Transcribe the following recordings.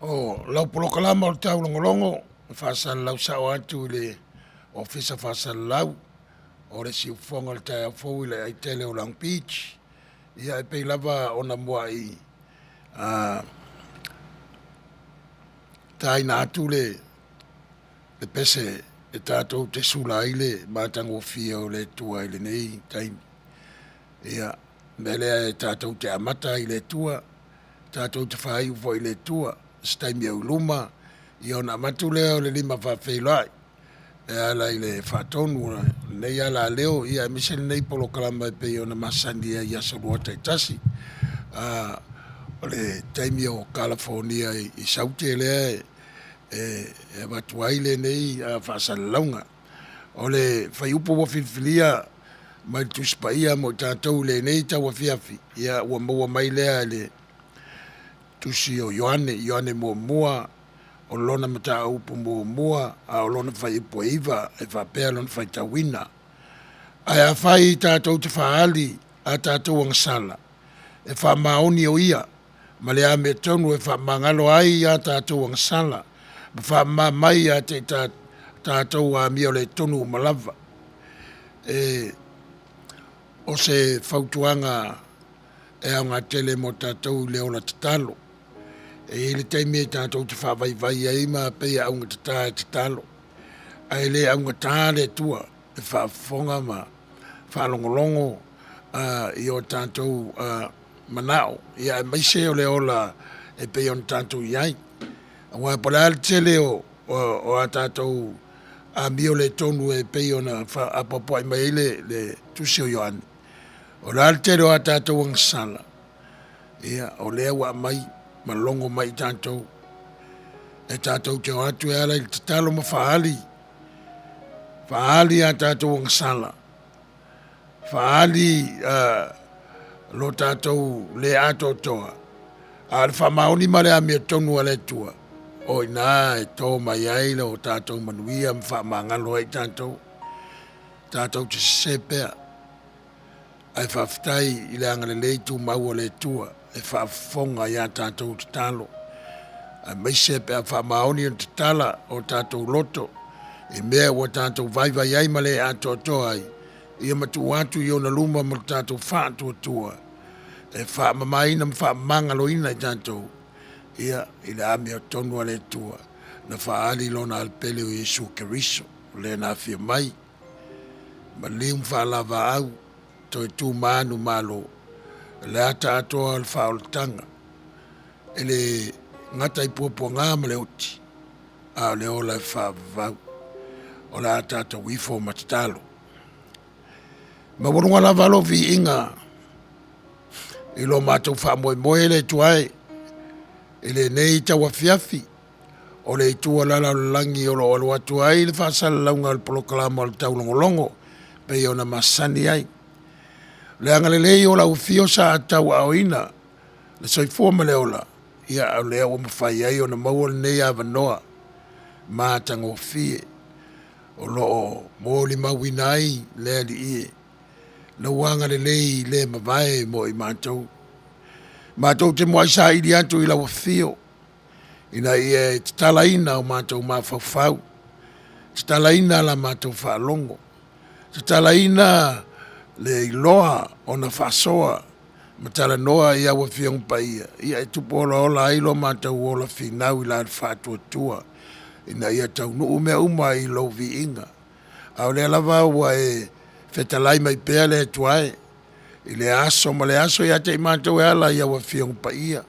O lau polokalama o le taulogologo e faasalalau sao atu i le Ofisa Faasalalau o le Siufofoga o le Taeao Fou i le aitele o Long Beach. Ia e pei lava ona muai taina atu le pese e tatou te sula ai le matagofie o le Atua i lenei taimi. Ia, o le mea lea e tatou te amata ai i le Atua, tatou te faaiu foi i le Atua. O se taimi au i luma, ia ona avatu lea o le lima faafeiloai e ala i le faatonu o lenei alaleo, ia aemaise lenei polokalama e pei ona masani ai i aso Lua taitasi. O le taimi o Kalafonia i Saute lea e avatu ai lenei faasalalauga. O le fuaiupu ua filifilia mai le Tusi Paia mo i tatou i lenei tauafiafi, ia ua maua mai lea i le Tusi o Ioane, Ioane muamua, o lona mataupu muamua, a o lona fuaiupu e 9, e faapea lona faitauina. Ae afai tatou te faaali a tatou agasala, e faamaoni o Ia ma le amiotonu e faamagalo ai a tatou agasala ma faamama mai ia te i tatou amioletonu uma lava. E, o se fautuaga e aoga tele mo tatou i le ola tatalo. E i ai le taimi e tatou te faavaivai ai ma pei e augatata e tatalo, ae le augatā le Atua e faafofoga ma faalogologo i o tatou manao, ia aemaise o le ola e pei ona tatou i ai. Aua po o le a le tele o a tatou amioletonu e pei ona faapoapoai mai ai le Tusi o Ioane, o le a le tele o a tatou agasala, ia, o lea ua aumai ma logo mai i tatou, e tatou te o atu e ala i le tatalo ma faaali, faaali a tatou agasala, faaali lo tatou le atoatoa, a o le faamaoni ma le amiotonu a le Atua, o i ina e to mai ai lo tatou manuia ma faamagalo ai tatou. Tatou te sese pea, ae faafetai i le agalelei tumau o le Atua e faafofoga i a tatou tatalo. Aemaise pe a faamaoni ona tatala o tatou loto i mea ua tatou vaivai ai ma le atoatoa ai, ia ma tuu atu i ona luma ma le tatou faatuatua e faamamaina ma faamagaloina i tatou ia i le amiotonu a le Atua na faaali i Lona Alo Pele o Iesu Keriso, o le na afio mai, maliu ma faalavaau, toe tu ma anumalo, o le ata atoa o le faaolataga, e le gata i puapuaga ma le oti, a o le ola e faavavau. O le a tatou ifo ma tatalo. Maualuga lava lou viiga i lo matou faamoemoe le Atua e i lenei tauafiafi o le itu alala o le lagi o lo o alo atu ai le faasalalauga o le polokalama o le Taulogologo pei ona masani ai. O le agalelei o lau Afio sa tauaaoina le soifua ma le ola, ia o lea ua mafai ai ona maua lenei avanoa matagofie o lo o molimauina ai le Alii e, lou agalelei le mavae mo i matou. Matou te muai saili atu i lau Afio ina ia e tatalaina o matou mafaufau, tatalaina la matou faalogo, tatalaina le iloa ona faasoa ma talanoa i au Afioga Paia ia e tupu olaola ai lo matou ola finau i la le faatuatua ina ia taunuu mea uma i lou viiga. A o lea lava ua e fetalai mai pea le Atua e i lea aso ma lea aso ia te i matou e ala i au Afioga Paia.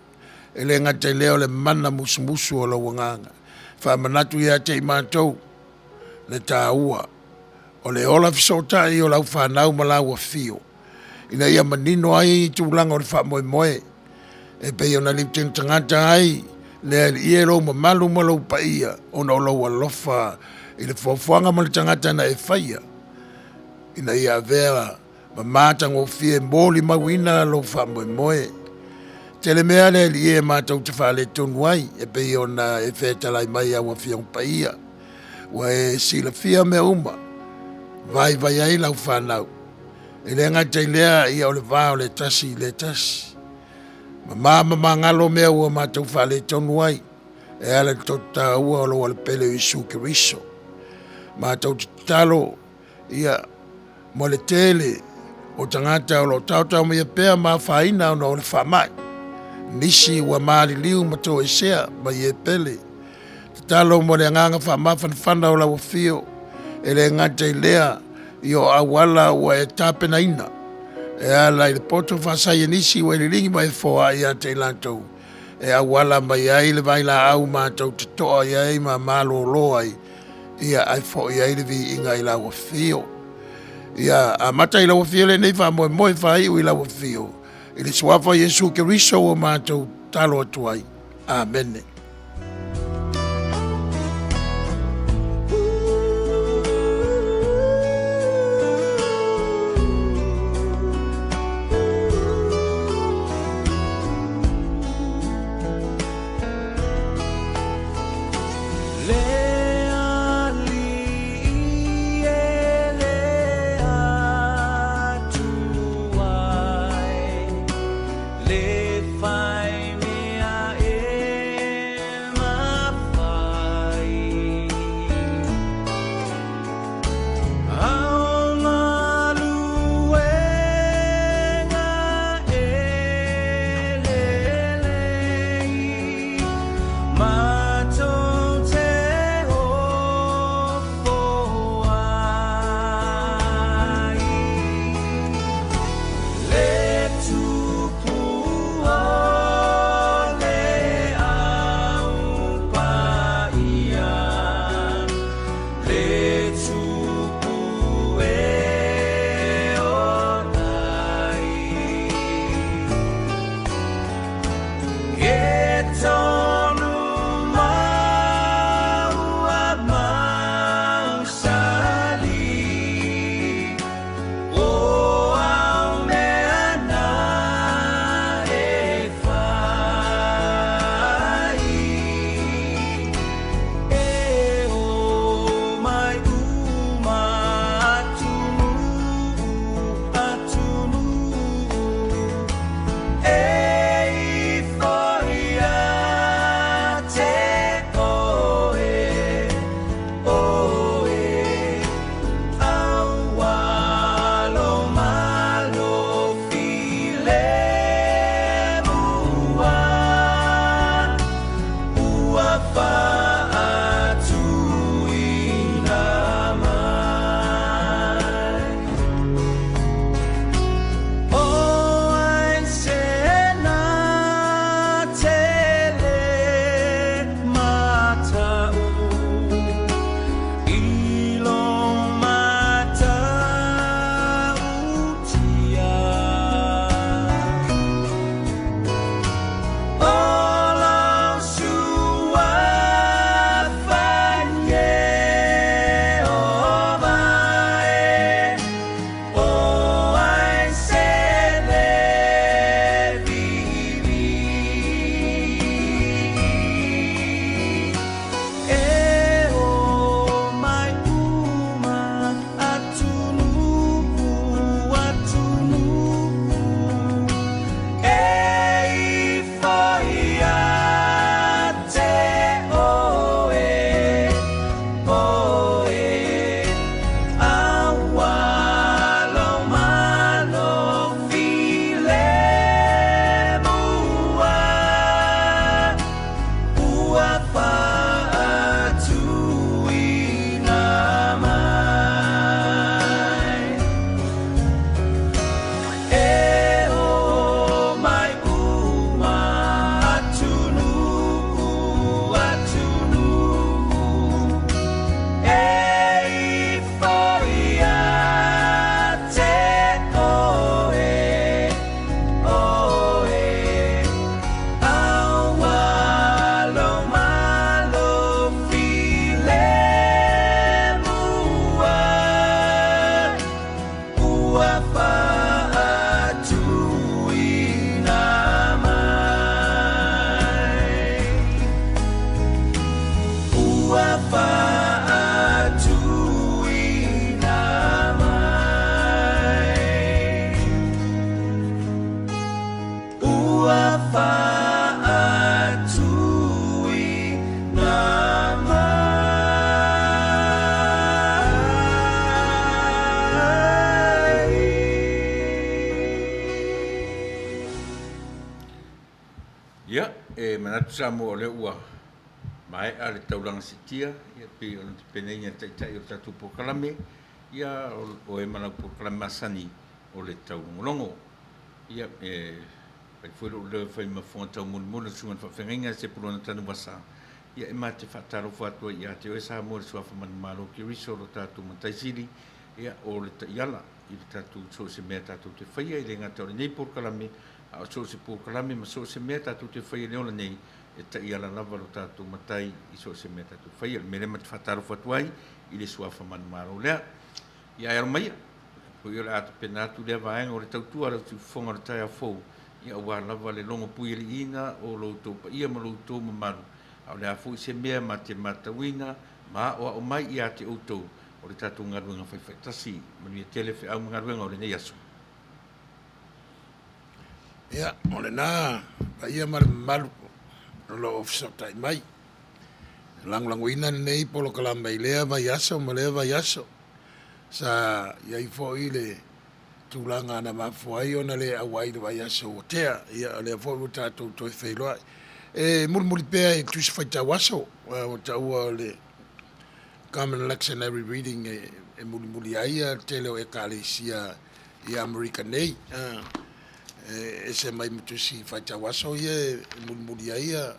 E le gata i lea o le mana musumusu o lou Agaga, faamanatu ia te i matou le taua o le ola fesootai o lau fanau ma lau Afio ina ia manino ai tulaga o le faamoemoe e pei ona liutega tagata ai le Alii e lou mamalu ma lou paia ona o lou alofa i le foafoaga ma le tagata na e faia ina ia avea ma matagofie molimauina lou faamoemoe. Tele mea le Alii e matou te faaletonu ai e pei ona e fetalai mai au Afioga Paia, ua e silafia mea uma, vaivai ai lau fanau. E le gata i lea ia o le va o le tasi i le tasi. Mama ma magalo mea ua matou faaletonu ai e ala i le toto taua o lou Alo Pele o Iesu Keriso. Matou te tatalo ia mo le tele o tagata o lo o taotao mai pea ma afaina ona o le faamai, nisi ua maliliu ma toesea mai e pele. Tatalo mo le agaga faamafanafana o lau Afio, e le gata i lea i o auala ua e tapenaina e ala i le poto faasaienisi ua e liligi ma e foai ia te i latou e auala mai ai le vailaau matou te toa i ai ma malolo ai, ia ae foi ai le viiga i lau Afio. Ia amata i lau Afio lenei faamoemoe faaiu i lau Afio i le suafa o Iesu Keriso ua matou tatalo atu ai. Amene. Le Alii e le Atua e, le fai mea e. faatuina mai. O ai se na tele matau i lo matautia. O lou suafa Ieova e, o ai se le viivii. E o mai uma atunuu, atunuu e ifo ia te oe, oe, aua lo malo filemua. Ua faatuina mai. E o mai uma atunuu, atunuu e ifo ia te oe, oe, aua lo malo filemua. Ua faatuina mai. Ua faatuina mai. Ua faatuina mai. Ia, e manatu Samoa o lea ua maea le taulaga siitia, ia pei ona tapenaina e le Taitai o le tatou polokalame, ia o e ma lau polokalame masani o le taulogologo. Ia, e fai foi lou leo e fai ma fofoga taumolimoli o le Susuga i le Faafeagaiga Sepulona Tanuvasa, ia e ma te faatalofa atu ai ia te oe Samoa i le Suafa Manumalo Keriso o lo tatou Matai Sili, ia o le taiala i le tatou so o se mea tatou te faia, e le gata o lenei polokalame, a o so o se polokalame ma so o se mea tatou te faia i le ola nei, e taiala lava lo tatou Matai i so o se mea tatou faia. O le mea lea ma te faatalofa atu ai i le Suafa Manumalo lea. Ia ae alo maia, foi o le a tapena atu lea vaega o le tautua a le siufofoga o le taeao fou, ia aua lava le logo puialiiina o lo outou paia ma lo outou mamalu, a o le a foi se mea ma te matauina ma aoao mai ia te outou o le tatou galuega faifaitasi. Manuia tele feau ma galuega o lenei aso. Ia, o lena paia ma le mamalu o lo o fesootai mai. E lagolagoina lenei polokalame i lea vaiaso ma lea vaiaso. Sa i ai foi le tulaga na mafua ai ona le auai i le vaiaso ua tea. Ia, o lea foi ua tatou toe feiloai. E mulimuli pea i le Tusi Faitau Aso, ua taua o le Common Lectionary Reading e mulimuli ai le tele o Ekalesia i Amerika nei. E ese mai ma Tusi Faitau Aso ia e mulimuli ai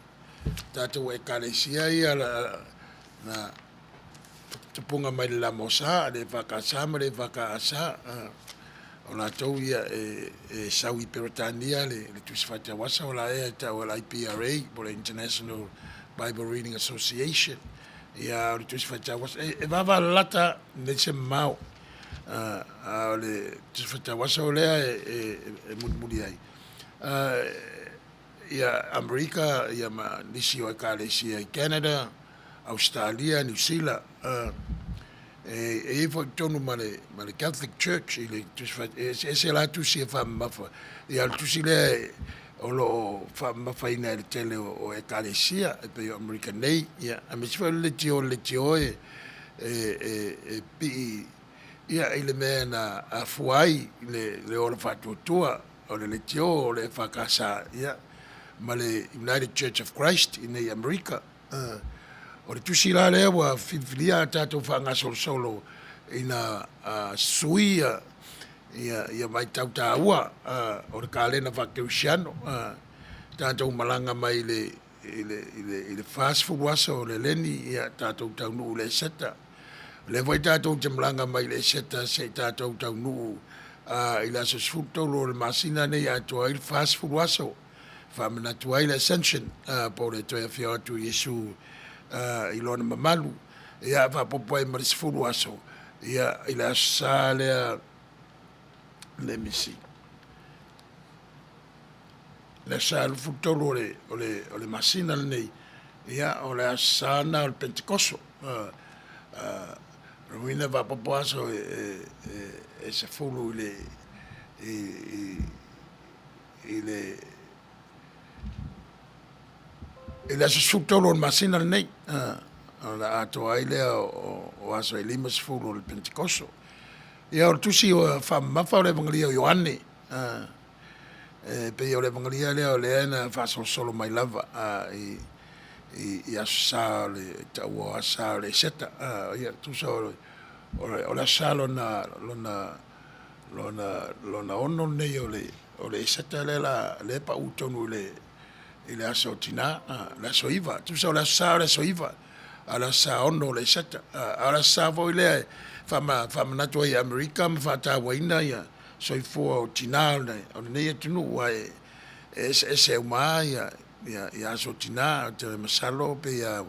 tatou Ekalesia ia na tupuga mai le Lamosa, le EFKS ma le EFKS, o latou ia e sau i Peretania le Tusi Faitau Aso la ea e tau o le IBRA po o le International Bible Reading Association. Ia, o le Tusi Faitau Aso, e vavalalata nei se mamao, a o le Tusi Faitau Aso lea e mulimuli ai. Ia Amerika, ia ma nisi o Ekalesia i Canada, Ausetalia, Niu Sila, e i ai foi i totonu ma le, ma le Catholic Church i le tusi fai, e eseese la tusi e faamamafa. Ia o le tusi lea e, o lo o faamamafaina e le tele o, o Ekalesia e pei o Amerika nei, ia, aemaise foi o le leitio, o le leitio e, e, e, e pii ia i le mea na afua ai le, le ola faatuatua o le leitio o le EFKS, ia, ma le United Church of Christ i nei Amerika. O le tusi la lea ua filifilia a tatou faagasolosolo ina sui ia vaitau taua o le kalena faakerisiano. Tatou malaga mai i le 40 aso o le Leni, ia tatou taunuu i le Eseta. O lea foi tatou te malaga mai i le Eseta se i tatou taunuu i le aso 13 o le masina lenei e atoa ai le 40 aso e faamanatu ai le Ascension po o le toe afio atu o Iesu i Lona mamalu. Ia faaopoopo ai ma le 10 aso ia i le Aso Sa lea, let me see, le Aso Sa 23 o le masina lenei, ia o le Aso Sa lena o le Penetekoso. O lona uiga e faaopoopo aso e 10 i le aso 13 o le masina lenei, ona atoa ai lea o aso e 50 o le Penetekoso. Ia o le tusi faamamafa o le Evagalia o Ioane, e pei o le Evagalia lea o lea na faasolosolo mai lava i Aso Sa o le taua o Aso Sa o le Eseta. Ia tusa o le Aso Sa lona 6 lenei o le Eseta lea e pau tonu i le aso Tina, le aso 9. Tusa o le Aso Sa o le aso 9, a o le Aso Sa 6 o le Eseta. A o le Aso Sa foi lea e faamanatu ai i Amerika ma faatauaina ia soifua o tina o lenei atunuu, aua e eseese uma lava ia aso o tina. Ou te masalo pei lava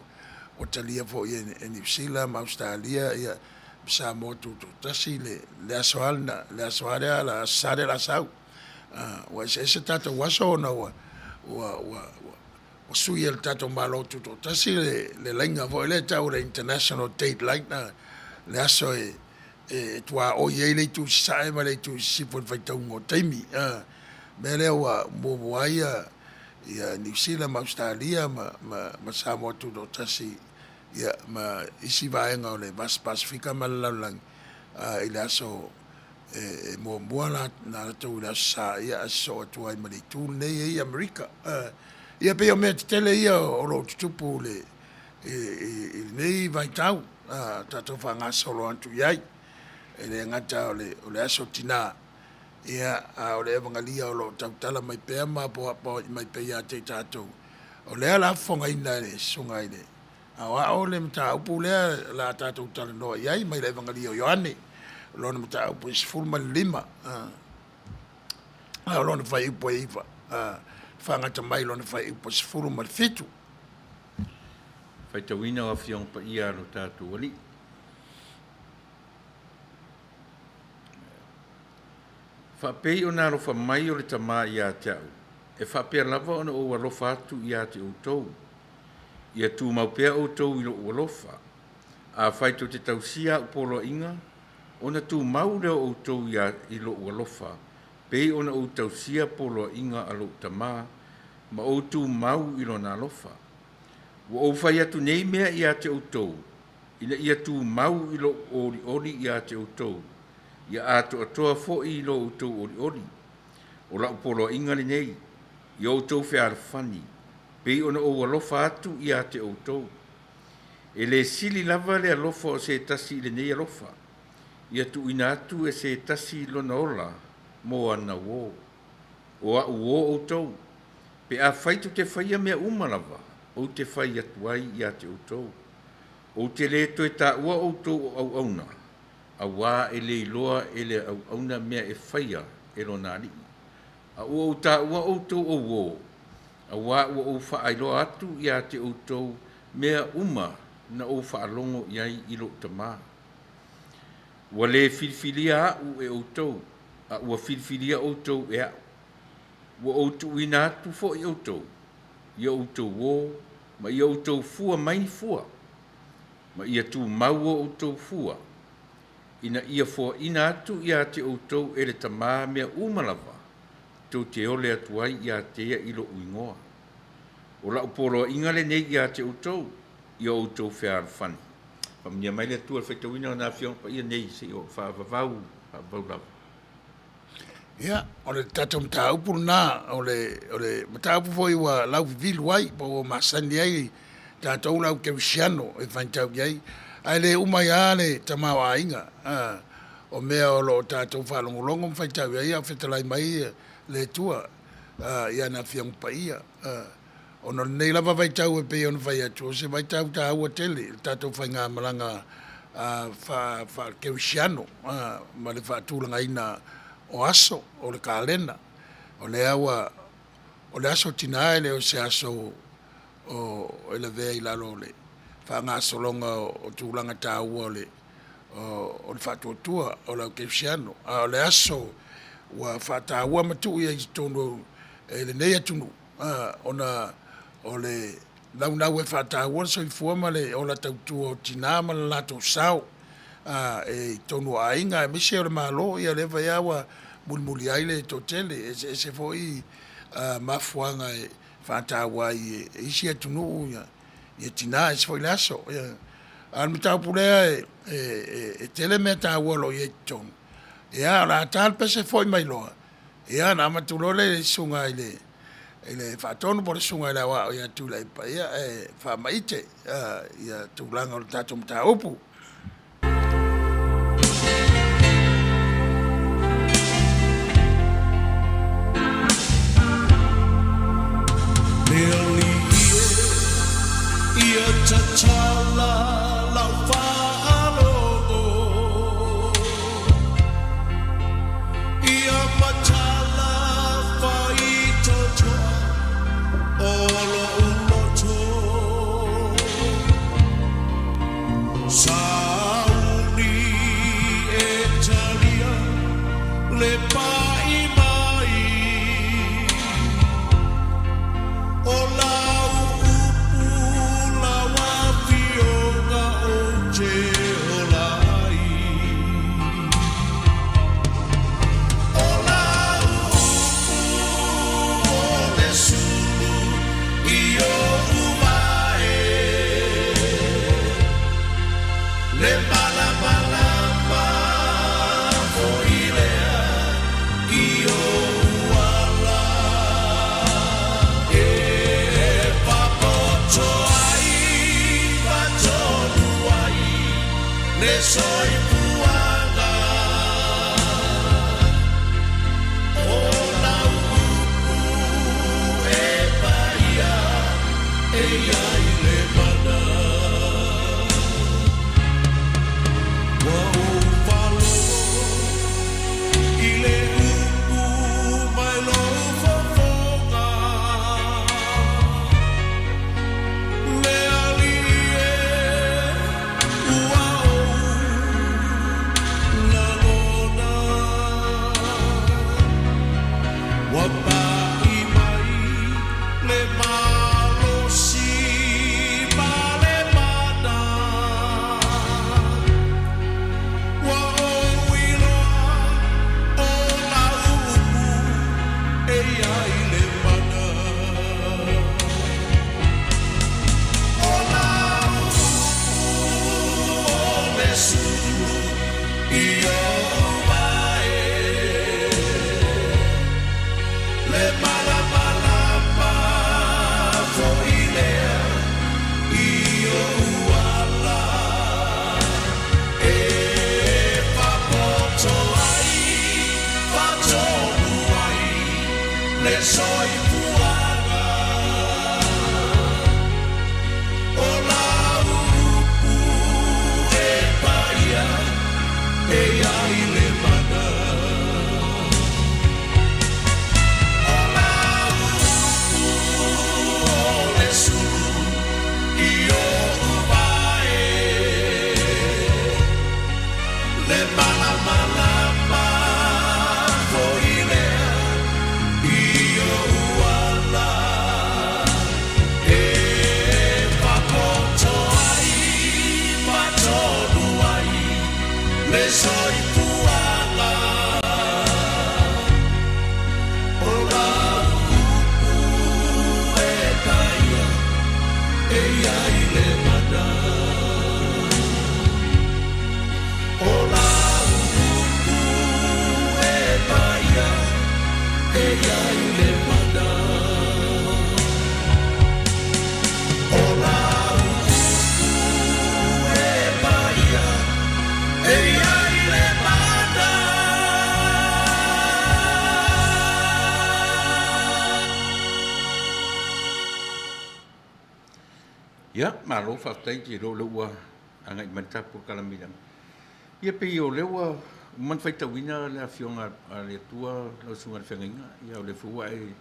ua talia foi e Niu Sila ma Ausetalia ma Samoa Tutoatasi le aso lava lea, le Aso Sa lea o le a sau. Ua eseese tatou aso ona ua sui e le tatou Malo Tutoatasi le laina foi lea e tau o le International Date Line, le aso e tuaoi ai le itu i sasae ma le itu i sisifo i le faitauga o taimi. O le mea lea ua muamua ai Niu Sila ma Ausetalia ma Samoa Tutoatasi ma isi vaega o le Vasa Pasefika ma le lalolagi i le aso e muamua latou i le Aso Sa, ae sosoo atu ai ma le itu lenei e i Amerika. Ia pei o mea tetele ia o lo o tutupu i lenei vaitau tatou faagasolo atu i ai. E le gata o le aso tina, a o le evagalia o lo o tautala mai pea ma apoapoai mai pea ia te i tatou. O lea o le a fofogaina e le Susuga i le Aoao le mataupu lea o le a tatou talanoa i ai mai le Evagalia o Ioane, lona mataupu e 15, a o lona fuaiupu e 9, faagata mai lona fuaiupu e 17. Faitauina o Afioga Paia a lo tatou Alii. Faapei ona alofa mai o le Tama ia te au, e faapea lava ona ou alofa atu ia te outou. Ia tumau pea outou i lou alofa. Afai tou te tausia a'u poloaiga, ona tumau lea o outou ia i lou alofa, pei ona ou tausia poloaiga a lou Tama, ma ou tumau i lona alofa. Ua ou fai atu nei mea ia te outou, ina ia tumau i lou olioli ia te outou, ia atoatoa foi i lo outou olioli. O la'u poloaiga lenei, ia outou fealofani, pei ona ou alofa atu ia te outou. E le sili lava le alofa o se tasi i lenei alofa, ia tuuina atu e se tasi lona ola mo ana uō. O a'u uō outou, pe afai tou te faia mea uma lava ou te fai atu ai ia te outou. Ou te lē toe taua outou o auauna, auā e le iloa e le auauna mea e faia e lona alii. A ua ou taua outou o uō, auā ua ou faailoa atu ia te outou mea uma na ou faalogo i ai i lou Tama. Ua lē filifilia a'u e outou, a ua filifilia outou e a'u. Ua ou tuuina atu foi outou, ia outou ō, ma ia outou fua mai ni fua, ma ia tumau o outou fua, ina ia foaina atu ia te outou e le Tama mea uma lava tou te ole atu ai ia te ia i lo'u igoa. O la'u poloaiga lenei ia te outou, ia outou fealofani. Faamanuia mai le Atua i le faitauina o na Afioga Paia nei seia oo faavavau, faavavau lava. Ia, o le tatou mataupu lena, o le mataupu foi ua lauvivilu ai po ua masani ai tatou le au kerisiano e faitau i ai, ae le uma ai lava le tamaoaiga o mea o lo o tatou faalogologo ma faitau i ai a o fetalai mai le Atua i ana Afioga Paia. Ona o lenei lava vaitau e pei ona fai atu, o se vaitau taua tele i le tatou faigamalaga faa-kerisiano ma le faatulagaina o aso o le kalena. O lea ua, o le Aso Tina e le o se aso e lavea i lalo o le faagasologa o tulaga taua o le faatuatua o le au kerisiano, a o le aso ua faataua ma tuu i ai i totonu e lenei atunuu ona o le naunau e faataua le soifua ma le ola tautua o tina ma le latou sao i totonu o aiga aemaise o le Malo. Ia lea foi lava ua mulimuli ai le toatele. E eseese foi mafuaaga e faataua ai e isi atunuu ia tina, e ese foi le aso. A o le mataupu lea e tele mea taua o lo o i ai i totonu. Ia o le a ta le pese foi mai loa, ia ona amata atu loa lea i le Susuga i le Faatonu po o le Susuga i le Aoao ia Tuilaepa e faamaite tulaga o le tatou mataupu. Le Alii e, ia tatala lau faalogo, ia matala faitotoa o lo'u loto. Sauni e talia le pai mai o lau upu lau afioga ou te ola ai. O lau upu o le sulu i oʻu vae, le malamalama foi lea i ou ala e fapoto ai faatonu ai le soifuaga. O lau upu e paia e i ai le mana. Ua ou faalogo i le upu mai lou fofoga, le Alii e, ua ou lagona. Ua pai mai le malosi ma le mana. Ua ou iloa o lau upu e i ai le mana. O lau upu o le sulu i ou vae, le malamalama foi lea i ou ala e fapoto ai faatonu ai le soifuaga. O lau upu e paia e i ai le mana. O lau upu o le sulu i oʻu vae, le malamalama foi lea i ou ala e fapoto ai faatonu ai le soifuaga. O lau upu e paia e i ai le mana. O lau upu e paia e i ai le mana. O lau Ia, malo faafetai te iloa o lea ua agai mai le tatou polokalame i le amataga. Ia pei o lea ua uma ona faitauina le Afioga a le Atua lau Susuga i le Feagaiga, ia o lea foi ua e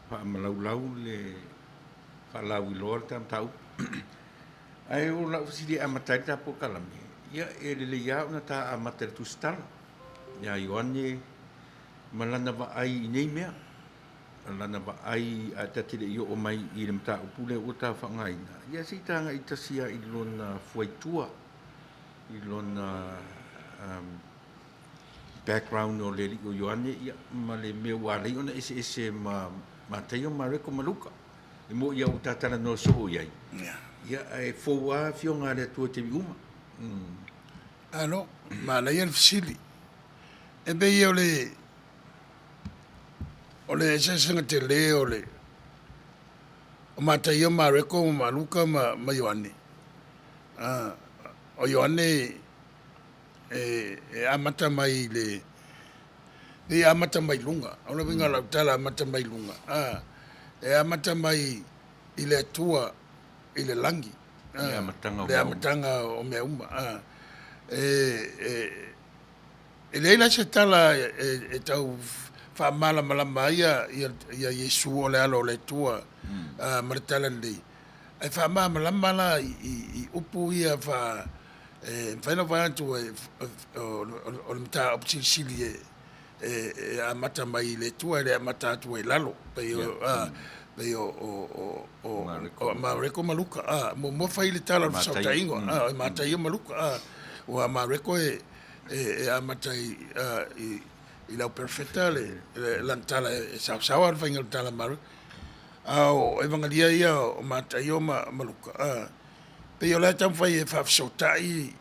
faamalaulau le faalauiloa le ta mataupu. Ae o lau fesili e amata ai le ta polokalame, ia e lelei lava ona ta amata i le tusitala ia Ioane ma lana vaai i nei mea, lana vaai ae ta te le i oo mai i le mataupu lea ua ta faaaogaina, ia se i ta agai tasi lava i lona fuaitua, i lona background o le alii o Ioane, ia, ma le mea ua ala ai ona eseese ma Mataio, Mareko ma Luka. E moni lava ua ta talanoa soo i ai, ia, ae fou lava Afioga a le Atua i taimi uma. Alo, manaia le fesili. E pei o le o le eseesega tele o le o Mataio, Mareko ma Luka ma, ma Ioane. O Ioane e, e amata mai i le pei e amata mai luga. O le uiga o lau tala amata mai luga, e amata mai i le Atua i le lagi. Le amataga o le amataga o mea uma. E, e, e leai la se tala e, e, e tau faamalamalama ai ia, ia, ia Iesu o le Alo o le Atua ma le tala lelei. Ae faamalamalama la i, i, i upu ia fa, e mafai ona vaai atu e, o le mataupu silisili e, e, e amata mai i le Atua e le amata atu ai i lalo. Pei o, a, pei o, o, o, o, o Mareko ma Luka. A, muamua fai le tala o le fesootaiga, a, o Mataio ma Luka. A, ua Mareko e, e, e amata i, a, i, i le au perofeta le, le, lana tala e saosaoa le faiga o le tala a Mareko. A o Evagalia ia o Mataio ma, ma Luka, a, pei o la e taumafai e faafesootai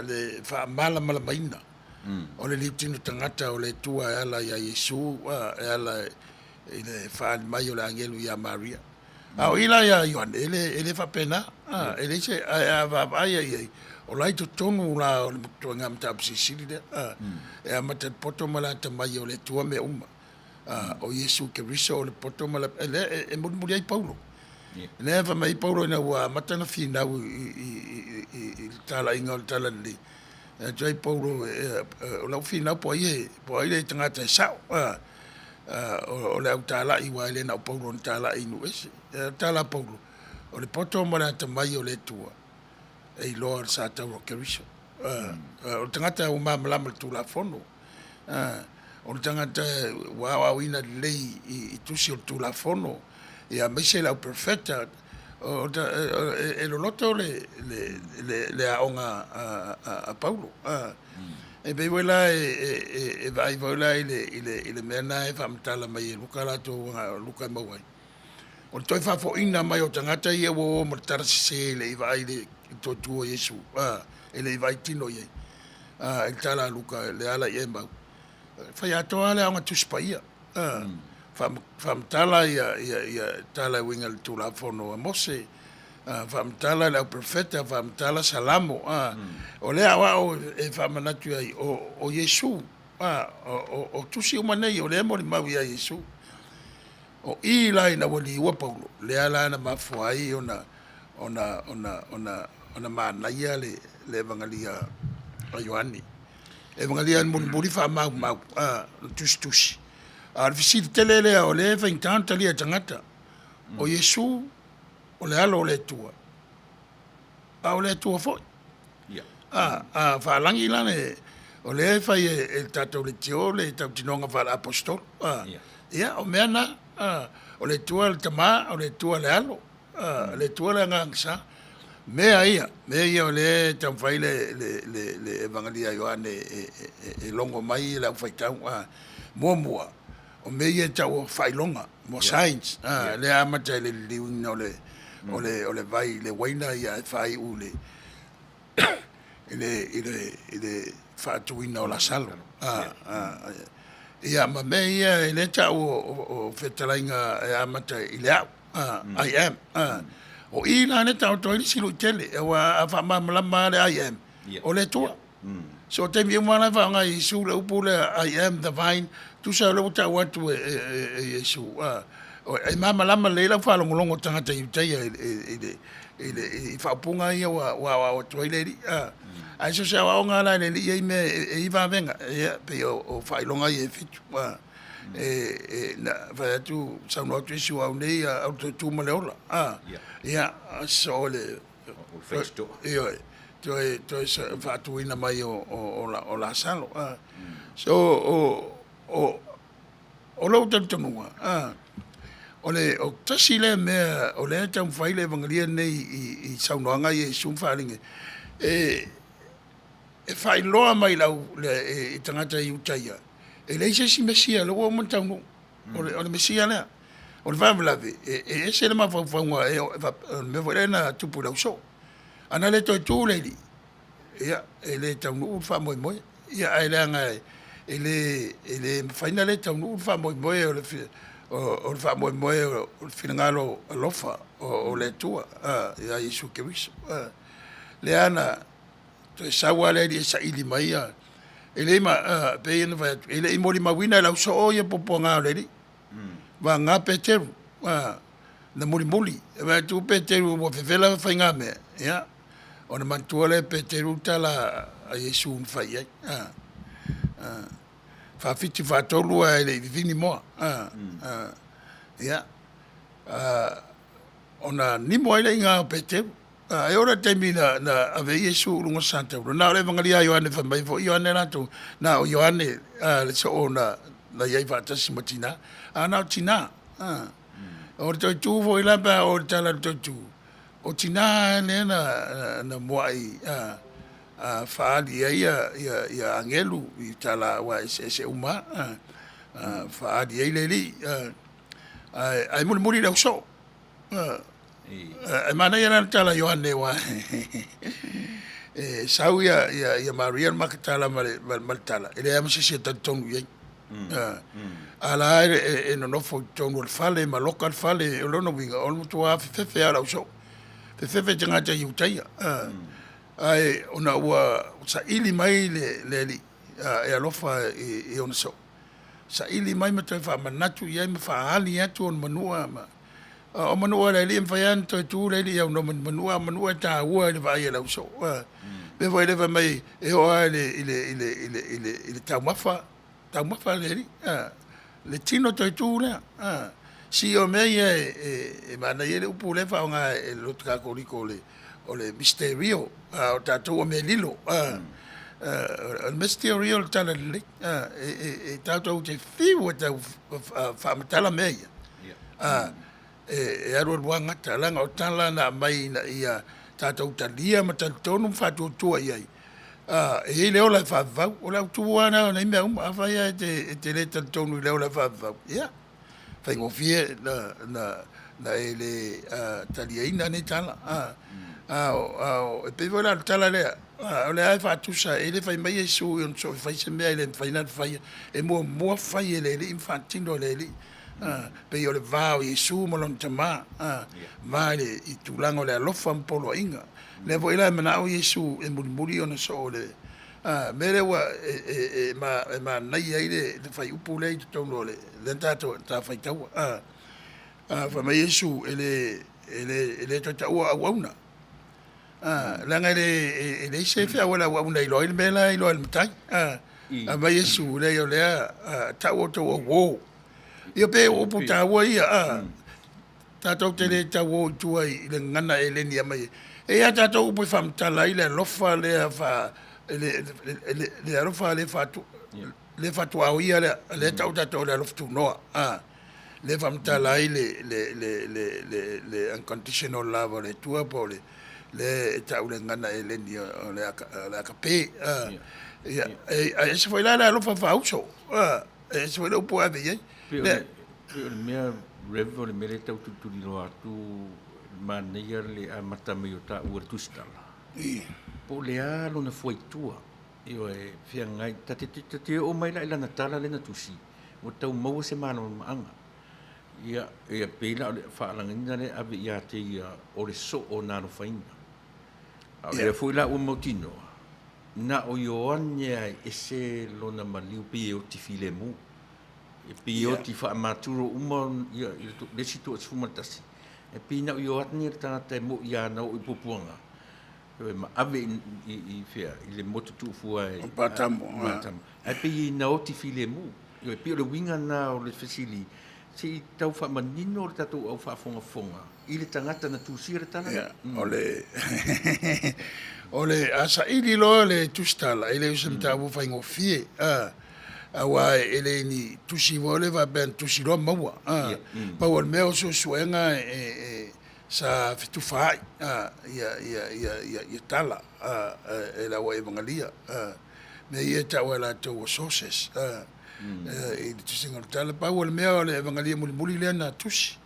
le faamalamalamaina o le liutino tagata o le Atua e ala iā Iesu, e ala i le faaali mai o le agelu iā Maria. A o i la iā Ioane, e le, e le faapena, e leai se, ae a vaavaai i ai, o la i totonu la o le ituaiga mataupu silisili lea, e amata i le poto ma le atamai o le Atua mea uma. o Iesu Keriso o le poto ma le, e, lea e, e mulimuli ai Paulo. Yeah. Lea fai mai Paulo ina ua amata ona finau i, i, i, i, i le talaiga o le tala lelei. E atu ai Paulo, e, e, o lau finau po ai e, po ai le tagata e sao. A, a, o, o le au talai ua e le na o Paulo na talai i nuu ese. E, o le tala a Paulo, o le poto ma le atamai o le Atua e iloa le sa taua o Keriso. A, a, o le tagata ua malamalama i le Tulafono. O le tagata ua aoaoina lelei i tusi o le Tulafono, ia aemaise le au perofeta, e loloto le aoga a Paulo. E pei foi la e vaai foi la i le mea lena e faamatala mai e Luka latou, o Luka e maua ai. O le toe faafoiina mai o tagata ia ua o ma le tala sese e le i vaai i le toe tu o Iesu, e le i vaai tino i ai, i le tala a Luka, le ala i Emau. E fai atoa lava le Aoga Tusi Paia, faamatala ia tala e uiga i le Tulafono a Mose, faamatala le Au Perofeta, faamatala Salamo. O lea aoao e faamanatu i ai, o Iesu, o tusi uma nei, o lea e molimau ia Iesu. O i la ina ua liua Paulo, lea la na mafua ai ona, ona, ona, ona, ona manaia le, le Evagalia a Ioane. Evagalia mulimuli faamaumau, a, tusitusi. A o le fesili tele lea o lea e faigata ona talia e tagata, o Iesu o le Alo o le Atua, a o le Atua foi. A, a faalagi la le, o lea e fai e, e le tatou leitio le tautinoga faale-aposetolo. A, ia, o mea na, a, o le Atua le Tama, o le Atua le Alo, a, o le Atua le Agaga Sa. Mea ia, mea ia o lea e taumafai le, le, le, le Evagalia a Ioane e, e, e, e logo mai le aufaitau. A, muamua, o mea ia e tau o faailoga, mo signs, a, lea e amata i le liliuina o le, o le, o le vai i le uaina ia e faaiu i le, i le, i le, i le faatuina o Lasalo. A, a, ia, ma mea ia e le tau o, o, o fetalaiga e amata i le au, a, I am. A, o i la le taoto ai le isi luitele, aua a faamalamalama lava le I am, o le Atua. So taimi uma la e faaaoga e Iesu le upu lea I am the vine, tusa o lea ua tau atu e, e, e, e Iesu. A, E malamalama lelei lau faalogologo o tagata i uta ia i le i le i faaupuga ia ua ua aoao atu ai le alii a. Ae so o se aoaoga lava la a le alii e i ai mea e i ai vavega ia pei o faailoga ia e fitu a. E na fai atu saunoa atu isi o au nei aua le toe tu ma le ola a. Ia so o le Ioe, toe toe faatuina mai o Lasalo a. So o O lou talitonuga, a, o le o tasi lea mea o lea e taumafai le Evagelia lenei i, i saunoaga a Iesu ma faaaliga e, e faailoa mai i, au, le, i tagata Iutaia, e leai se isi Mesia lea ua uma ona taunuu. O le, o le Mesia lea. O le faalavelave, e, e ese le mafaufauga e, o le mea foi lea na tupu i le ausoo. Ana le toe tu le alii, Ia, e le taunuu le faamoemoe. Ia, ae leaga e le, e le mafai ona le taunuu le faamoemoe o le, o le faamoemoe o le finagalo alofa o le Atua ia Iesu Keriso. Lea na toe sau lava le Alii e saili mai ia, e le ma, pei ona fai atu, e le i molimauina e le ausoo ia puapuaga o le Alii. Vagana Peteru, na mulimuli, e vaai atu Peteru ua vevela faigamea, ia, ona manatua lea e Peteru le tala a Iesu na fai i ai, a, a, faafiti faatolu ae le i vivini moa. A, a, ia, a, ona nimo ai lea i ina o Peteru. A, e oo la i le taimi na, na ave ai Iesu i luga o le satauro, na o le Evagelia a Ioane fai mai foi Ioane latou, na o Ioane a, le soo na, na i ai faatasi ma tina, a na o tina. A, o le toe tu foi la pe a oo i le tala o le toe tu, O tina lea na muai faaali ai ia agelu i tala aua e eseese uma lava, faaali ai le Alii, ae mulimuli le ausoo. Ae manaia la le tala a Ioane aua e sau ia Maria le Makatala ma le tala, e leai lava ma se isi e talitonu i ai. A la e nonofo i totonu o le fale ma loka le fale, o lona uiga o le matua fefefe lava o le ausoo, fefefe i tagata Iutaia. Ae ona ua saili mai le Alii e alofa i ona soo, saili mai ma toe faamanatu i ai ma faaali atu ona manua ma O manua a le Alii e mafai lava ona toe tu le Alii e aunoa ma ni manua, a o manua e taua i le vaai a le ausoo. O le mea foi lea fai mai e oo lava i le taumafa, taumafa a le Alii, le tino toe tu lea. Si o mea ia e manaia ai le upu lea e faaaoga e le lotu Kakoliko o le misterio, a o tatou o mea lilo. O le misterio o le tala lelei, e tatou te fiu e tau faamatala mea ia, e alualu lava gata, leaga o tala na aumai ina ia tatou talia ma talitonu ma faatuatua i ai, e i ai le ola e faavavau. O le autu lava lena o nei mea uma. Afai lava e te le talitonu i le ola e faavavau, ia, faigofie na e le taliaina nei tala. A o, e pei foi la o le tala lea, o lea lava e faatusa, e le fai mai Iesu i ona soo e fai se mea e le mafai ona faia, e muamua fai e le Alii ma faatino e le Alii. Pei o le va o Iesu ma lona Tama, va i tulaga o le alofa ma poloaiga. Lea foi la e manao Iesu e mulimuli ona soo i le mea lea ua e manaia ai le fuaiupu lea i totonu o le lea na tatou faitaua. Fai mai Iesu e le toe taua o auauna, leaga e leai se feau a le auauna e iloa ai le mea la e iloa e le Matai. Ae fai mai Iesu, leai o lea e tau outou o uo. Ia pei o upu taua ia, a, tatou te le tau o i tua i le gagana eleni e aumai ai. E i ai lava tatou upu e faamatala ai le alofa lea faa, le alofa le faatu, le faatuaoia lea, lea e tau e tatou o le alofa tunoa, a, lea e faamatala ai le unconditional love o le Atua po o le lea e tau i le gagana eleni o le agape, a. Ia, ae ese foi la le alofa faauso, a. E ese foi le upu e ave i ai. Pei o le mea, Rev, o le mea lea e tau tulituliloa atu, manaia le amata mai o taua i le Tusitala, po o le a lona fuaitua, ioe, feagai, ta te oo mai la i lana tala lea na tusi, ua tau maua se malamalamaaga. Ia, e pei la o le faalagiga lea e ave ia te ia o le soo na alofaina. A o lea foi la ua mautinoa, Na o Ioane lava e ese lona maliu pei e oti filemu. E pei e oti faamaturo uma ia i le isi 21, e pei na o Ioane le tagata e mo'i a na oo i puapuaga, ioe, ma ave i fea, i le motu tuufua e Patamo. Patamo. Ae pei e na oti filemu. Ioe, pei o le uiga lena o le fesili, se i tau faamanino le tatou au faafogafoga i le tagata na tusia le tala lea. Ia, o le o le a saili loa le tusitala, e le o se mataupu faigofie, a, aua e le ni tusi foi lea faapea na tusi loa maua, a. Pau o le mea o suesuega e sa fetufaai, a, ia, ia, ia, ia, ia tala, a, e le au evagalia, a, mea ia e tau e latou o sources, a, i le tusiga o le tala. Pau o le mea o le evagalia mulimuli lea na tusi.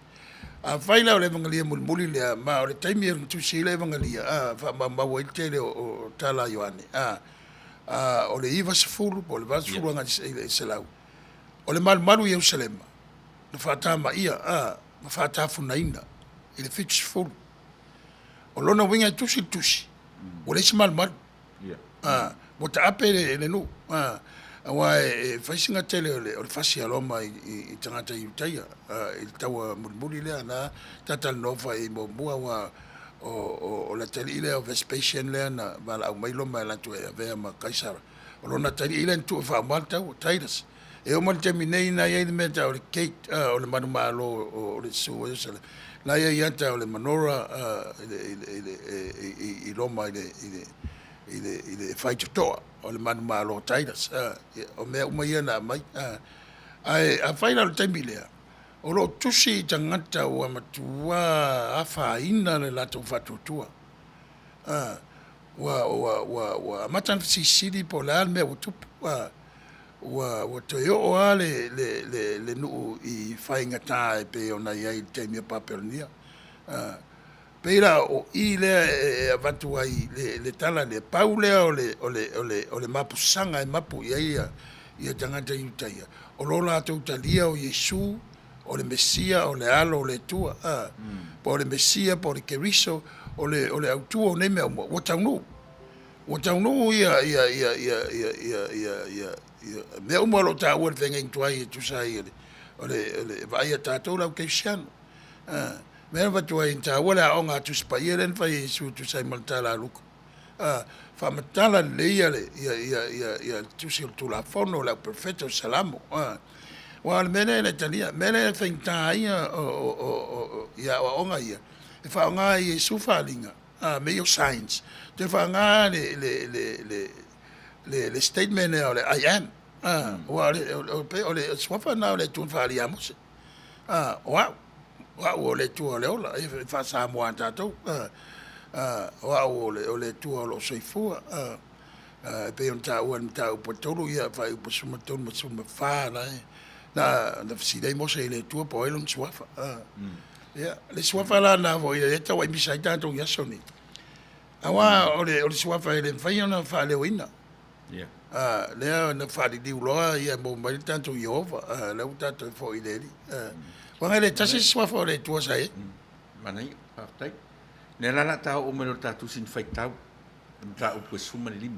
Afai la o le Evagalia mulimuli lea, ma o le taimi e tusi ai le Evagalia, a, faamaumau ai le tele o tala a Ioane, a, a, o le 90 po o le 80 agai i le 100, o le malumalu i Ierusalema, na faatamaia, a, ma faatafunaina i le 70. O lona uiga e tusi le tusi, ua leai se malumalu. A, ua taape le nuu, a, aua e fai sina tele o le fasi a Roma i tagata Iutaia, a, i le taua mulimuli lea na ta talanoa fai ai muamua, aua o le atalii lea o Vespasian lea na valaau mai Roma e alu atu e avea ma Kaisara. O lona atalii lea na tuu e faauma le taua, Titus. E oo mai i le taimi nei na i ai le mea e tau o le gate, o le manumalo o le susu o Ierusalema. Na i ai ata o le menorah i Roma i le faitotoa o le manumalo o Titus. O mea uma ia na aumai. Ae afai la o le taimi lea, o lo o tusi i tagata ua matua afaina le latou faatuatua. Ua amata ona fesilisili po o le a le mea ua tupu. Ua toe oo lava le nuu i faigata e pei ona i ai i le taimi o Papelonia. E pei la o i lea e avatu ai le tala lea, pau lea o le mapusaga e mapu i ai ia tagata Iutaia, o lo latou talia o Iesu o le Mesia, o le Alo o le Atua, po o le Mesia, po o le Keriso, o le autu o nei mea uma, ua taunuu. Ua taunuu ia ia ia ia ia ia ia ia ia mea uma o lo o taua i le feagaiga tuai e tusa ai o le vaai a tatou le au kerisiano. A, mea na avatu ai na taua le aoga a Tusi Paia lea na fai e Iesu e tusa ai ma le tala a Luka. A, faamatala lelei ia le ia ia ia ia le tusi o le Tulafono, le au Perofeta, o Salamo. A, aua o le mea lea e le talia, mea lea e faigata ai o ia aoaoga ia, e faaaoga e Iesu faaaliga a mea ia o signs, toe faaaoga le, le, le, le, le, le statement lea o le I am. A, aua o le, o le, o le suafa lena o le Atua na faaalia ia Mose. A, o au, o au o le Atua o le ola, e faa-Samoa a tatou. A, a, o au o le, o le Atua o lo o soifua. A, a, e pei ona taua i le mataupu e 3, ia, fuaiupu 13 ma 14, la e, na, na fesili ai Mose i le Atua po o ai lona suafa. A, Ia, le suafa la lena foi lea e tauaimisa ai tatou i aso nei. Aua o le, o le suafa e le mafai ona faaleoina. Yeah. A, lea na faaliliu loa ia maua mai le tatou Ieova, a, lea ua tatou foi i le Alii. A, aua e le tasi se suafa o le Atua sa i ai. Manaia, faafetai. Lea la o le a ta oo mai loa i le ta tusi na faitau, le mataupu e 15.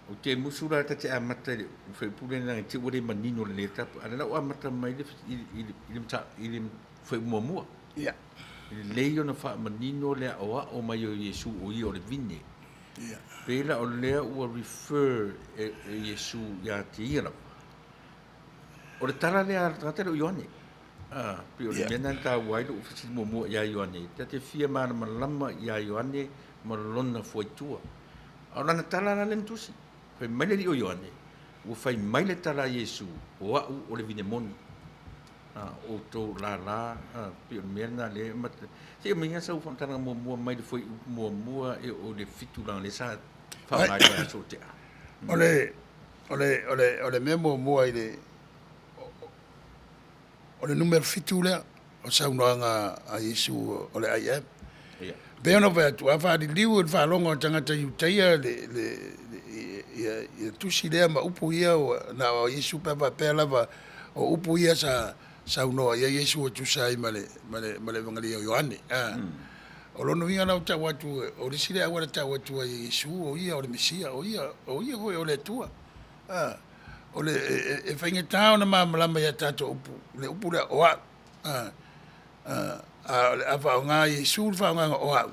Ou te musu la ta te amata i le fuaiupu lea leaga i te i ua le manino lelei le tapu, a o lea la ua amata mai le, i, i, i le, i le fuaiupu muamua. Ia. E lelei ona faamanino le aoao mai o Iesu o ia o le vine. Ia. Pei la o lea ua refer e, e Iesu ia te ia lava. O le tala lea a le tagata lea o Ioane. Ah, pei o le mea lena na taua ai lou fesili muamua ia Ioane. Ta te fia malamalama ia Ioane ma lona fuaitua. A o lana tala la lea na tusi. Fai mai le alii o Ioane, ua fai mai le tala a Iesu, o au o le vine moni. A, outou lala, a, pei o le mea lena lea e amata. Se i aumai sau faamatalaga muamua mai le fuaiupu muamua e oo i le 7 leaga o lea sa faaaoga i le vaiaso ua tea. O le, o le, o le, o le mea muamua i le, o le numera 7 lea o saunoaga a Iesu o le I am. Ia. Pei ona ou fai atu, a faaliliu i le faalogo a tagata Iutaia le, le, ia, ia tusi lea ma upu ia ua, na o Iesu pe a faapea lava o upu ia sa saunoa i ai Iesu e tusa ai ma le, ma le, ma le Evagalia o Ioane. A, o lona uiga la ua tau atu, o le isi lea auala tau atu ai e Iesu, o ia o le Mesia, o ia, o ia foi o le Atua. A, O le, e, e, e faigata ona malamalama ia tatou upu, le upu lea o au. A, a, a, o le a faaaoga Iesu le faaaogaina o au,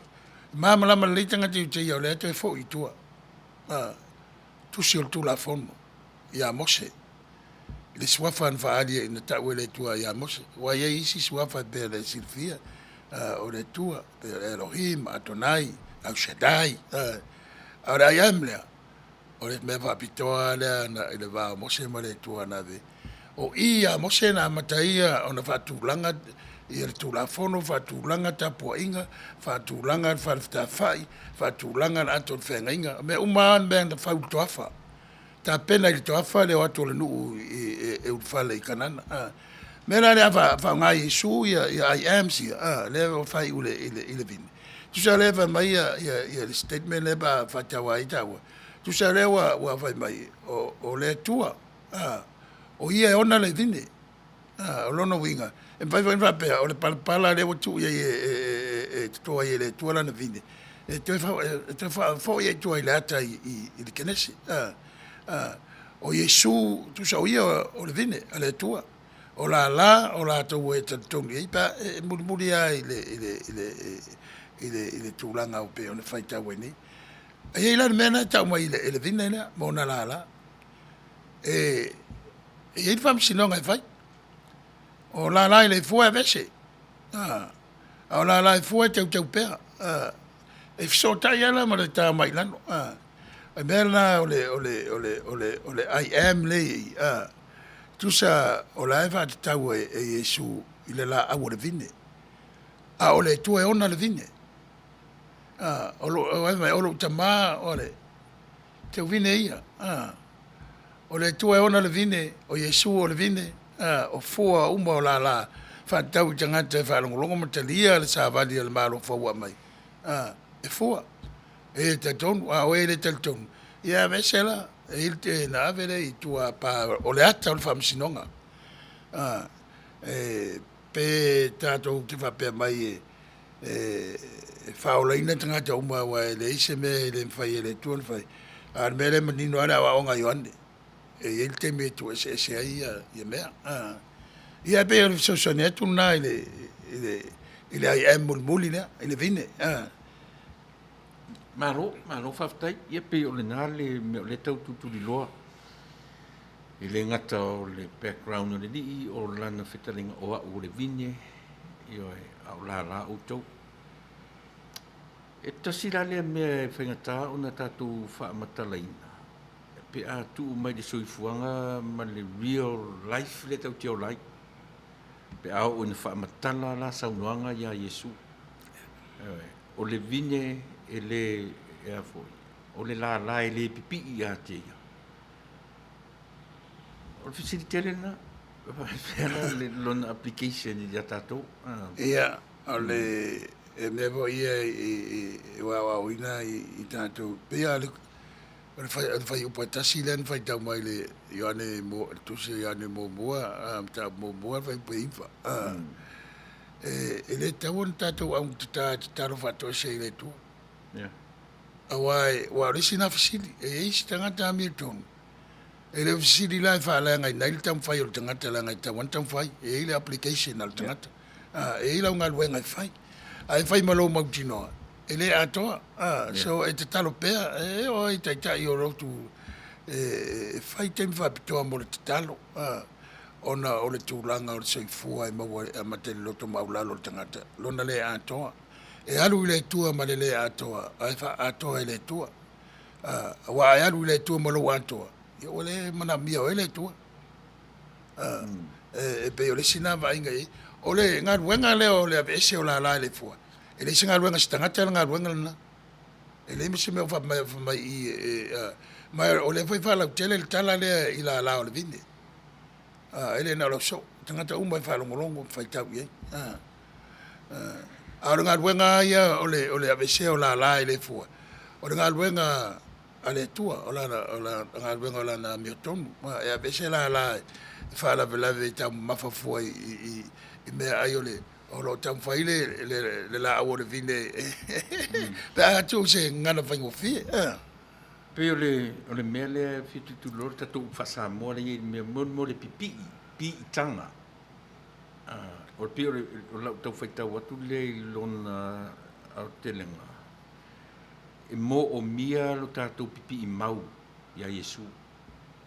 e malamalama lelei tagata Iutaia o lea e toe foi i tua. A, tusi o le Tulafono ia Mose, i le suafa na faaali na tau e le Atua ia Mose. Aua e i ai isi suafa e pei ona e silafia, o le Atua, e pei o le Elohim, Adonai, El Shaddai, a o le I am lea, o le mea faapitoa lava lea na, i le va o Mose ma le Atua na ave. O i ia Mose na amata ai ona faatulaga ia le Tulafono, faatulaga tapuaiga, faatulaga le fale fetalafai, faatulaga le ato o le feagaiga. O mea uma lava mea na fau i le toafa. Tapena i le toafa le o atu o le nuu e ulufale i Kanana. O le mea la lea a faaaoga e Iesu ia I ams ia, lea ua faaiu i le vine, tusa lea fai mai le statement lea pe a faitau ai taua, tusa lea ua fai mai o le Atua, o Ia e ona le vine. O lona uiga, e mafai foi ona faapea, o le palapala lea ua tuu i ai e toto ai e le Atua lana vine, e toe faafoi ai i tua i le ata i le Kenese. O Iesu, tusa o Ia o le vine a le Atua. O lala o latou e talitonu i ai pe a e mulimuli lava i le tulaga e pei ona faitau ai nei. E i ai la le mea lena e tau mai e le vine lea ma ona lala. E i ai le faamasinoga e fai. O lala e le fua e aveese, a o lala e fua e teuteu pea. E fesootai lava la ma le ta mai i lalo. O le mea lena o le I am lea e i i, tusa o la e faatatau e Iesu i le laau o le vine, a o le Atua e ona le vine. O lou Tama o le teuvine ia. O le Atua e ona le vine, o Iesu o le vine, o fua uma o lala e faatatau i tagata e faalogologo ma talia le savali a le Malo fou ua aumai, e fua. E talitonu, a o e le talitonu, ia e aveese la, e i ai ona ave lea i tua o le ata o le faamasinoga. Pe tatou te faapea mai e faaolaina tagata uma aua e leai se mea e le mafai e le Atua ona fai, a o le mea lea e manino lava le aoaoga a Ioane, e i ai le taimi e tuueseese ai ia mea. Ia e pei o le fesoasoani atu lena i le I am mulimuli lea, i le vine. Malo, malo faafetai. Ia pei o lena le mea o lea e tau tulituliloa. E le gata o le background o le alii, o lana fetalaiga o au o le vine, ioe, a o lala outou. E tasi la lea mea e faigata ona tatou faamatalaina, pe a tuu mai le soifuaga ma le real life lea tatou te ola ai, pe a oo ina faamatala la saunoaga ia Iesu. Ioe, o le vine e le, e a foi, o le lala e le pipii ia te ia. O le fesili tele lena, e faapefea la lona application ia tatou? Ia, o le e mea foi ia e aoaoina i tatou, pei lava o le fuaiupu e tasi lea na faitau mai i le Ioane, le tusi a Ioane muamua, mataupu muamua fuaiupu e 9. E le tatau ona tatou augatata e tatalo faatoese i le Atua. Aua o le isi lena fesili, e i ai isi tagata amiotonu, e le o fesili la e faaleagaina ai le taumafai o le tagata leaga e tatau lava ona taumafai, e i ai le obligation a le tagata, e i ai lau galuega e fai. Ae fai ma lou mautinoa, e le atoa. So e tatalo pea, e oo lava i taitai o lotu e fai taimi faapitoa mo le tatalo, ona o le tulaga o le soifua e maua e amata i le loto maualalo o le tagata, lona le atoa. E alu i le Atua ma le le atoa, ae faaatoa e le Atua. Aua a e alu i le Atua ma lou atoa, ia ua le manaomia e oe le Atua. E pei o le isi lena vaaiga i ai. O le galuega lea o le aveese o lala e le fua, e leai se galuega a se tagata le galuega lena. E leai ma se mea o fai mai i i, ma o lea foi e faalautele le tala lea i lala o le vine. E le na o le ausoo, o tagata uma e faalogologo ma faitau i ai. A o le galuega lava ia o le aveesea o lala e le fua, o le galuega a le Atua, o le galuega o Lana amiotonu. E aveese lala e faalavelave e taumamafa fua i meaai o lo o taumafai le laau o le vine pe a tuu i se gagana faigofie. Pei o le, o le mea lea e fia tilotilo le tatou upu faa-Samoa lea e i ai i le mea mo le pipii, piitaga. O le pei o le, o lau tau faitau atu lea i lona aotelega, e moomia lo tatou pipii mau iā Iesu.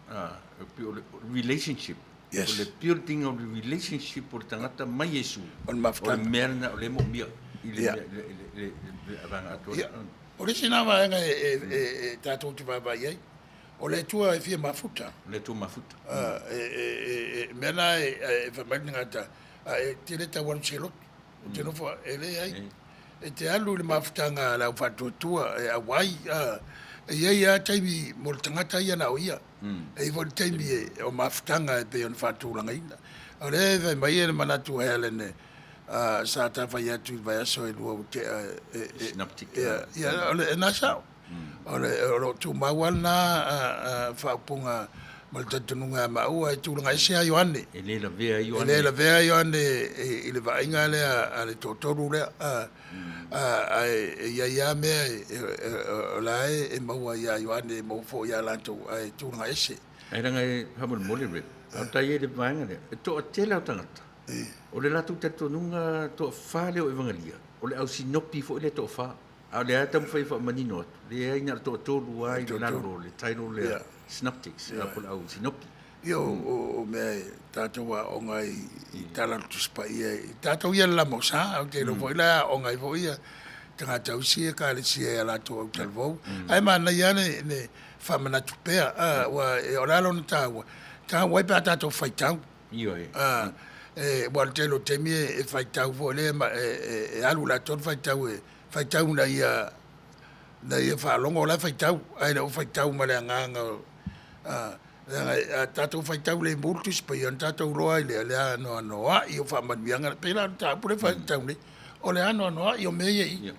E pei o le relationship. Yes. O le building of the relationship o le tagata ma Iesu. O le mafutaga. O le mea lena o lea e moomia i le, yeah. le, le vaega atoa. Yeah. O le isi lena vaega e tatou te vaavaai ai, o le Atua e fia mafuta. O le Atua mafuta. E mea na e fai mai le tagata, e te le tau alu i se lotu, ou te nofo, e leai. E te alu i le mafutaga a le au faatuatua e auai, e i ai lava taimi mo le tagata ia na o ia. E i ai foi le taimi o mafutaga e pei ona faatulagaina. O lea e fai mai e le manatu o Helen e, sa ta fai atu i le vaiaso e lua ua tea e, Synoptic. Ia, ia, o le, na sao. O le, o lo o tumau lava lena faaupuga ma le talitonuga ia maua e tulaga ese lava Ioane. E le lavea ai Ioane. E le lavea Ioane i le vaaiga lea a le toatolu lea. Ae e i ai lava mea o la e maua ia Ioane e maua foi ia latou ae tulaga ese. Ae leaga e faamolemole Rev. Faafetai ai i le vaega lea. E toatele o tagata. O le latou talitonuga toafa lea o Evagalia, o le au sinopi foi lea toafa. A o lea lava e taumafai e faamanino atu, leai na o le toatolu lava i lalo o le title lea, Synoptics, po o le au sinopi. Ia, o mea e tatou aooga ai i Tala o le Tusi Paia, i tatou ia le Lama o Sa, ou te iloa foi la e aooga ai foi ia tagata o isi Ekalesia i a latou autalavou. Ae manaia lava le faamanatu pea, aua o le a lona taua? E taua ai pe a tatou faitau. Ioe. Aua o le tele o taimi e faitau foi lea e alu latou le faitau e faitau ina ia ina ia faalogo o la e faitau, ae le o faitau ma le agaga o leaga a tatou faitau lemu le Tusi Paia ona tatou iloa ai lea le anoanoai o faamanuiaga. E pei la o le mataupu lea e faitau nei, o le anoanoai o mea ia i i.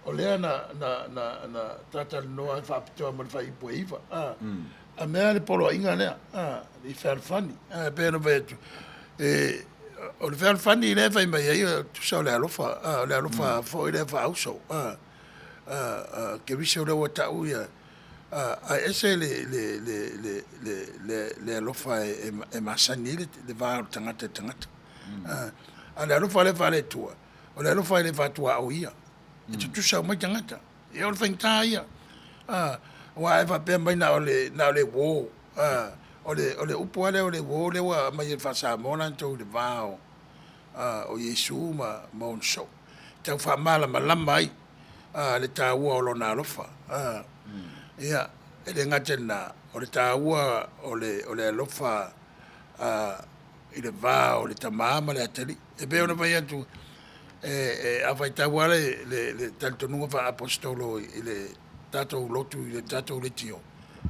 O lea na, na, na, na talatalanoa ai faapitoa ma le fuaiupu e 9. A, mm. a mea le poloaiga lea, a, i fealofani. A, pei ona fai atu, e, o le fealofani lea e fai mai ai, tusa o le alofa, a, o le alofa mm. foi lea faaauso. A, a, a, Keriso lea ua tau ia, a, a ese le, le, le, le, le, le, le alofa e, e, e masani ai le, le va o le tagata i le tagata. Mm. A, a le alofa lea faale-Atua, O le alofa e le faatuaao ia. E tutusa uma ai tagata. Ia o le faigata ia. Aua a e faapea mai na o le, na o le uo, o le, o le upu lava lea o le uo lea ua aumai e le faa-Samoa latou i le va o, o Iesu ma, ma ona soo. E tau faamalamalama ai le taua o lona alofa. Ia, e le gata i lena, o le taua o le, o le alofa i le va o le tama ma le atalii. E pei ona fai atu, e, a faitau lava le, le, le talitonuga faa-aposetolo i le tatou lotu i le tatou leitio,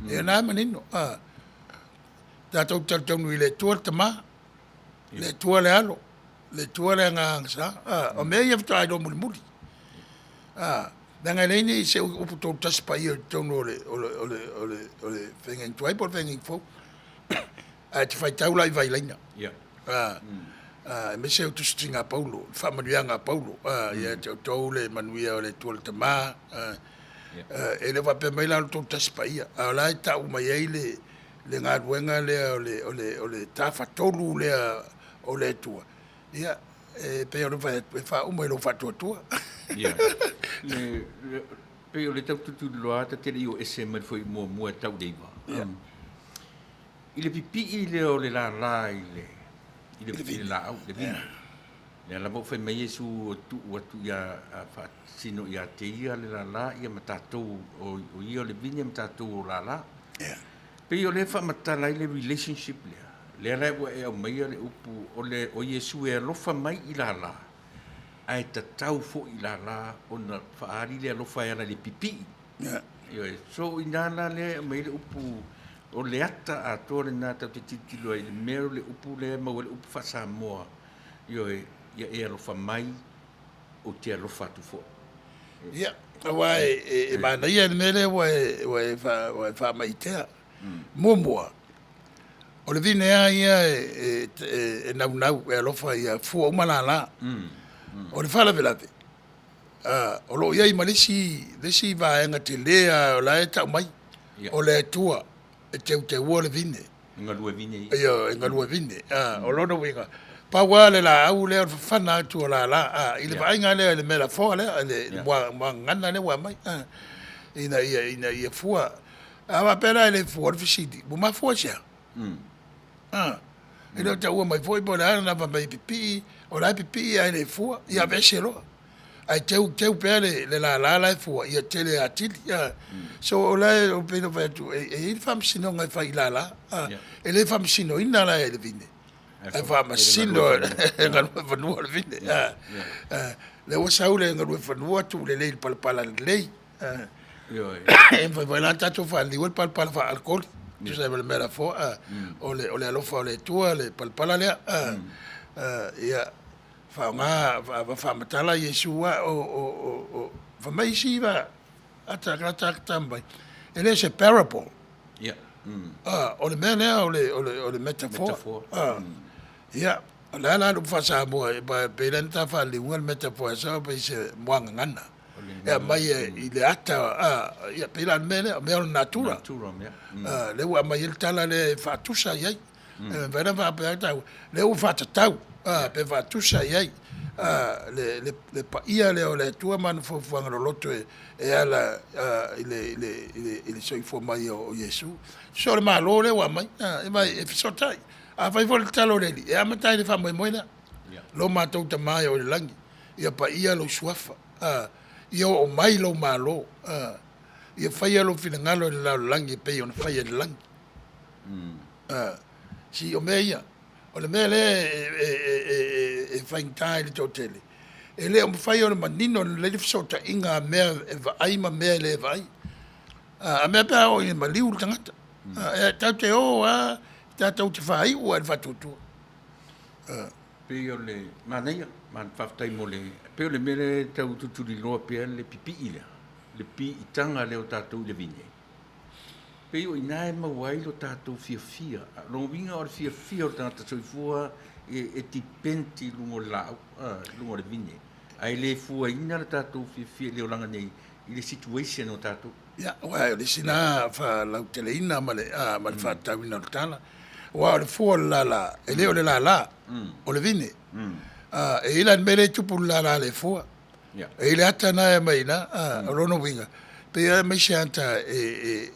e na manino, a, tatou talitonu i le Atua le Tama, le Atua le Alo, le Atua le Agaga Sa. A, o mea ia faatoa iloa mulimuli. A, leaga e leai ni se upu toatasi paia i totonu o le, o le, o le, o le, o le feagaiga tuai po o le feagaiga fou. Ae te faitau la i Vailaina. Yeah. Aemaise o tusitusiga a Paulo, le faamanuiaga a Paulo, ia te outou le manuia o le Atua le Tama. E le o faapea mai la o le Toatasi Paia, a o la e tau mai ai le, le galuega lea o le, o le, o le Tafatolu lea o le Atua. Ia, e pei ona fai atu, e faauma i lou faatuatua. Ia. Le, le, pei o le tau tulituliloa ta te le i o ese mai le foi muamua e tau le iva. Ia. I le pipii lea o le lala i le, i le, i le laau, le vina. Lea lava ua fai mai Iesu e tuu atu ia faasino ia te ia le lala ia ma tatou, o, o ia o le vine ma tatou o lala. Yeah. Pei o lea e faamatala ai le relationship lea. Lea la ua e aumaia le upu o le o Iesu e alofa mai i lala, ae tatau foi i lala ona faaali le alofa e ala i le pipii. Yeah. Ioe, so o i ina la lea e aumai ai le upu o le ata atoa lena tatou te tilotilo ai i le mea o le upu lea e maua ai le upu faa-Samoa, ioe, ia e alofa mai, ou te alofa atu foi. Ia, aua e manaia le mea lea ua e, ua e, ua e faamaitea. Muamua, o le vine lava ia e, e, e naunau e alofa ia fua uma lala. O le faalavelave, O lo o i ai ma le isi, le isi vaega tele lava o la e tau mai, o le Atua e teuteua le vine. E galue vine ia. Ioe, e galue vine. O lona uiga, pau lava le laau lea o le fafana atu o lala, i le vaaiga lea i le mea lafoa lea, i le muagagana lea ua aumai, ina ia, ina ia fua. A faapea la e le fua, o le fesili, ua mafua i se a? E le o taua mai foi po o le a lana fai mai e pipii, o la e pipii ae le fua, ia aveese loa. Ae teu teu pea le lala la e fua, ia tele atili. So o la e pei ona fai atu, e i ai le faamasinoga e fai i lala. E le faamasinoina la e le vine, ae faamasino e galue fanua le vine. Lea ua sau le galue fanua tuu lelei i le palapala lelei. E mafai foi la ona tatou faaliliu le palapala faa-alikoli, tusa ai ma le mea lafoa, o le alofa o le Atua le palapala lea. Ia faaaoga, faamatala Iesu ae fai mai isi ata mai, e le o se parable. O le mea lea o le metaphor. Ia, o le a la le upu faa-Samoa, aua e pei la ona ta faaliliuina le metaphor e sao pei se muagagana. E aumai i le ata, ia pei la o le mea lea, o mea o le natura. Lea ua aumai ai le tala lea e faatusa i ai. E mafai ona faapea atu, o lea ua faatatau pe faatusa i ai le paia lea o le Atua ma ana fuafuaga loloto e ala i le soifua mai o Iesu. So o le Malo lea ua aumai, e fesootai. Afai foi o le tatalo a le Alii, e amata lava i le faamoemoe lea, Lo matou Tama e oo i le lagi, ia paia lou suafa, ia oo mai lou Malo, ia faia lou finagalo i le lalolagi e pei ona faia i le lagi. See, o mea ia, o le mea lea e faigata ai i le toatele, e le o mafai ona manino lelei le fesootaiga a mea e vaai ma mea e le vaai. A mea pe a oo ina maliu le tagata, e tatou te o lava tatou te faaiu lava i le faatuatua. Pei o le manaia, faafetai mo le, pei o le mea lea e tau tulituliloa pea le pipii lea, le piitaga lea o tatou i le vine, pei o i ina e maua ai lo tatou fiafia. O lona uiga o le fiafia o le tagata soifua e depend i luga o le laau, i luga o le vine, ae le fuaina le tatou fiafia i le olaga nei i le situation o tatou. Ia, aua o le isi lena faalauteleina ma le faatatauina o le tala, aua o le fua o le lala, e le o le lala, o le vine. E i ai la le mea lea e tupu i le lala le fua, e i ai le ata lena e aumai i ina, o lona uiga, pei lava e aumai se ata e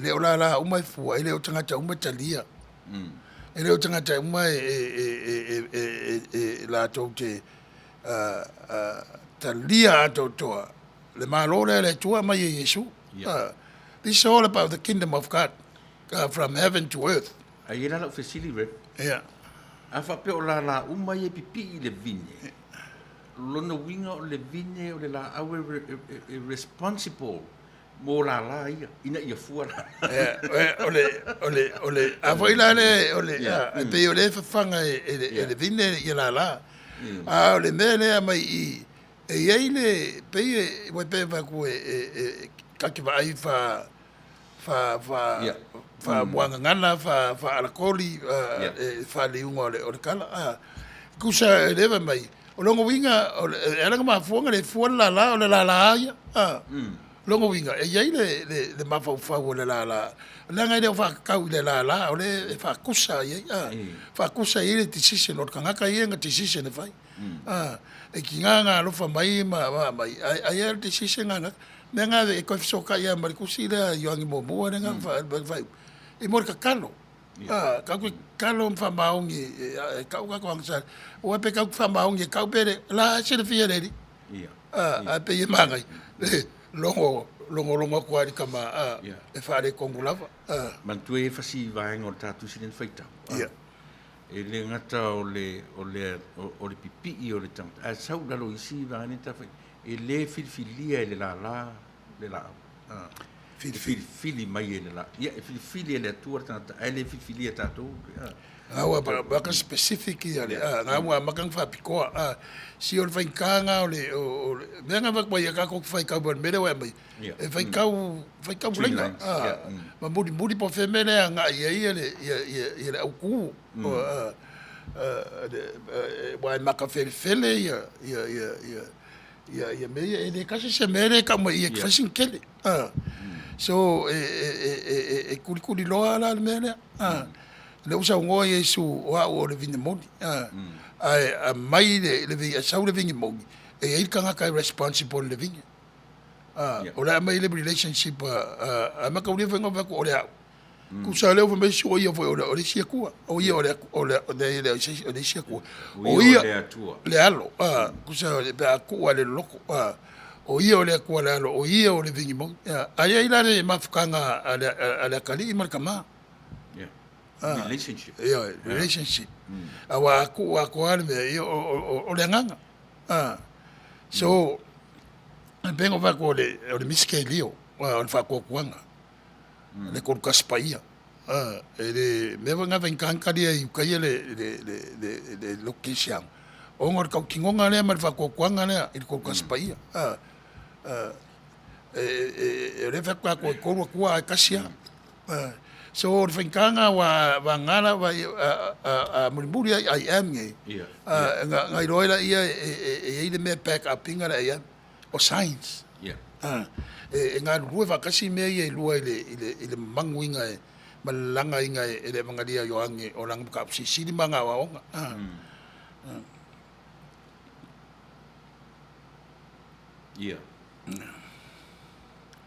le o lala uma e fua, e le o tagata uma e talia. E le o tagata uma e latou te talia atoatoa le Malo lea a le Atua aumai e Iesu. This is all about the kingdom of God from heaven to earth. Ae i ai la lau fesili Rev. Ia. A faapea o lala uma ia e pipii i le vine, lona uiga o le vine o le laau e responsible mo lala ia ina ia fua lala. O le, o le, o le, a foi la le, o le, e pei o lea e fafaga e le vine ia lala. A o le mea lea aumai i i, E i ai le, pei e, ua pei e fai atu e, ta te vaai fa, fa, fa, fa muagagana, fa, fa alakoli, e faaliuga o le, o le tala. A, tusa e le fai mai, o lona uiga, e ala ona mafua ona le fua le lala, o le lala lava ia. A, lona uiga, e i ai le, le, le mafaufau o le lala, leaga e le o faatatau i le lala, o lea e faatusa i ai, a, faatusa i ai le decision o le tagata ia na decision e fai. E tiga ona alofa mai ma aumai, ae ai lava le decision a gata. O le mea lena e toe fesootai lava ma le tusi lea a Ioane muamua lea na faaiu, i mo le tatalo. Tatou te tatalo ma faamaoni e tau tatou agasala, aua pe tatou te faamaoni e tau pe le, o la e silafia e le Alii. Ae pei e manaia le logo logologo atu lava i le tama e faaletonu lava. Manatua e i ai fasi vaega o le ta tusi lea na faitau. E le gata o le, o le, o le pipii o le tagata, ae sau i lalo o isi vaega nei tafa, e le filifilia e le lala le laau. E filifili mai e le laau. Ia, e filifili e le Atua le tagata, ae le filifilia e tatou. Lena ua amata specific ia le, lena ua amata ona faapitoa. Si o le faigata lena o le, o le mea lena e avatu ai tatou te faitau mai o le mea lea ua e aumaia, e faitau, faitau laina, ma mulimuli po o fea le mea lea e agai i ai le autu, aua e matafelefele Ia, ia mea ia, e le tasi se mea lea e tau mai i i e te fai sina tele. A. So, e, e, e, e, e, e kulikuli loa la le mea lea. A. Lea ua saunoa Iesu, o au o le vine moni. A. Ae aumai le, le, sau le vine moni, e i ai le tagata e responsible i le vine. A. O le a aumai le relationship a, a, a mataulia foi na fai atu o le au. Tusa lea ua fai mai isi o ia foi o le, o le isi Atua. O ia o le, o le, o le, le, o le isi Atua. O ia o le Atua. Le alo, a, tusa pe a tuu lava i le loloto, a, o ia o le Atua le alo, o ia o le vini moni. A, a i ai la le mafutaga a le, a le atalii ma le tama. Yeah. Relationship. Ioe, relationship. Aua a tuu atoa lava le mea, ia, o, o, o le agaga. A, so, e pei ona ou fai atu o le, o le miskelio, o le faatuatuaga. Le Kolokasi Paia. E le mea foi lena e faigata ona talia i uta ia le lotu kerisiano, ona o le tautinoga lea ma le faatuatuaga lea i le Kolokasi Paia. O lea e fai atu tatou e tolu Atua ae tasi lava. So o le faigata lena aua vagana la a mulimuli lava i I am nei, ona iloa ai lea e i ai le mea e back up ina le I am. o science. Yeah. E galulue faatasi mea ia e lua i le, i le, i le mamanuina e, ma le lagaina e le Evagalia a Ioane o lana mataupu silisili ma ana aoaoga. Ia.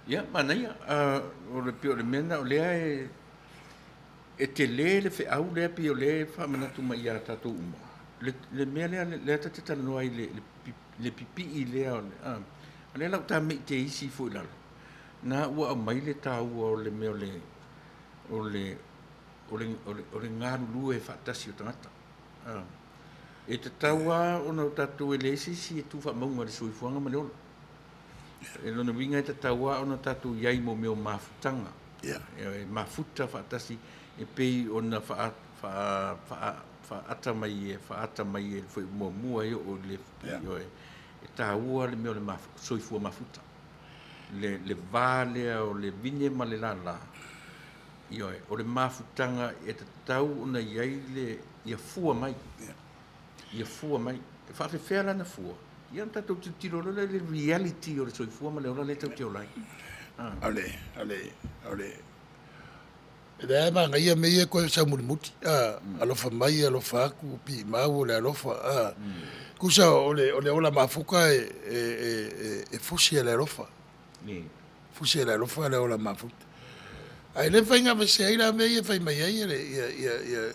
Ia, manaia. O le pei o le mea lena o lea e, e tele le feau lea pei o lea e faamanatu mai ia tatou uma. Le, le mea lea, lea ta te talanoa ai i le, le le pipii lea o le, a, o lea la ua ta mei te isi ifo i lalo, na ua aumai le taua o le mea o le, o le, o le, o le, o le galulue faatasi o tagata. A, e tatau lava ona o tatou e leai se isi e tu faamauga i le soifuaga ma le ola. E lona uiga e tatau lava ona tatou i ai mo mea o mafutaga. Yeah. E mafuta faatasi e pei ona faa, faa, faa, faaata mai e faaata mai e le foi muamua e oo i le ioe, e taua le mea o le soifua mafuta. Le, le va lea o le vine ma le lala, ioe, o le mafutaga e tatau ona i ai le, ia fua mai. Ia fua mai. E faafefea la ona fua? Ia ona tatou tilotilo loa lea i le reality o le soifua ma le ola lea tatou te ola ai. O le, o le, o le, E leai manaia mea ia e toe saumulimuli, a, alofa mai alofa atu, piimau o le alofa, a. Tusa o le, o le ola mafuta e, e, e, e fusi e le alofa. Fusi e le alofa le ola mafuta. Ae le mafai ona aveese ai la mea ia e fai mai ai le, ia, ia, ia,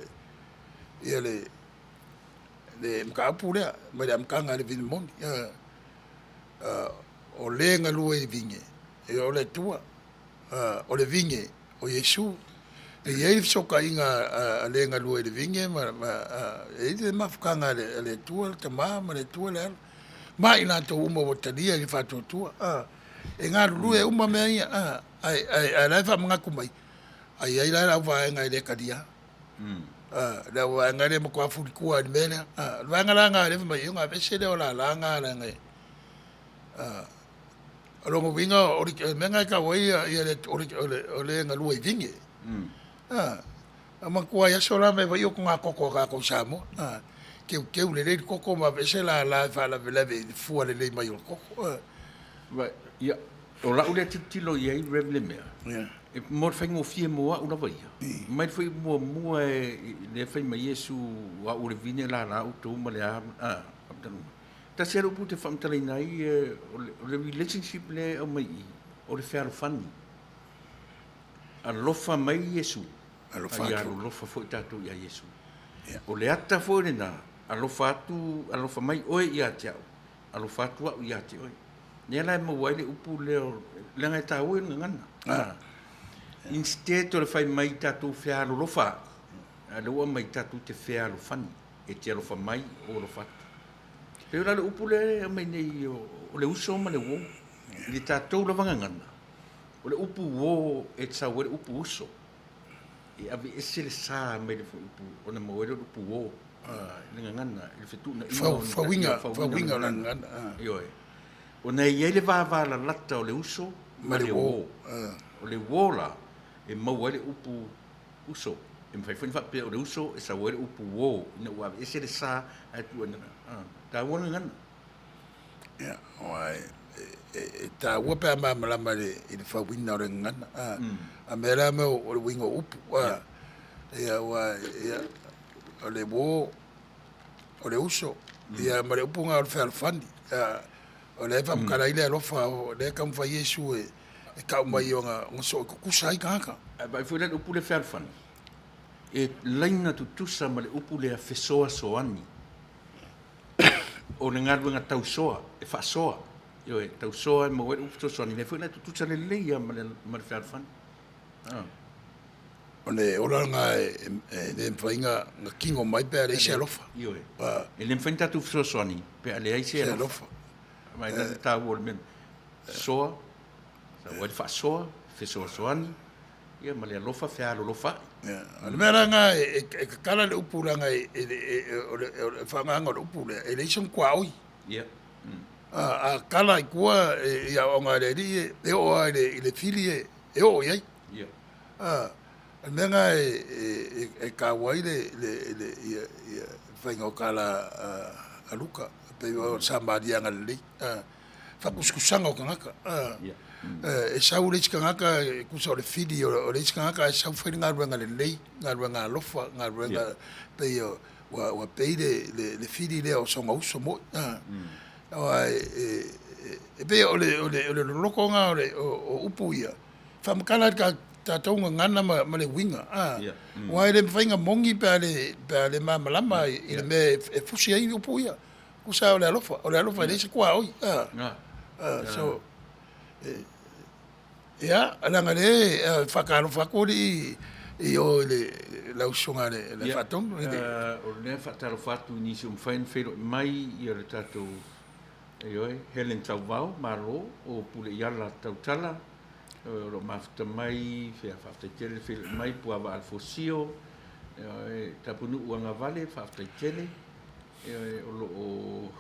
ia le, le mataupu lea mai le amataga i le vine moni. A, a, o le galue i vine, e o le Atua. O le vine o Iesu. E i ai le fesootaiga a le galue i le vine ma, ma, e i ai le mafutaga a le Atua le Tama ma le Atua le Alo, ma i latou uma ua talia i le faatuatua. E galulue uma mea ia, ae, ae, ae la e faamanatu mai, a i ai la le auvaega e le talia. Le auvaega lea e matua fulitua i le mea lea. O le vaega la lena lea fai mai, ia ona aveese lea o lala na leaga e, O lona uiga o le mea lena e tau ai ia le, o le galue i vine. A manatua ai aso la ma e vaai o togatogo a tatou i Samoa. Teuteu lelei le toto ma aveese lala e faalavelave i le fua lelei mai o le toto. Ia, o lau lea tilotilo i ai Rev Le Mea, e mo le faigofie mo au lava ia, mai le foi muamua e lea fai mai Iesu, o au o le vine lala outou ma le a, a, Tasi lava le upu ou te faamatalaina ai, o le relationship lea e aumai i i, o le fealofani. Alofa mai Iesu, Alofa a ia atu. alolofa foi tatou ia Iesu. O le ata foi lena, alofa atu, alofa mai oe ia te au, alofa atu au ia te oe. Lea la e maua ai le upu lea, leaga e taua i le gagana. Ah. Instead o le fai mai tatou fealolofa, a lea ua aumai tatou te fealofani, e te alofa mai, ou alofa atu. Pei o la le upu lea e aumai nei o le uso ma le uo. I le tatou lava gagana, o le upu uo e sau ai le upu uso. E aveese le sa mai le upu ona maua ai lea o le upu uo i le gagana, i le fetuunaiga o Fauiga, fauiga o le gagana. Ioe. Ona e i ai le vavalalata o le uso ma le uo. O le uo la, e maua ai le upu uso. E mafai foi ona faapea o le uso e sau ai le upu uo ina ua aveese le sa ae tuu ai na taua le gagana. Ia, aua e taua pe a malamalama i le fauina o le gagana. A mea la mea o le uiga o upu. Ia, aua ia, o le uo, o le uso, ia ma le upu lena o le fealofani. O lea e faamatala ai le alofa, o lea e taumafai Iesu e tau mai ona soo tutusa ai tagata. Ae vaai foi la i le upu lea fealofani, e laina tutusa ma le upu lea fesoasoani. O le galuega tausoa, e faasoa, ioe, tausoa e maua ai le upu fesoasoani, lea foi la e tutusa lelei lava ma le fealofani. O le ola lena e le mafai ona tino mai pe a leai se alofa. Ioe. E le mafai ona tatou fesoasoani pe a leai se alofa. Ma e le taua o le mea soa, sau ai le faasoa, fesoasoani, ia ma le alofa fealolofa ai. O le mea la lena e tatala le upu leaga o le faagaga o le upu lea, e leai sona tuaoi. Ia. A tala i tua i aoaoga a le alii e oo lava i le fili e oo i ai. Ia. O le mea lena e taua ai le faiga o tala a Luka, pei o le Samariaga lelei, faatusatusaga o tagata. E sau le isi tagata e tusa o le fili o le isi tagata ae sau fai le galuega lelei, galuega alofa, galuega pei ua pay le fili lea o sona uso moi. Aua e pei o le loloto lena o upu ia, faamatala i le tatou gagana ma le uiga, aua e le mafai ona moni pe a le malamalama i le mea e fusi ai upu ia. Tusa o le alofa, o le alofa e leai se tuaoi. So, ia, leaga o lea e faatalofa atu alii i o i lau susuga i le Faatonu. O lea e faatalofa atu i nisi ua mafai ona feiloai mai le tatou, ioe, Helen Tauvao, malo, o Puleiala Tautala, o lo o mafuta mai, faafetai tele le feiloai mai, Puavaa Alefosio, Tapunuu Agavale, faafetai tele, o lo o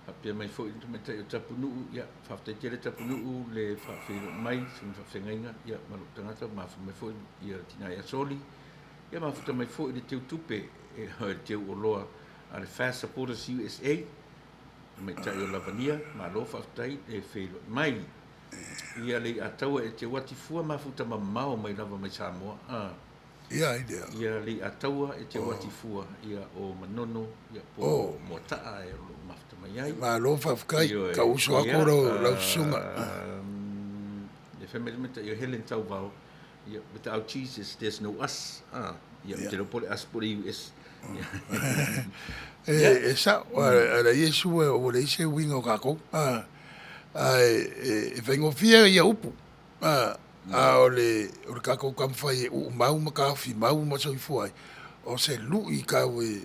faapea mai foi le tamaitai o Tapunuu, ia, faafetai tele Tapunuu le faafeiloai mai, sina faafeagaiga, ia, ma lou tagata, mafuta mai foi ia tina ia Soli, ia mafuta mai foi le teutupe, le teuoloa a le Fast Supporters USA, tamaitai o Lavania, malo faafetai le feiloai mai. Ia Leiataua e Teuatifua mafuta mamao mai lava mai Samoa. Ia ai lea. Ia Leiataua e Teuatifua, ia o Manono, ia po o Moataa e o lo o mafuta mai ai. Malo faafetai, tau uso atu lau susuga. Ia fai mai le tamaitai o Helen Tauvao, ia without Jesus there's no us. Ia ou te iloa po o le us po o le US. E sao, a le Iesu ua leai se uiga o tatou. Ae e faigofie ia upu, a o le tatou taumafai e uumau ma taofi mau ma soifua ai, o se lui tau e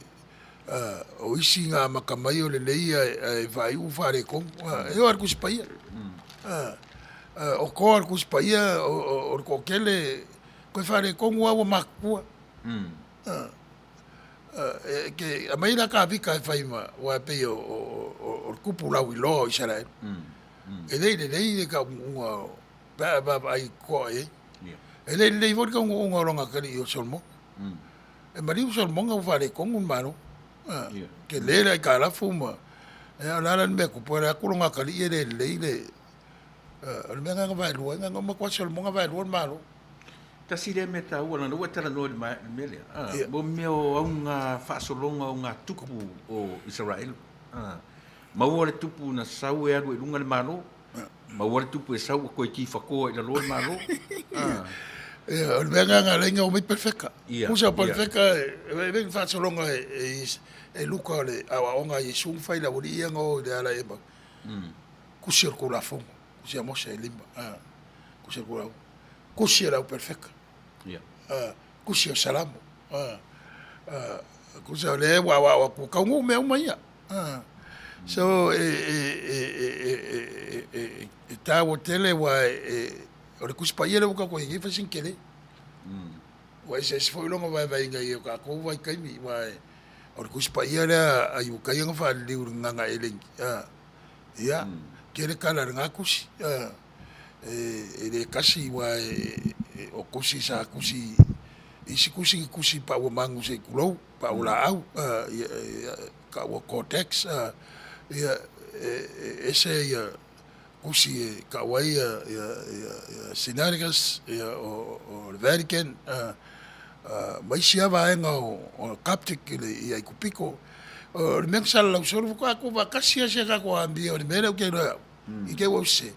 o isi na amata mai o lelei ae faaiu ua faaletonu. E oo lava i le Tusi Paia. O toa o le Tusi Paia o le toatele toe faaletonu lava ua matutua. E aumai la Tavita e fai ma, aua e pei o le tupu lauiloa o Isaraelu. E le i lelei le taunuuga pe a vaavaai totoa i ai. E le i lelei foi le taunuuga o lona atalii o Solomona. E maliu Solomona ua faaletonu le Malo. Tele le aitalafu ma, o le a la le mea e tupu, e alu atu lona atalii e le lelei le, o le mea lena na vaelua ai, na ona uma atu lava Solomona vaelua le Malo. Tasi lea mea taua, leaga ua e talanoa i le mea lea, mo mea o auga faasologa o ngā tupu o Isaraelu. Maua le tupu na sau e alu i luga le Malo, maua le tupu e sau ua toe tifakoa i lalo le Malo. Ia, o le mea lena na ala ai ona omai perofeta. Tusa o perofeta, e i ai le faasologa e Luka o le aoaoga a Iesu na fai i le aualii ia na o i le ala i Emau. Tusi o le Tulafono, tusi a Mose e lima, tusi o le Tulafono. Tusi o le au perofeta, tusi o Salamo. Tusa o lea ua aoao atu, ua taunuu mea uma ia. So, e taua tele aua o le Tusi Paia lea ua tatou i ai nei e fai sina tele. Ua eseese foi lona vaevaeina i o tatou vaitaimi, aua o le Tusi Paia lea a Iutaia na faaliliu i le gagana eleni. Ia, tele tala i lena tusi. E le tasi aua o tusi sa tusi, isi tusi na tusi i pau o manu se i tulou, pau o laau, taua codex. Ia, e, e ese ia tusi e tau ai ia, ia, ia, ia Sinaiticus, ia, o, o le Vatican, a, a, ma isi lava vaega o, o Coptic i le, i Aikupito. O le mea na salalau solo, faatoa tuufaatasi lava si a tatou amio i le mea lea ou te iloa e au, i te i ua ou sese.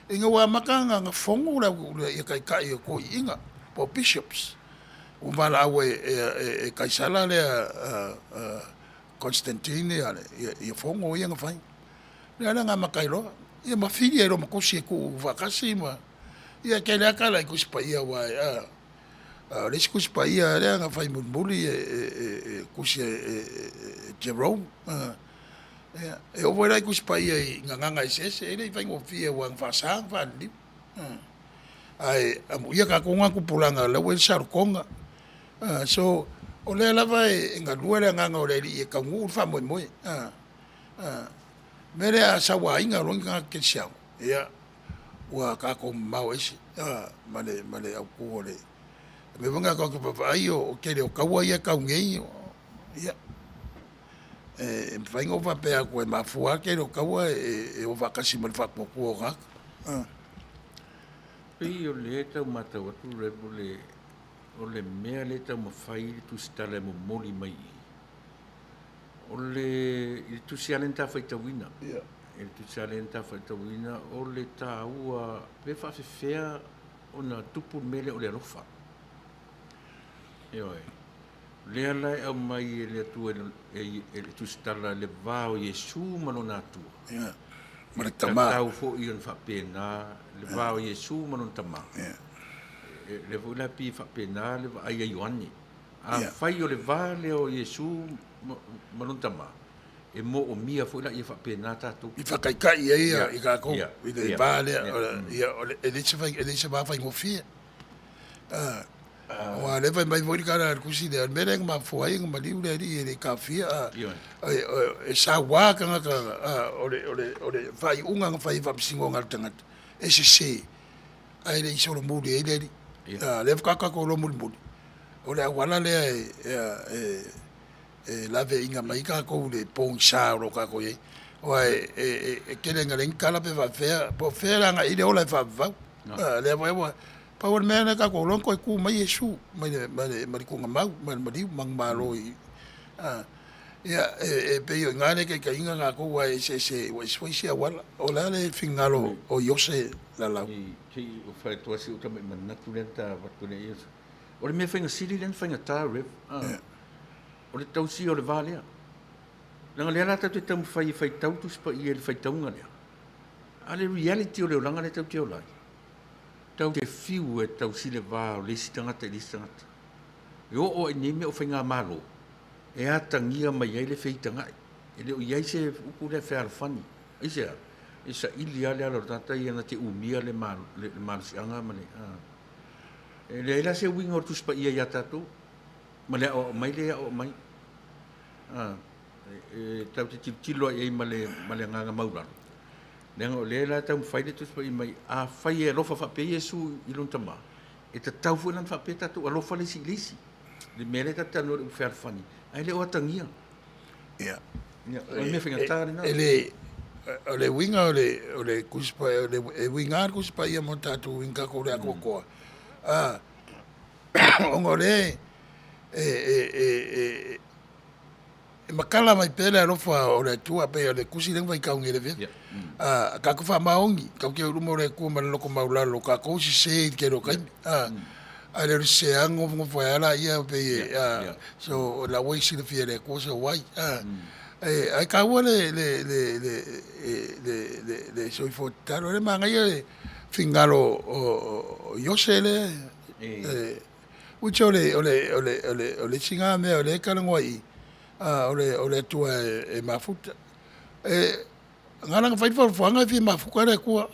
Ina ua amata ona ona fono le au ia taitai o toeaiina po o bishops ua valaau e e e Kaisara lea a Constantine ia ia fono ia na fai. Lea la na amata ai loa ia ma fili ai loa ma tusi e tuu faatasi ma ia e tele lava tala i Tusi Paia aua a o le isi Tusi Paia lea na fai mulimuli e e tusi e Jerome. Ia, e oo foi la i Tusi Paia i gagana eseese, e le i faigofie aua na faasa ona faaliliu. Ae amuia tatou na tupulaga o la ua i ai le saolotoga. So, o lea lava e galue le Agaga o le Alii e taunuu le faamoemoe. O le mea lea a sauaina loa ni tagata kerisiano, ia, ua tatou mamao ese ma le ma le autu o le mea foi lena tatou te vaavaai o le tele o taua ia e tau nei, ia, E mafai ona ou faapea atu e mafua lava le tele o taua e o faatasi ma le faatuatua o tagata. Pei o lea e tau matau atu Rev o le, o le mea lea e taumafai le tusitala e momoli mai i i, o le, i le tusi lava lea na ta faitauina, i le tusi lava lea na ta faitauina, o le taua, pe faafefea ona tupu le mea lea o le alofa. Ioe. Lea la e aumai e le Atua e le tusitala le va o Iesu ma lona Atua. Ia, ma le Tama. Tatau foi ona faapena le va o Iesu ma lona Tama. Ia. Lea foi la pei e faapena le vaai a Ioane. Afai o le va lea o Iesu ma lona Tama, e moomia foi la ia faapena tatou. I faataitai ai i tatou i le va lea. Ia, e leai se va faigofie. Aua o lea e fai mai foi le tala a le tusi lea, o le mea lea na mafua ai ona maliu le alii e le i taofia, e saua tagata, o le faaiuga na fai e faamasinoga a le tagata, e sese, ae le i solomuli ai le alii. O lea faatoa tatou iloa mulimuli, o le auala lea e laveaiina mai ai tatou i le pogisa o lo o tatou i ai. Aua e tele ina leai ni tala pe faapefea, po o fea e agai i ai le ola e faavavau. O lea foi ua, pau o le mea lea tatou iloa na toe tu mai Iesu mai le tuugamau, mai le maliu manumalo i, ia e pei o i ina lea e taitaiina tatou aua e eseese, ua ese foi isi auala. O le a le finagalo o Iose Lalau? Se i ou fai atu lava si ou tamai manatu lea na ta avatu nei. O le mea faiga sili lea na faigata Rev, o le tausia o le va lea. Leaga o lea la tatou te taumafai e faitau Tusi Paia i le faitauga lea, a o le reality o le olaga lea tatou te ola ai, tatou te fiu e tausi le va o le isi tagata i le isi tagata. E oo lava i nei mea o faigamalo, e atagia mai ai le feitagai. E le o i ai se upu lea fealofani. Aisea? E saili lava le ala o le tagata ia na te umia le malosiaga ma le... E leai la se uiga o le Tusi Paia ia tatou, ma le aoao mai lea e aoao mai. E tatou te tilotilo lava i ai ma le, ma le agaga maualalo, leaga o lea la e taumafai le Tusi Paia mai, afai e alofa faapea Iesu i lona Tama, e tatau foi la ona faapea tatou alofa le isi i le isi. Le mea lea tatou te talanoa i le upu fealofani, ae le o atagia. Ia. Ia, o le mea faigata lena. E le, o le uiga o le, o le Tusi Paia, e uiga lava le Tusi Paia mo tatou i tatou le atoatoa. Ona o lea e, e, e, e, e matala mai pea le alofa o le Atua, pei o le tusi lea na faitau nei i le afiafi. A tatou faamaoni, tatou te o i luma o le Atua ma le loto maualalo, o tatou e sese i le tele o taimi. A le o le sese lava nofonofo ai lava laia pei e, so o la ua silafia e le Atua so ai. Ae taua le le le le le le soifua tatalo, o lea e manaia le finagalo o Iose lea e which o le o le o le o le o le isi na mea o lea e talanoa i i, o le o le Atua e mafuta. E na ala ona fai le fuafuaga e fia mafuta le Atua.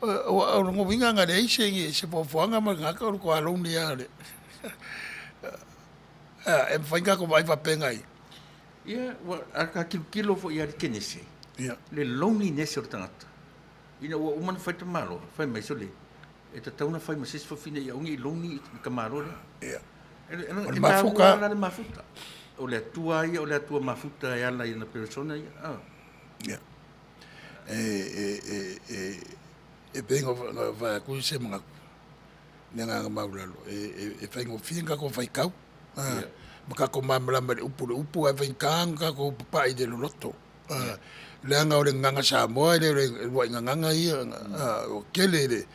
O lona uiga ana leai se fuafuaga ma le tagata o le matua lonely lava. E mafai ona tatou vaai faapea i ai? Ia, a ta tilotilo foi ia i le Kenese, le loneliness o le tagata, ina ua uma ona fai le tamaloa, fai mai, sole, e tatau ona fai ma se isi fafine ia aua ne i lonely le tamaloa lea. Ia. O le mafuta. O le mafuta. O le Atua ia, o le Atua mafuta e ala i ana persona ia. Ia. E, e, e, e, e pei na fai atu se manatu, le agaga maualalo, e, e, e faigofie ona tatou faitau, a, ma tatou malamalama i le upu i le upu, ae faigata ona tatou papai i le loloto. A, leaga o le gagana Samoa e le o le uluai gagana ia, a, ua tele le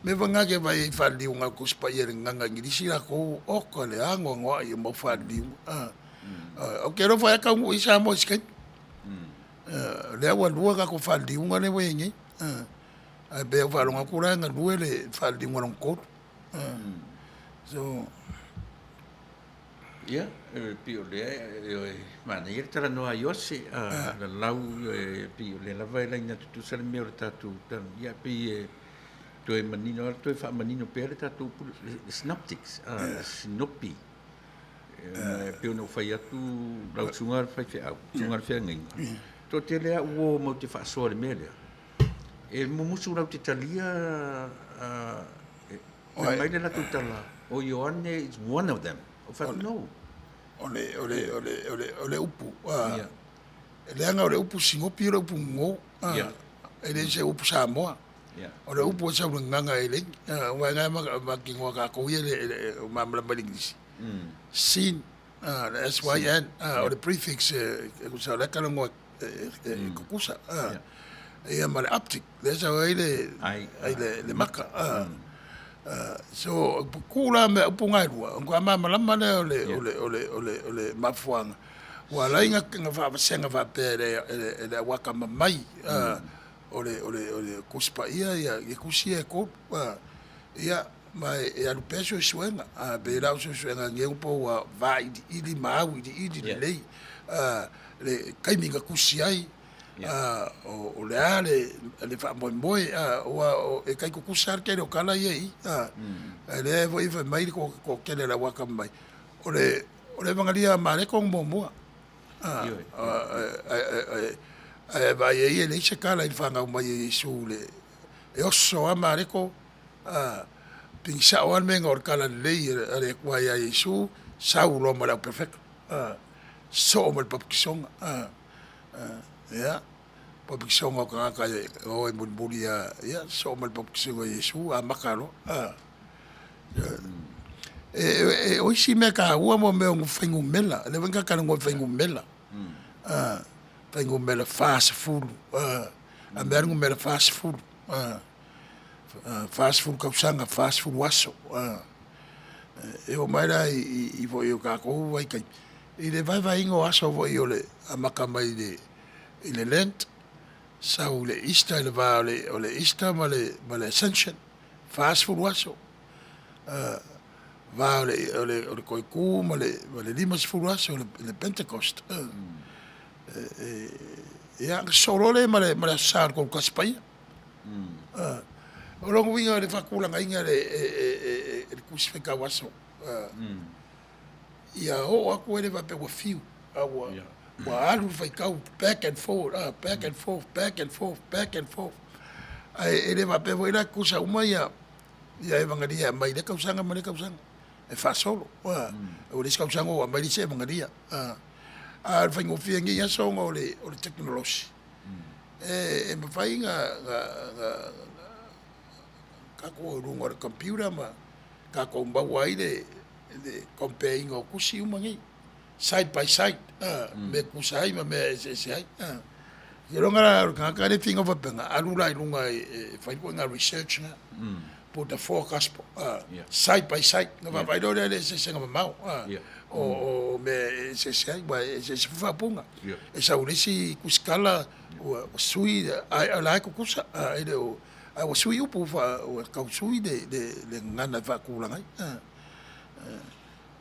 mea foi lena e te vaai ai i faaliliuga a le Tusi Paia i le gagana Igilisi latou, oka le anoanoai o mau faaliliuga. A, ou te iloa foi lava e taunuu i ai Samoa i se taimi. O lea ua lua tatou faaliliuga lea ua i ai nei. Ae pei ua ou faalogo atu la e galue le faaliliuga lona tolu. So. Ia, e pei o lea e manaia le talanoa a Iose, lalau e pei o lea lava e laina tutusa le mea o le tatou talanoa, ia pei e toe manino lava, toe faamanino pea le tatou le synoptics, sinopi. E pei ona ou fai atu lau susuga i le faifeau, susuga i le feagaiga, toatele lava uo matou te faasoa i le mea lea. E mumusu latou te talia fai mai le latou tala, o Ioane is one of them. Ou fai atu, no. O le, o le, o le, o le, o le upu, leaga o le upu sinopi o le upu gogō, e le se upu Samoa. O le upu e sau i le gagana eleni, aua e mautinoa tatou ia e malamalama i le Igilisi. Sin, le S-Y-N, o le prefix e tusa o lea e talanoa e tutusa. Ia ma le optic, lea e sau ai le maka. So, tuu la mea upu na e lua, ona faatoa malamalama lea o le mafuaaga ua ala ai ona faavasega faapea e le au atamamai o le o le o le Tusi Paia ia ia tusi ia e tolu a ia ma e alu pea suesuega a pei la o suesuega nei po ua vailiili ma auiliili lelei a le taimi na tusi ai a o le a le faamoemoe a ua e tai tutusa lava le tele o tala ia i i a ae lea foi fai mai le toatele o le au atamamai o le o le Evagalia a Mareko na muamua. Ae vaai ai e leai se tala i le fanau mai o Iesu i le, e oso lava Mareko, pigi sao lava le mea o le tala lelei a le Atua ia Iesu, sau loa ma le au perofeta, sosoo ma le papatisoga. Ia, papatisoga o tagata e o e mulimuli lava, ia sosoo ma le papatisoga o Iesu amata loa. O isi mea taua mo mea o fuainumera, lea foi na ta talanoa i fuainumera, fuainumera 40, a mea le numera 40, 40 tausaga, 40 aso. E oo mai la i foi o tatou vaitaimi, i le vaevaeina o aso foi o le amata mai i le Lent, sau i le Easter i le va o le Easter ma le Ascension, 40 aso, va o le toe tu ma le 50 aso, le Pentecost. Ia, ona sosoo loa lea ma le Aso Sa o le Konekarasi Paia. O lona uiga o le faatulagaina e le Tusi Faitau Aso, ia oo atu e le faapea ua fiu, a ua alu le faitau back and forward, back and forth, back and forth, back and forth. Ae e le faapea foi la e tutusa uma ia evagalia e aumai i lea tausaga ma lea tausaga. E faasolo. Ua le isi tausaga ua aumai le isi evagalia. A o le faigofie i nei aso ona o le tekonolosi, e mafai ona tatou o i luga o le computer ma tatou maua ai le compare ina o tusi uma nei, side by side, mea e tutusa ai ma mea e eseese ai. Seiloga la o le tagata lea e finau faapena, alu la i luga e fai ituaiga research na, put the four gospel side by side, ona vaavaai loa lea i le eseesega mamao o mea e eseese ai, aua e eseese foi faaupuga. E sau i le isi tusitala ua sui, ae o la e tutusa, e le o, ae ua sui upu, ua tau sui le gagana e faatulaga ai.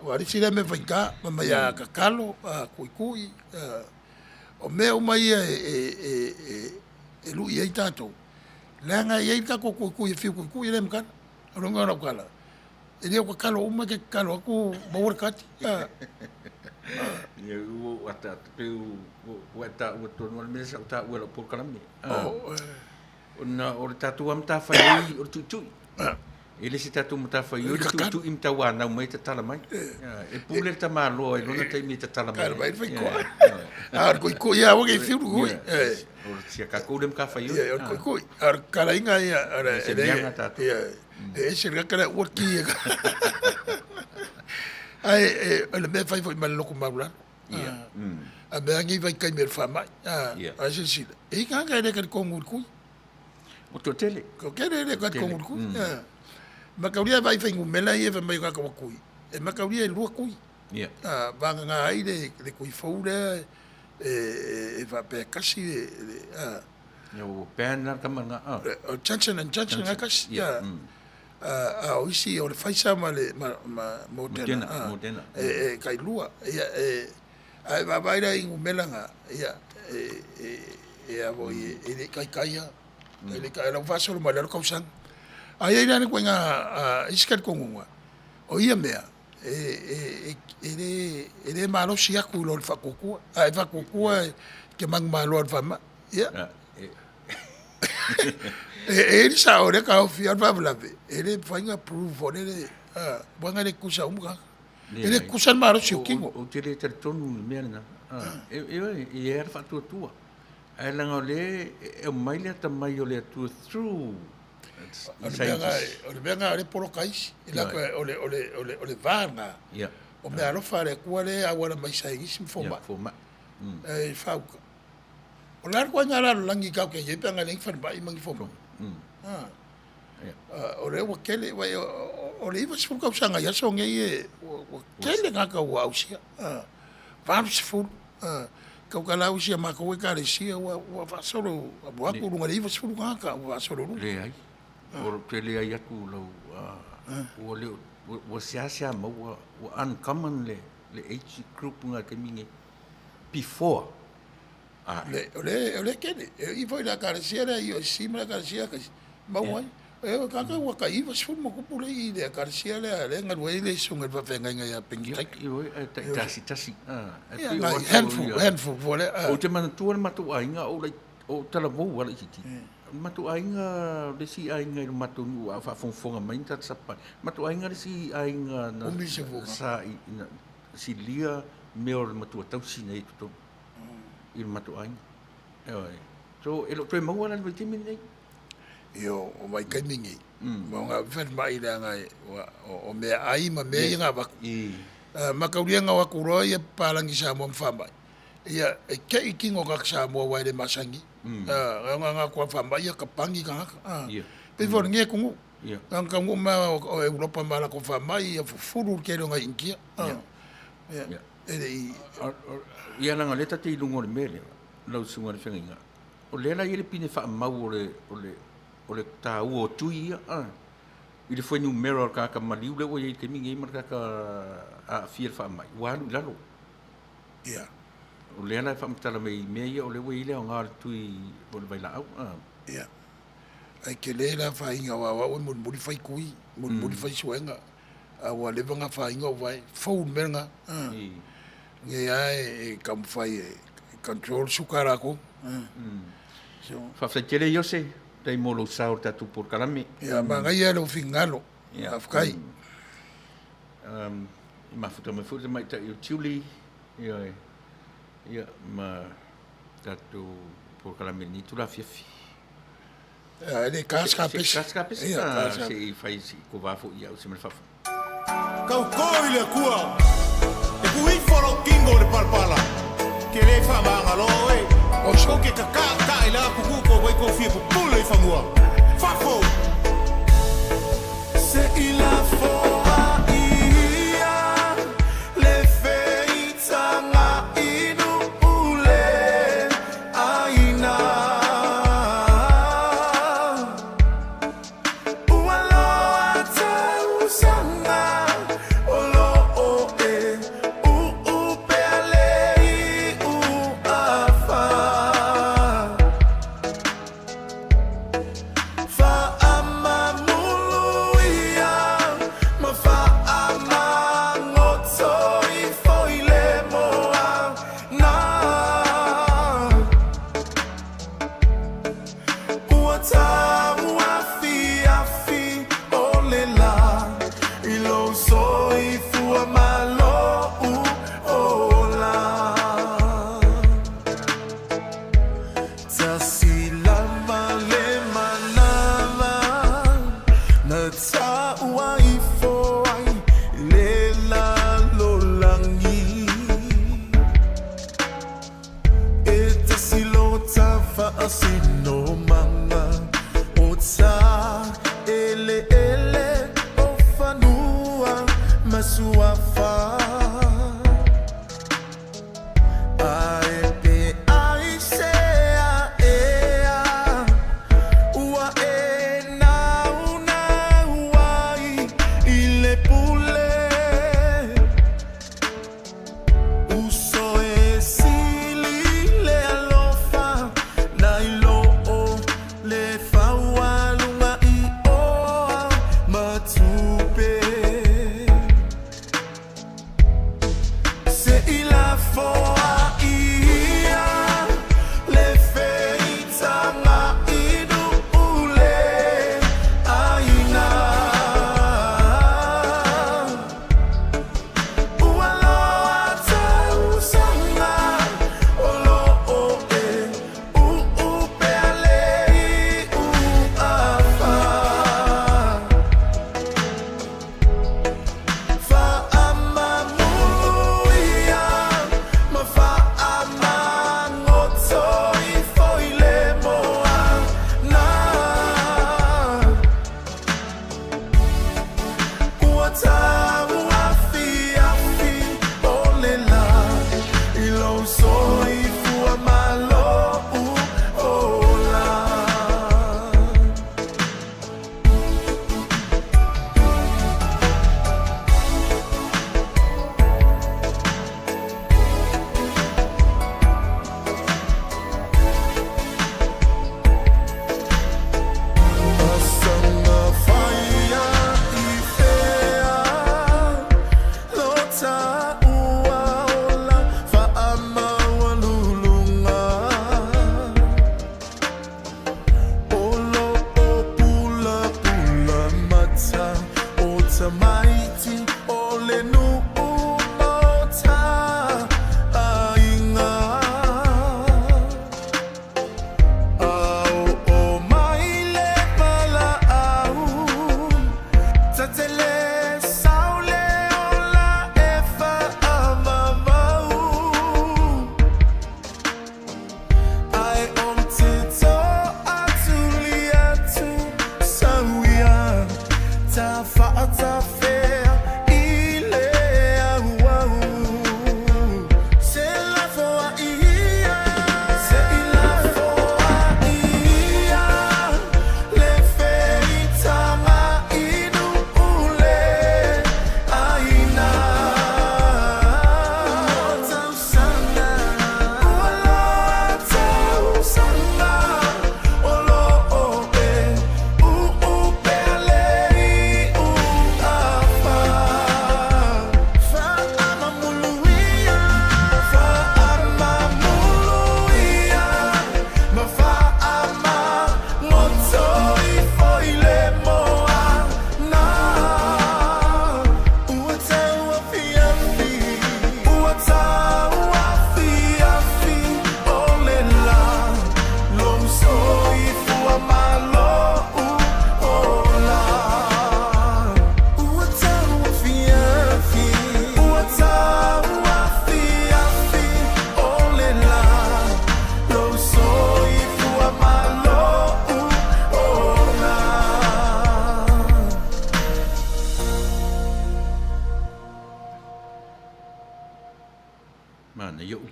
Aua o le isi lea mea faigata, fai mai a tatalo, a tuitui, o mea uma ia e lui ai tatou, leaga e i ai le tatou tuitui e fiu tuitui e le matala. O le uiga o lau tala, e le o tatalo uma e te tatalo atu maua le kati. Ia ua ou ataata pei ua e taua tonu lava le mea lea sa ou taua i lau polokalame. Ona o le tatou lava matafaioi o le tuitui. E le se tatou matafaioi le tuitui ma tauanau mai e tatala mai. E pule le tamaloa i lona taimi e tatala mai ai. A o le koikoi lava aua ne i fiu le koikoi. O si a tatou lea matafaioi. O le koikoi. A o le tatalaina ia, e leai, e ese le gata lea ua ki e. Ae o le mea e fai foi ma le loto maualalo. A mea lava nei vaitaimi o le faamai, a silasila, e i ai tagata e le talitonu i le tui. Ua toatele. Toatele e le talitonu i le tui. Mataulia e vaai i fuainumera ia fai mai o tagata ua tui, e mataulia e lua tui. Vagana ai le tui fou lea e faapea e tasi le. Ia ua ban la le tama lena. O Johnson and Johnson lena e tasi. A o isi o le Pfizer ma le Moderna e tailua. Ia e a e vaavaai la i numera na, ia e a foi e le i taitai lava. E le i taitai, o la ua faasolo mai i lalo tausaga. Ae i ai la le ituaiga isi talitonuga, o ia mea e le malosi atu i lo le faatuatua. A e faatuatua e te manumaloa i le faamai. Ia. E i ai le sao o lea taofi, a o le faalavelave, e le mafai ona prove foi lele, aua e le tutusa uma tagata. E le tutusa le malosi o tino. Ou te le talitonu i le mea lena. Ioe, e i ai lava le faatuatua. Ae leaga o lea e aumai le atamai o le Atua through scientists. O le mea lena o lea e poloka ai isi. O le va lena o meaalofa a le Atua lea e auala mai i saienisi ma fomai. E faauta. O le a le ituaiga lalolagi tatou te i ai pe ana leai ni falemai ma ni fomai? O lea ua tele, o le 90 tausaga i aso nei ua tele tagata ua ausia, 80. Tautala au i si a matou Ekalesia ua faasolo ua atu i luga i le 90 tagata ua faasolo i luga. Leai, ou te leai atu lau, ua le o, ua seasea maua, ua uncommon le age group lena i le taimi lenei, before. O lea e tele. E i foi le Ekalesia lea IOC ma le Ekalesia maua ai. E o tagata ua tai 90 ma tupu lea i le Ekalesia lea lea e galue ai le susuga i le faafeagaiga ia Penny Taika. Ioe, ae taitasi tasi. Handful, handful foi lea. Ou te manatua le matou aiga o ou talavou lava laitiiti. O le matou aiga, le isi aiga i le matou nuu a o faafogafoga mai ni tagata Sapani. Matou aiga le isi aiga na sa silia mea o le matua tausi na i ai i totonu. I le matou aiga. Ioe. So, e le o toe maua la i le vaitaimi lenei. Io, o vaitaimi nei, ma o gau falemai leaga o meaai ma mea ia na avatu. Mataulia na o atu loa ia papalagi Samoa ma faamai, ia e te i tino o tagata Samoa aua e le masani. Na ona atu lava faamai ia tapagi tagata. Pei foi o lenei atunuu, na ona taunuu mai lava o Europa ma latou faamai ia fufulu le tele o nai Initia. E le i... Ia leaga o lea ta te i luga o le mea lea, lau Susuga i le Feagaiga, o lea la e i ai le pine faamau o le, o le, o le taua o tui ia, a, i le fuainumera o le tagata maliu lea ua i ai i le taimi lenei ma le tagata aafia i le faamai, ua alu i lalo. Ia. O lea la e faamatala mai i mea ia o lea ua i ai le aoga o le tui o le vailaau, a. Ia. Ae tele le afaina aua o au e mulimuli fai tui, mulimuli fai suega. A ua leva ona afaina ou vae, fou le mea lena. Nei lava e taumafai e control suka a latou. Faafetai tele Iose, faafetai mo lou sao i le tatou polokalame. Ia, manaia lou finagalo. Faafetai. I mafuta mai foi le tamaitai o Julie, ioe, ia, ma tatou polokalame i lenei itula afiafi. E le ta se kapesi. Ta se kapesi. Ia, se i fai si kova foi iau se mea fafo. Tauto i le Atua, e kuifo lou kingo i le palapala, ke le faamagalo oe. Kou ke kakaʻakaʻi la kuku kou vai kou fia pupule i fanua. Fafo! Se i lafoa ia le feitaga inu ule ʻāina. Ua loa tausaga o loo e ʻuʻupea le iʻu afa.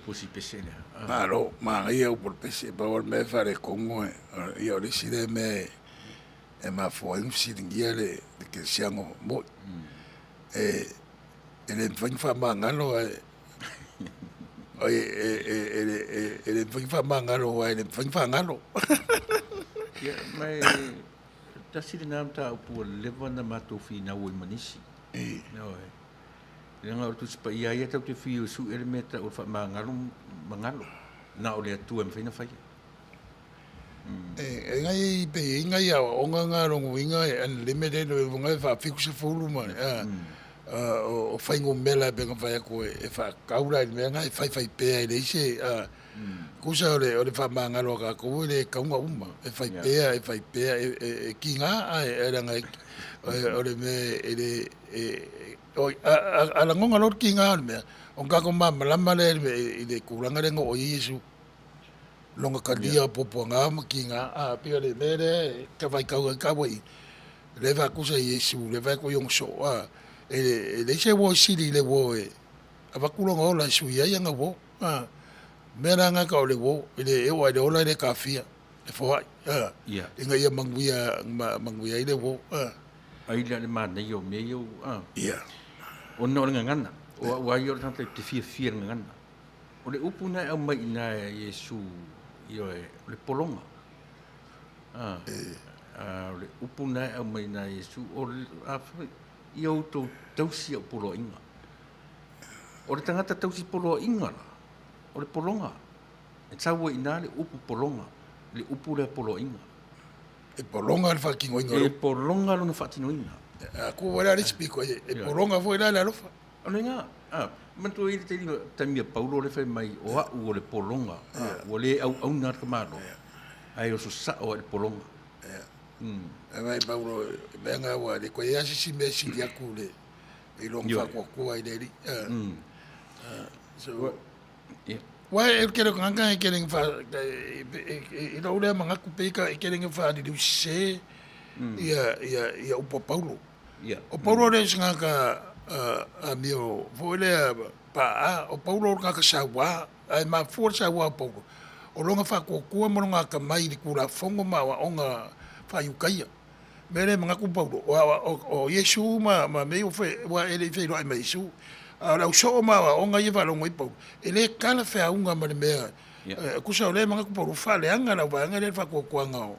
Tusi pese lea. Malo, manaia upu o le pese, pau o le mea e faaletonu e, ia o le isi lea mea e mafua ai ona fesiligia le kerisiano moi. E e le mafai ona faamagalo ae e le mafai ona faamagalo aua e le mafai ona faagalo. Ia, ma e tasi lena mataupu ua leva ona matou finau ai ma nisi. Ioe. Leaga o le Tusi Paia ia tatou te fiu e sue le mea e tau o le faamagalo ma galo. Na o le Atua e mafai ona faia. E nai pe i ai nai aoaoga na lona uiga e unlimited e faa-70 ma o fuainumera e pei ona fai atu e faatatau la i le mea lena e faifai pea e leai se tusa o le faamagalo a tatou e le tatau ona uma e fai pea e fai pea e tiga ae leaga o le mea e le a lagona loa le tiga o le mea ona tatou malamalama lea i le tulaga lea na oo i ai Iesu. Lona talia o puapuaga ma tiga, a pei o le mea lea e tau faitau ai tau ai, lea e faatusa i Iesu lea e fai atu i ona soo, a, e leai se uo e sili i le uo e avatu lona ola e sui ai ana uo. A, mea la na e tau o le uo, e le oo lava i le ola e le taofia e foai, a, ina ia manuia, manuia ai le uo. A. Ai lea le manaia o mea ia, a. Ona o le gagana, o au lava ia o le tagata ou te fiafia i le gagana. O le upu na e aumai i ina e Iesu, ioe, o le pologa. A, a, o le upu na e aumai i ina e Iesu, o le, a fai, ia outou tausi au poloaiga. O le tagata tausi poloaiga la, o le pologa. E sau ai i ina le upu pologa, le upu lea poloaiga. E pologa le faatinoina. E pologa lona faatinoina. A ku foi la le isi pito, e pologa foi la le alofa. O lena, a, manatua i le taimi, taimi a Paulo lea fai mai, o a'u o le pologa, ua le auauna le tamaloa, ae oso sa'o ai le pologa. Fai mai Paulo, mea na ua le toe i ai lava se isi mea e sili atu le, i lona faatuatua i le Alii. So, Aua e le tele o tagata e tele ina fa, i lou lea manatu pei e tele ina faaliliu sese ia, ia, ia upu a Paulo. O Paulo le o se tagata amio foi lea paaa, o Paulo o le tagata saua, ae mafua le saua o Paulo, o lona faatuatua ma lona atamai i le Tulafono ma aoaoga faa-Iutaia. O le mea lea e manatu Paulo, o Iesu ma mea ia aua e le i feiloai ma Iesu, a o le ausoo ma aoaoga ia e faalogo ai Paulo, e le talafeauga ma le mea, tusa o lea e manatu Paulo, ua faaleaga lau vaega lea i le faatuatuaga o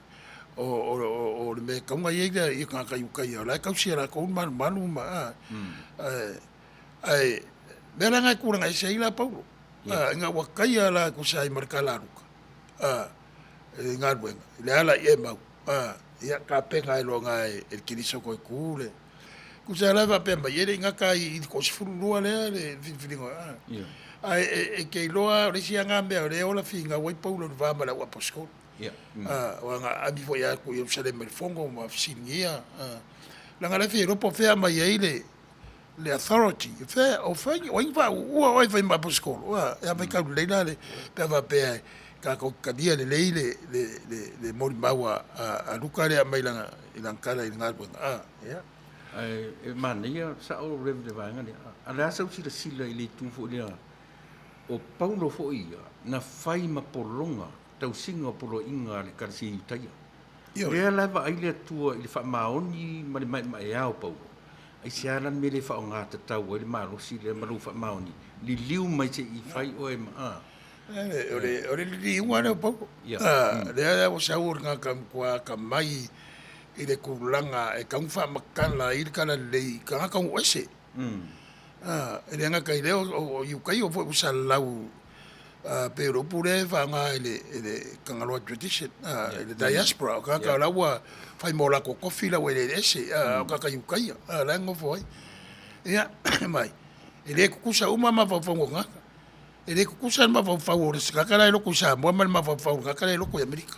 o le mea e tatau ona i ai tagata Iutaia o la e tausi e latou le malumalu ma ae mea la na e tulaga ese ai la Paulo ina ua taia la e tusa ai ma le tala a Luka i galuega i le ala i Emau ia tapena ai loa i ina e le Keriso toe tu le tusa la e faapea mai e le i gata ai i le toasefululua lea le filifiliga ae e te iloa o le isi lava na mea o lea e ola finau ai Paulo i le va ma le au aposetolo. Aua na aami foi atu i Ierusalema i le fono ma fesiligia, leaga la e fia iloa po o fea e aumai ai le authority, o fea, o fai, o ai na faauu oe e fai ma aposetolo? E a faitau lelei la le, pe a faapea e tatou te talia lelei le, le, le, le molimau a, a, a Luka lea e aumai i lana, i lana tala i le galuega. Ia. Ae e manaia sao Rev le vaega lea. A o le a sau silasila i le itu foi lea o Paulo foi ia na fai ma pologa tausiga o poloaiga a le Ekalesia Iutaia. O lea la e vaai le Atua i le faamaoni ma le maemaea o Paulo. Aisea la le mea le faaaoga tatau ai le malosi lea ma lou faamaoni? Liliu mai se i fai oe ma, a. O le liliuga lea o Paulo. Lea ua sau o le tagata matua atamai i le tulaga e tatau ona faamatala ai le talalelei i tagata nuu ese. E le gata i lea, o Iutaio foi ua salalau pei o le upu lea e faaaoga e le Tagaloa tradition, i le diaspora, o tagata o la ua fai mo latou tofi la ua eleele ese, a o tagata Iutaia, la e nonofo ai. Ia, mai, e le tutusa uma mafaufauga o tagata. E le tutusa le mafaufau o le tagata la e lotu i Samoa ma le mafaufau o le tagata la e lotu i Amerika.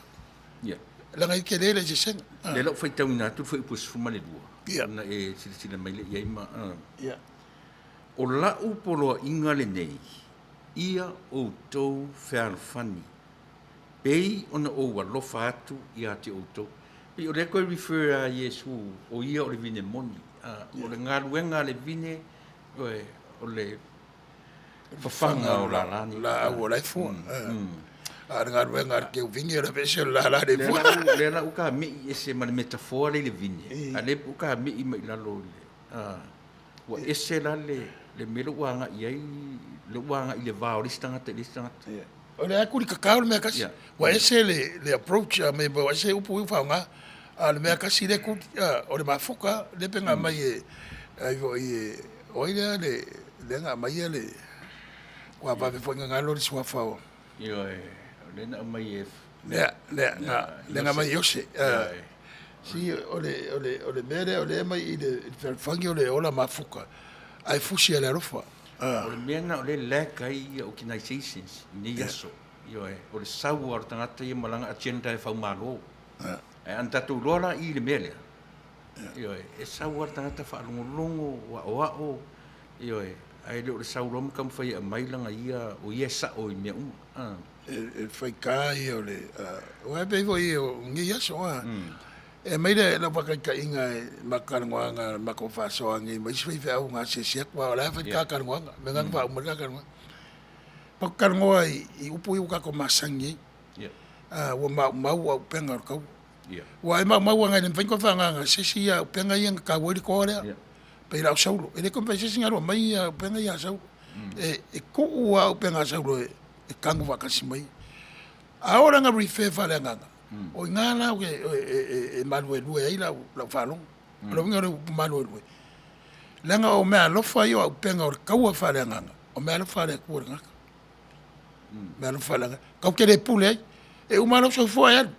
Leaga e tele le eseesega. Lea la ua faitauina atu le fuaiupu 12, ona e silasila mai lea i ai ma... O lau poloaiga lenei, ia outou fealofani, pei ona ou alofa atu ia te outou. Pei o lea toe refer a Iesu, o ia o le vine moni. O le galuega a le vine, o le... Fafaga o lalani. Laau o la e fua. A o le galuega a le keuvini o le aveese o le lala le fua. Lea la ua kamii ese ma le metafoa lea i le vine, a o lea ua kamii mai i lalo i le, ua ese la le le mea lea ua agai ai, lea ua agai i le va o le isi tagata i le isi tagata. O le a kuli kakao le mea tasi. Ua ese le le approach a me ua ese upu i faaaoga. A o le mea tasi lea kuli, o le mafuta lea pe na aumai e ai foi e o ai lea le lea na aumaia le ua vave foi gagalo le suafa o Ioe, o lea na aumai e lea lea na lea na aumai e Iose. Si o le o le o le mea lea o lea e aumai i le fealofani o le ola mafuta ae fusi e le alofa. O le mea lena o lea e lack ai organizations i nei aso. Ioe, o le sau lava o le tagata ia ma lana agenda e faumalo. Ae ana tatou iloa la i le mea lea, ioe, e sau lava le tagata faalogologo, aoao, ioe, ae le o le sau loa ma taumafai e aumai lana ia, o ia e sao i mea uma. E faigata ia o le, aua e pei foi o lenei aso, e aumai le lau faataitaiga i matou talanoaga matou faasoa nei ma isi faifeau na asiasi atu, aua o la e fai le ta talanoaga, o le mea lena na faauma ai le ta talanoaga. Matou talanoa i upu ia ua tatou masani ai, ua maumau auupega o le taua. Ua e maumau agai e le mafai ona toe faaagaaga e se isi auupega ia na tau ai le toa lea, pei la o Saulo. E le toe mafai e se isi ona alu e aumai auupega ia a Saulo. E tuu lava auupega a Saulo e tanu faatasi ma ia. A oo la ina refer faaleagaga, o i ina la e maluelue ai lau faalogo. O le uiga o le upu maluelue, leaga o meaalofa ia o auupega o le taua faaleagaga, o meaalofa a le Atua i le tagata. Meaalofa faaleagaga. Tatou te le pule ai. E uma lava lou soifua e alu.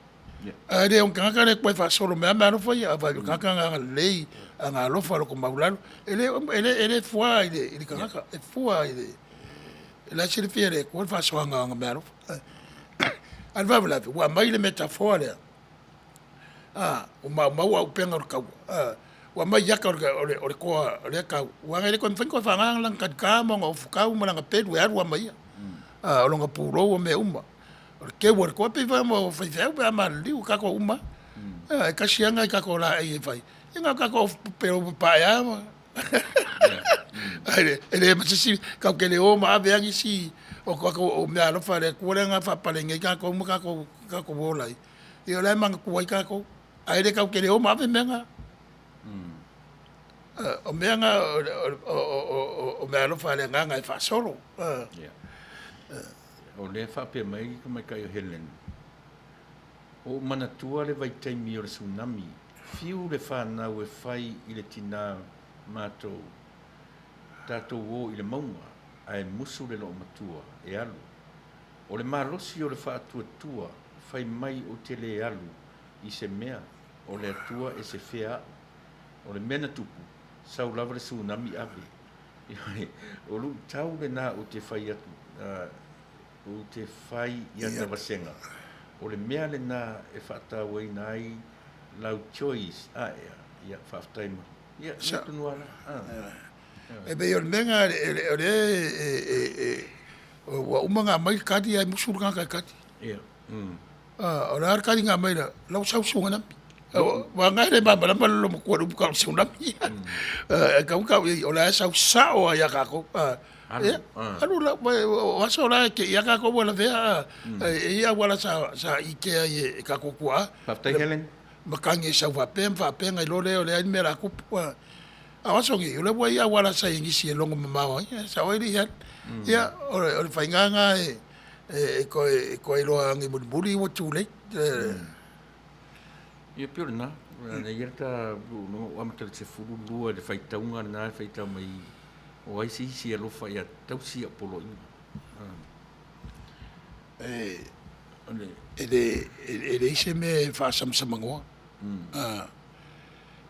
Ae le o ni tagata lea e toe faasolo mai lava meaalofa ia. A fai o le tagata na agalelei, agaalofa, loto maualalo, e le, e le fua i le tagata, e fua i le, o la e silafia e le Atua le faasoaga o ana meaalofa. A o le faalavelave, ua aumai le metafoa lea, a, ua maumau auupega o le taua, a, ua aumai ata o le toa o lea tau, aua e le toe mafai ona toe faagaga lana talita ma ona ofutau ma lana pelu e alu lava ma ia. A, o lona pulou ma mea uma. O le teu a le toa, e pei foi o faifeau pe a maliliu, o tatou uma lava. E tasi lava nai tatou laei e fai, ia na o tatou ofu papae lava. Ae leai ma se isi, tatou te le o ma ave lava nisi o tatou meaalofa a le Atua lea na faapaleni ai tatou ma tatou ola ai, ia o la e manatua ai tatou. Ae le tatou te le o ma ave mea na. O mea na o meaalofa a le agaga e faasolo. O lea e faapea mai le tamaitai o Helen, Ua ou manatua le vaitaimi o le tsunami, fiu le fanau e fai i le tina matou, tatou o i le mauga, ae musu le loomatua e alu. O le malosi o le faatuatua fai mai ou te le alu i se mea, o le Atua e sefea au. O le mea na tupu, sau lava le tsunami ave. O luitau lena ou te fai atu, ou te fai i ata vasega. O le mea lena e faatauaina ai lau choice ae ia faafetai ma ia mea tonu lava la. E pei o le mea lena o lea e ua uma ona aumai le tali ae musu le tagata e tali. Ia. O le a le tali na aumai la ua sau le tsunami. Aua na e le malamalama le loomatua i le upu tau o le tsunami. Ae tatau ona tau i ai o la e sau sao lava ia tatou. Ia, alu la, o aso la e te i lava tatou ua lavea, e i ai auala sa ike ai e tatou tuaa. Faafetai Helen. Matagi e sau faapea ma faapea ona iloa lea o le a le mea o le a tupu. A o aso nei, o lea ua i ai auala sa i nisi e logo mamao ai, sao ai alii Helen. Ia, o le faiga lena e toe iloa agi mulimuli ua too late. Ia pei o lena, na i ai le ta ua amata i le 12 i le faitauga lena e faitau mai o ai se isi e alofa ia tausi au poloaiga. E leai se mea e faasamasamanoa.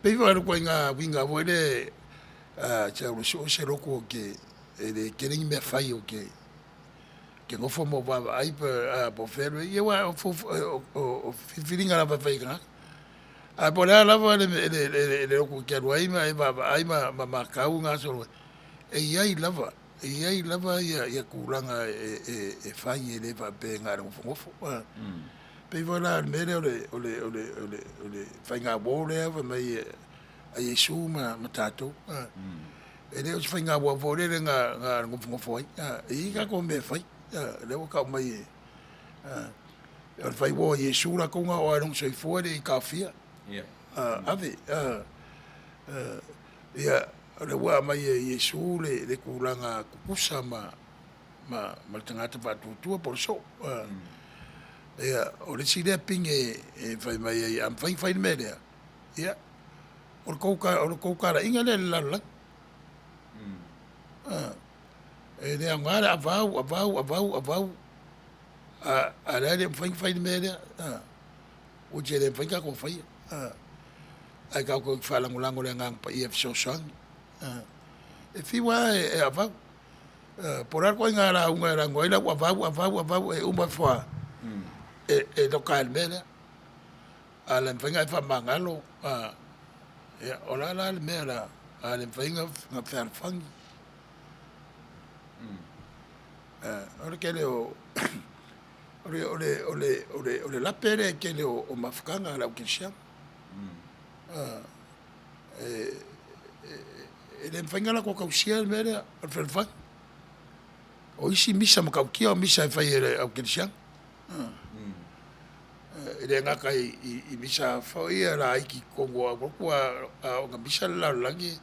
Pei foi o le ituaiga uiga foi lea, se o le sue o se lotu ou te, e le tele ni mea fai ou te nofo ma ou vaavaai po o fea le mea, ia aua o filifiliga lava e fai e tagata. Ae po o le a lava le lotu e te alu ai ma e vaavaai ma matau gasolo ai, e i ai lava, e i ai lava tulaga e fai e le faapea na o le nofonofo. Pei foi la o le mea lea o le faiga uo lea fai mai a Iesu ma tatou. E le o se faiga auau foi lele na na nofonofo ai. E i ai tatou mea e fai, lea ua tau mai e, o le fai ua o Iesu latou na oo lava i lona soifua e le i taofia. Ave, ia, o lea ua aumai e Iesu le tulaga tutusa ma ma le tagata faatuatua po o le soo. Ia, o le isi lea pine e fai mai ai a mafai ona fai le mea lea, ia, o le tou talaiga lea i le lalolagi. E le aoga le avau, avau, avau, avau, a o lea e le mafai ona fai le mea lea, which e le mafai ona tatou faia. Ae tatou te faalagolago i le Agaga Paia e fesoasoani. E fiu lava e avau, po o le a le ituaiga lauga e lauga ai lau avau, avau, avau, e uma ifo lava, e loka lava i le mea lea. A le mafai ona e faamagalo, ia, o le a la le mea o le a le mafai ai ona fealofani? O le tele o o le lape lea i le tele o mafutaga a le au kerisiano. E le mafai ona latou tausia le mea lea o le fealofani. O isi misa matautia o misa e fai e le au kerisiano. E le gata i misa foi ia laiti i totonu o aulotu a oo ina misa le lalolagi,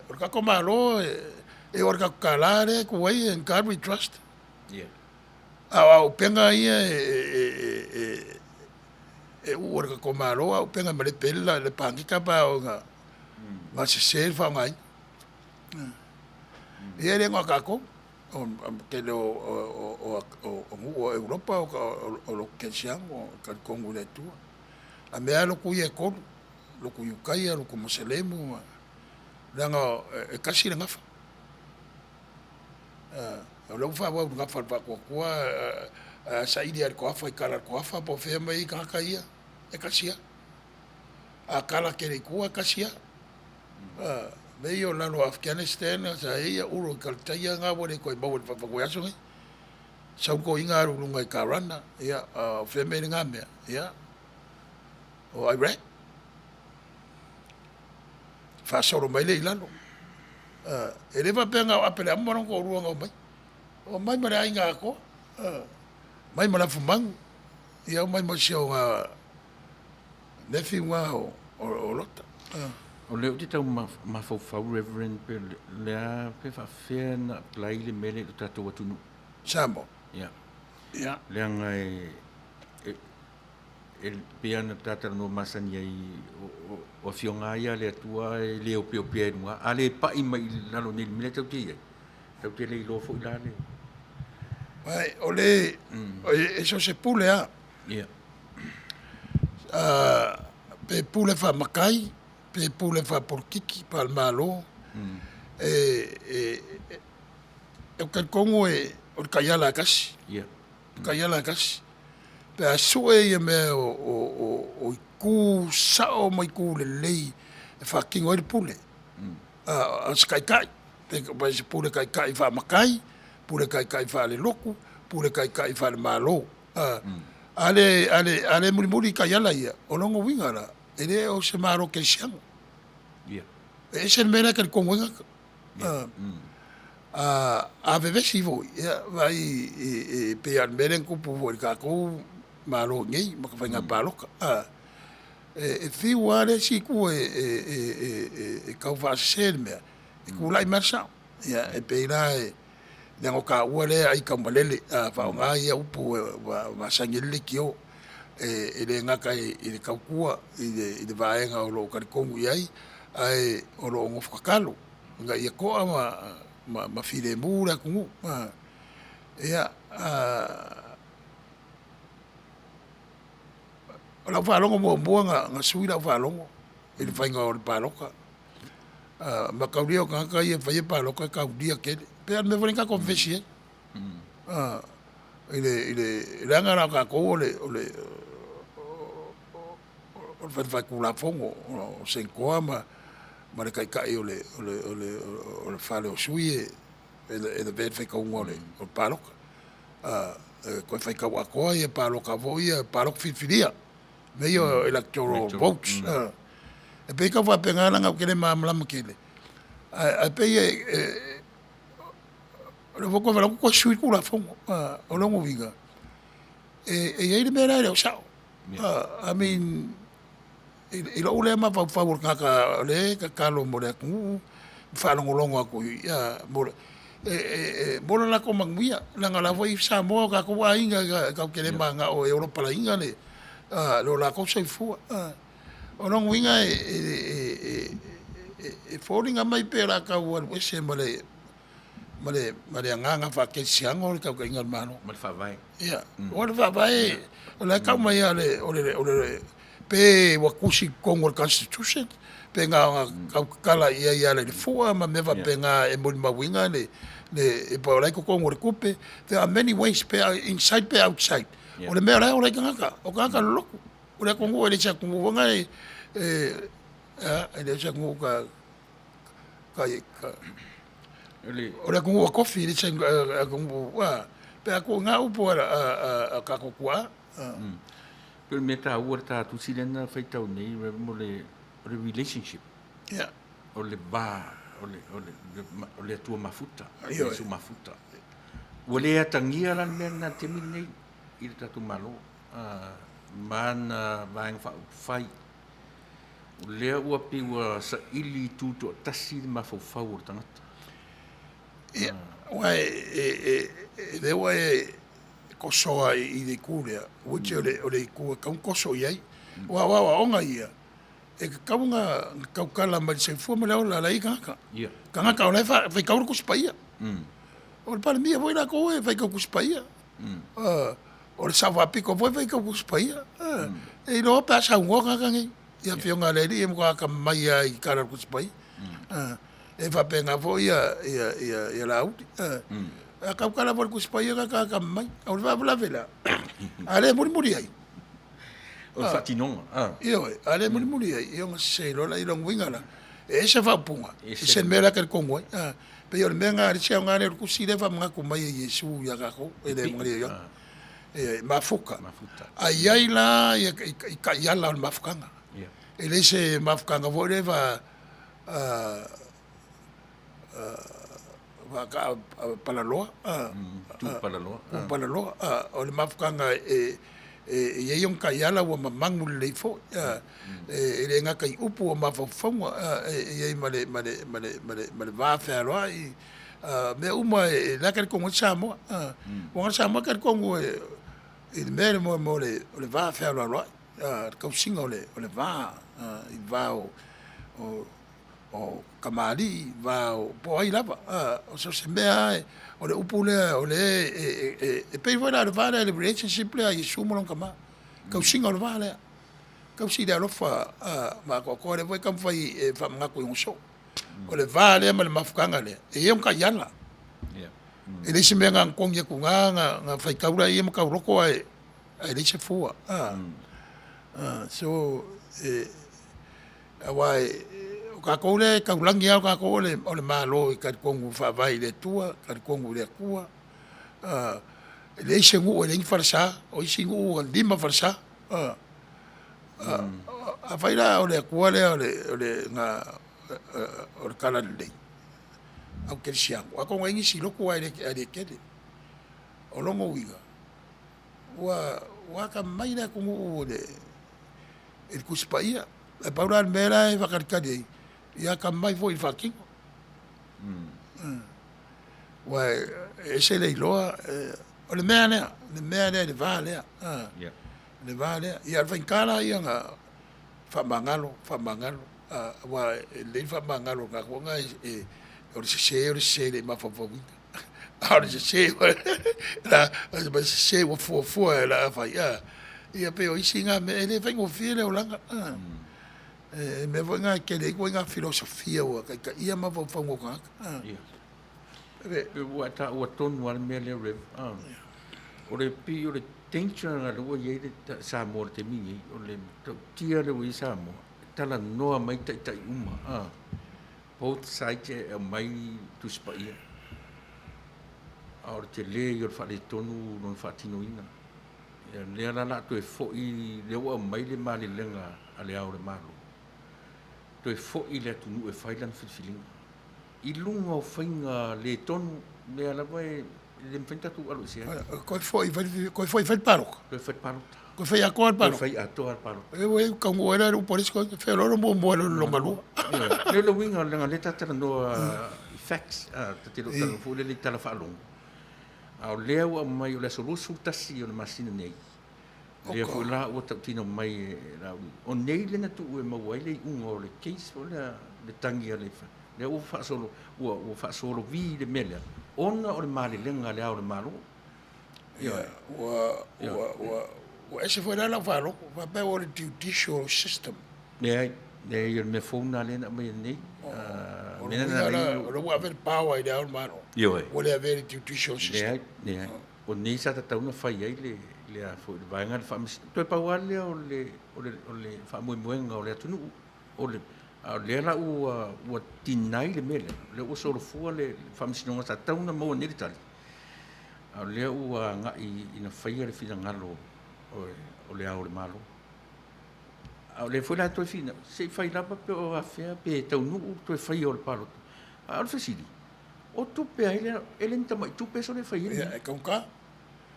o le tatou Malo e oo lava i le tatou $1 lea e tu ai, in God we trust. A o auupega ia e uu e le tatou Malo auupega e malepe ai le paketa pe a oo ina sese le faaaogaina. Ia e le na o tatou, o le tele o nuu o Europa o lotu kerisiano e talitonu i le Atua. A mea lava lotu ia e tolu, lotu Iutaia, lotu Muselemu, leaga e tasi le gafa. O lea ua faaauau i le gafa a le Faatuatua, ae a saili lava i le toafa i tala a le toafa po o fea e aumai ai tagata ia, e tasi lava. A tala tele i tua e tasi lava. Mea ia o lalo o Afghanistan sa i ai Uru i Kalataia na ua le toe maua i le faafanua i aso nei. Sau le toeaina alu i luga i Karana, ia o fea e aumai ai lena mea? Ia, o Iraq. Faasolo mai lea i lalo. E le faapea na o Aperaamo ma lona toalua na omai, omai ma le aiga atoa, omai ma le afumanu, ia omai ma si o na nephew na o Lota. O lea ou te tau mafaufau Reverend pe o le a pe faafefea ona apply le mea lea i lo tatou atunuu. Samoa. Ia. Ia. Leaga e e pei lava ona ta talanoa masani ai, o Afioga lava ia a le Atua e le opeopea i luga, a le pai mai i lalo nei i le mea lea tatou te i ai, tatou te le iloa foi la le. O le, e so o se pule lava. Ia. Pe pule faamatai, pe pule faapolokiki, faale-Malo, e talitonu o le taiala e tasi. Ia. Taiala e tasi. Pe a sue ia mea o itu sao ma itu lelei e faatino ai le pule a se taitai, pe o se pule taitai faamatai, pule taitai faalelotu, pule taitai faalemalo. A le mulimuli i taiala ia, o lona uiga la, e le o se Malo Kerisiano. E ese le mea la e talitonu ai tagata. A vevesi foi, ia vaai e pei lava o le mea lea na tupu foi i le tatou Malo i inei ma faiga palota. E fiu lava le isi itu e tau faasese le mea, e tulai mai lava le sao. Ia e pei la e leaga o taua lea e aitaumalele, a faaaoga ia upu ua masani ai le leitio. E le gata i le tautua i le vaega o lo o talitonu i ai, ae o lo o nofo tatalo ina ia toa ma filemu le atunuu. Ia, o lau faalogo muamua na sui lau faalogo i le faiga o le palota. O le mataulia o tagata ia e faia palota e taulia tele. E pei lava o le mea foi lea na tatou vevesi ai. Leaga la o tatou o le faitulafono, o Senatoa ma le taitai o le fale o sui e lavea i le faitauga o le palota. E toe faitau atoa ia palota foi ia, palota filifilia, mea ia o electoral votes. E pei e tau faapena leaga ou te le malamalama tele. Ae pei e o le foi valaau toe sui le Tulafono. O lona uiga, e i ai le mea la e le o sao. I mean, i lou lea mafaufau o le tagata o lea e tatalo mo le atunuu ma faalogologo atu mo le latou manuia, leaga o la foi e i Samoa o tatou aiga tatou te le mananao e ola palaina lo latou soifua. O lona uiga e foliga mai pei o le a tau alu ese ma le agaga faakerisiano le tautaiga o le Malo. Ma le Faavae. Ia, o le Faavae, o la e tau mai lava o le, pe ua tusi i totonu o le Constitution, pe na ona tau tatala i ai e ala i le fua ma mea faapena e molimauina le, po o la e i totonu o le tupe. There are many ways, pe inside pe outside. O le mea o la e ola ai tagata, o tagata lolotu. O le atunuu e le o se atunuu foi lena e le o se atunuu o le atunuu a tofi, e le o se atunuu, pe a tuu i na upu a tatou tuaa. Pei o le mea taua i le ta tusi lea na faitau nei mo le relationship. Yeah. O le va o le Atua Mafuta, Iesu Mafuta. Ua le atagia la le mea lena i le taimi lenei i le tatou Malo ma ana Vaega Faaupufai. O lea ua pei ua saili i itu toatasi le mafaufau o le tagata. Ia, aua e lea ua e kosoa i le itu lea, which o le itu e tatau ona toso i ai. Aua o aoaoga ia, e tatau ona tautala mai le soifua ma le ola o la e i ai tagata. Tagata o la e faitau le Tusi Paia. O le Palemia foi latou e faitau Tusi Paia. O le Sao Faapito foi e faitau Tusi Paia. E iloa pe a saunoa tagata nei i afioga a le alii e matua atamamai lava i tala o le Tusi Paia. E faapena foi ia Laauli. A tautala foi i le Tusi Paia, tagata atamamai. O le faalavelave la, a le mulimuli ai. O le faatinoga. Ioe, a le mulimuli ai, ia ona sese loa lea. O lona uiga la, e ese faaupuga, ese le mea la e talitonu ai. E pei o le mea lena, le isi aoga lea o le tusi lea e faamanatu mai e Iesu ia tatou, e le mafuta. A i ai la i taiala o le mafutaga. E le se mafutaga foi lea faataapalaloa, tuupalaloa. O le mafutaga e i ai ona taiala ua mamanu lelei foi. E le gata i upu o mafaufauga, e i ai ma le va fealoai, mea uma o la e talitonu ai Samoa. Aua o Samoa e talitonu i le mea lea o le va fealoaloai, le tausiga o le va, i le va o tamalii, va o po o ai lava. So o se mea lava, o le upu lea o lea e pei foi la o le va lea, le relationship lea a Iesu ma lona Tama, le tausiga o le va lea, tausi i le alofa ma atoatoa. O lea foi e taumafai e faamanatu i ona soo. O le va lea ma le mafutaga lea, e i ai ona taiala. E leai se mea na ona togi atu i ina ona faitau lea ma tauloto ae leai se fua. So, aua o tatou lea e taulagi lava o tatou o le Malo e talitonu e faavae i le Atua, talitonu i le Atua. E leai se nuu e leai ni falesa, o isi nuu e 5 falesa. Afai la o le Atua lea o le Talalelei au kerisiano, atonu e i ai nisi lotu ae le tele. O lona uiga, ua atamamai le atunuu i le Tusi Paia. Ae pau la le mea la e faatalitali ai, ia atamamai foi i le faatino. Aua e ese le iloa, o le mea lea, le mea lea i le va lea, le va lea. Ia o le faigata la ia ona faamagalo, faamagalo, aua e lelei le faamagalo o le tagata foi lena, o le sese o le sese e le i mafaufauina. A o le sese, o le sese ua fuafua o le a fai, a, ia pei o isi na mea, e le faigofie le olaga. O le mea foi lena e tele ai ituaiga filosofia ua taitaia mafaufauga o tagata. Ua e taua tonu lava le mea lea Rev. O le pei o le danger lena lea ua i ai le Samoa i le taimi lenei, o le matautia lea ua i ai Samoa, e talanoa mai taitai uma, both sides e aumai Tusi Paia, a o le tele ia o le faaletonu o lona faatinoina. Ia lea la o le a toe foi, lea ua aumai le malelega a Le Ao o le Malo, toe foi i le atunuu e fai lana filifiliga. i luga o faiga le tonu, lea lava e le mafai ona tatou alo ese ai. Koe foi fai koe foi fai le palota. Toe fai le palota. Koe fai atoa le palota. Toe fai atoa le palota. E ua taunuu ai la le upu a le isi koe, feoloolo muamua i lo le loma lua. Ioe, le uiga leaga o lea ta talanoa i facts, ta te le o talanoa foi lele i tala faalogo. A o lea ua aumai o le aso 21 o le masina nei, lea foi la ua tautino mai e Laauli, o nei lea na tuu e maua ai le iuga o le case foi lea, le tagi a le, lea ua faasolo, ua, ua faasolovi le mea lea, ona o le malelega a Le Ao o le Malo. Ioe. Ua, ua, ua, ua ese foi la lau faalogo, faapea ua o le judicial system. Leai, leai, o le mea fou lena lea na aumaia nei. O le uiga la, o lea ua ave le power i Le Ao o le Malo. Ioe. Ua le avea i le judicial system. Leai, leai. O nei sa tatau ona fai ai le, le a foi, le vaega le faamasinoga. Toe pau lava lea o le, o le, o le faamoemoega o le atunuu, o le, a o lea la ua, ua deny le mea lea, o lea ua solofua le faamasinoga sa tatau ona maua nei le tali, a o lea ua agai ina faia le finagalo o Le Ao o le Malo. A o lea foi la e toe finau, se i fai lava pe o afea pe taunuu le toe faia o le palota. A o le fesili, o tupe ai lea, e le ni tamai tupe sole e fai ai le mea. E taugata.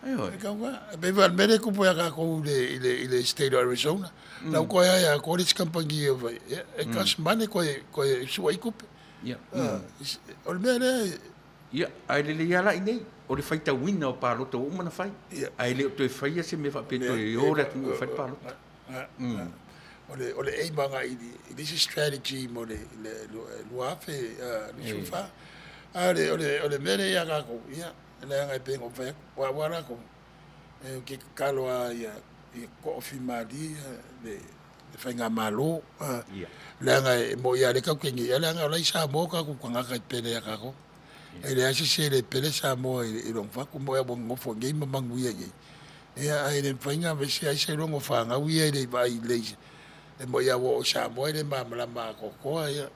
Ioe. E taugata. E pei foi o le mea lea e tupu ia tatou i le, i le, i le state o Arizona. La ua toe aia atoa le isi kamupani e fai, ia, e cost money toe, toe sue ai tupe. Ia. O le mea lea, Ia, ae lelei lava la i inei, o le faitauina o palota ua uma ona fai, ae le o toe faia se mea faapea toe o le atunuu e fai le palota. O le, o le aim agai i le isi strategy mo le 2024. A o le, o le, o le mea lea ia tatou, ia, leaga e pei ona ou fai atu, aua latou, ou te tatalo lava ia toafimalie le faigamalo, leaga e moni lava o lea tatou te nei, ae leaga o la e i Samoa o tatou tagata e pele ia tatou. E leai se isi e le pele Samoa i lona fatu, e moni lava ua nonofo i inei ma manuia i inei, ae le mafai ona aveese ai seiloga o fanau ia e le i vaai lelei. E moni lava ua oo i Samoa e le malamalama atoatoa, ia,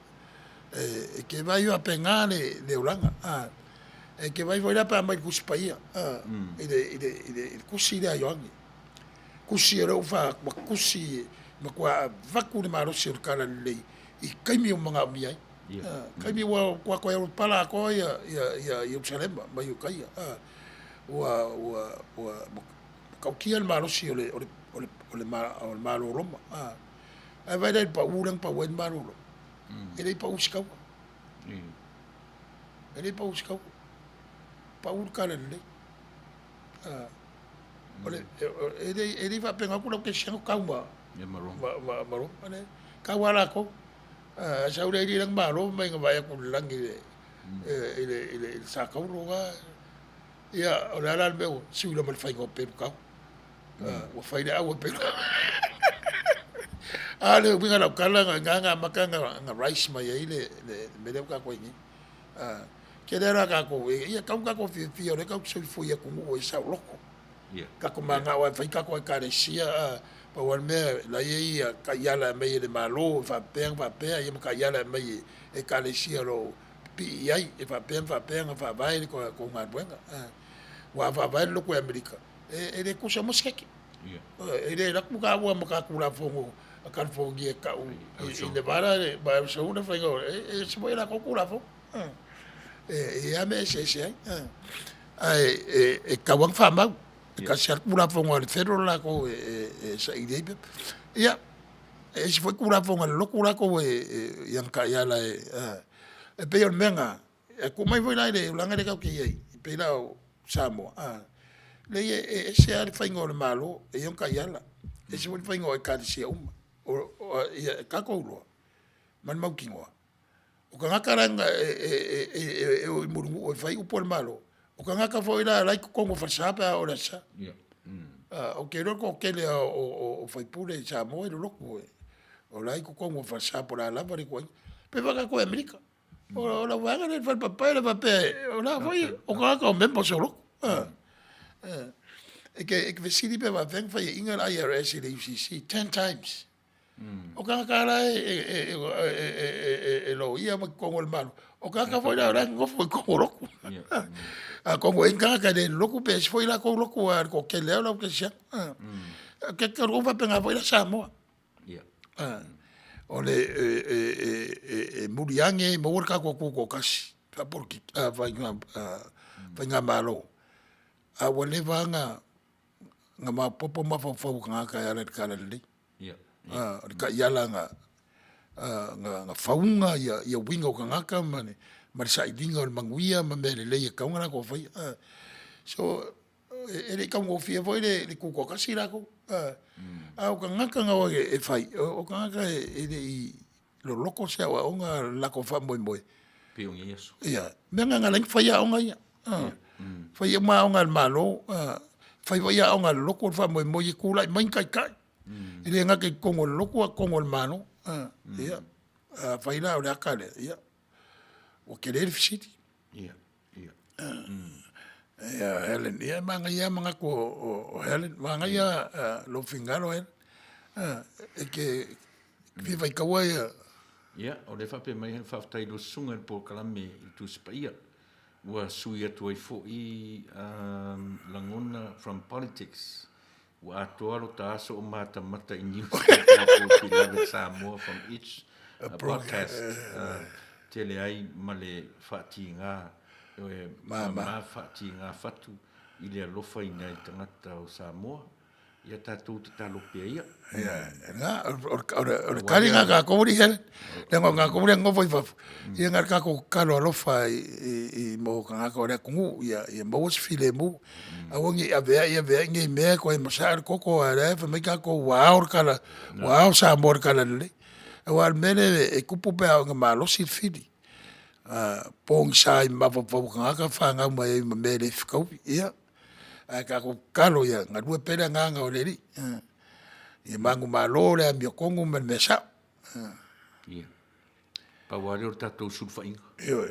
e te vaai faapena le olaga. E te vaai foi la pe a aumai i le Tusi Paia, i le tusi lea a Ioane, tusi o lea ua tusi, matua avatu le malosi o le Talalelei i taimi ua manaomia ai. Taimi ua ua toe pala atoa ia ia Ierusalema ma Iutaia, ua ua ua matautia le malosi o le o le o le o le Malo o Roma. Ae vaai la i le pau lea na pau ai le Malo o Roma. E le i pau i se taua. E le i pau i se taua. Pau le talalelei. O le, e le e le faapena atu lau kerisiano tau ma ma ma Roma, leai. Tau lava latou. A sau le alii la malo mai na vaai atu i le lagi i le i le sa tauro la. Ia o le a la le mea ua sui loa ma le faiga o pelu tau. Ua fai le au e pelu. A o le uiga o lau tala na ina na amata ona rise mai ai le mea lea ua tatou i ai nei. Tele lava tatou, ia tatau ona tatou fiafia o lea tatou te soifua i atunuu e saoloto. Tatou mananao lava e fai tatou Ekalesia, a, pau lava le mea la e i ai ia taiala e aumai e le Malo e faapea ma faapea, ia ma taiala e aumai e Ekalesia o lo o pipii i ai e faapea ma faapea ona faavae le tou galuega. Aua a faavae le lotu i Amerika, e le tusa uma se keke. E le alu atu taua ma ta Tulafono a California e tau i Nevada ma Arizona faiga o, e ese foi a latou Tulafono. E i ai lava mea e eseese ai. Ae e tatau lava ona faamau. E tasi lava le Tulafono a le Federal latou e saili ai pepa. Ia, e ese foi Tulafono a le lotu latou i ana taiala e, e pei o le mea lena, e tuu mai foi la i le olaga lea tatou te i ai, e pei la o Samoa, leai e ese lava le faiga o le Malo e i ai ona taiala, ese foi le faiga o Ekalesia uma. O ia tatou iloa ma le mautinoa, o tagata la e o i Mulinuu e fai upu a le Malo, o tagata foi la la e i totonu o falesa pe a oo i le Aso Sa. Ou te iloa le toatele lava o sui usufono i Samoa e loloto, o la e i totonu o falesa po o le a lava le ituaiga. E pei foi o tatou i Amerika, o lau vaega lea i le fale paepae o le faapea o la foi o tagata o members o lotu. E te fesili pe faapefea ona faiaina le IRS i le UCC, 10 times. O tagata la e loia ma totonu o le Malo, o tagata foi la o la e nonofo i totonu o lotu. Atonu e i ai ni tagata e le lotu pe ese foi latou lotu aua o le toatele lava o le au kerisiano. O lou faapena foi la Samoa. O le e, e, e, e, e muliage e maua le tatou tutoatasi faapolokiki, a, faiga, a, faigamalo, a ua leva lava na, na maopoopo mafaufau o tagata e ala i le talalelei. A, o le taiala na, na, na fauga ia, ia uiga o tagata ma le, ma le sailiga o le manuia ma mea lelei e tatau ona latou faia. So, e le i taugofie foi le, le tutoatasi latou. A o tagata na o e fai, o tagata e le i loloto se aoaoga o le latou faamoemoe. Pei o nei aso. Ia, mea na na ala ai ona fai aoga ia. Fai uma aoga a le Malo, fai foi aoga a le lotu o le faamoemoe ia tulai mai ni taitai. E le gata i totonu o le lotu a o totonu o le Malo. Ia, afai la o le ata lea, ia, ua tele le fesili. Ia, ia. Ia, Helen, ia e manaia lava manatu o Helen, manaia lou finagalo Helen. E te fia faitaua ia. Ia, o lea e faapea mai, faafetai i lau susuga i le polokalame i le Tusi Paia. Ua sui atu ai foi lagona from politics. Ua atoa lo ta aso o matamata i news for beloved Samoa from each broadcast. Tele ai ma le faatiga, ma faatiga fatu i le alofa i nai tagata o Samoa. Ia tatou tatalo pea ia. Ia, na, o le tali na tatou alii hele. Leaga o tatou lea nofo i fafo, ia na o le tatou tatalo alofa i mo tagata o le atunuu, ia maua se filemu. Aua ne i aveai aveai nei mea toe masaa le toto ae o la e fai mai tatou ua ao le tala, ua ao Samoa i le talalelei. Aua o le mea lea e tupu pe a oo ina malosi le fili, pogisa i mafaufau o tagata fanau mai ai ma mea e le fetaui. Ia, ae tatou tatalo ia galue pea le agaga o le Alii, ia manumalo le amiotonu ma le mea sao. Ia. Pau lava lea o le tatou sulufaiga. Ioe.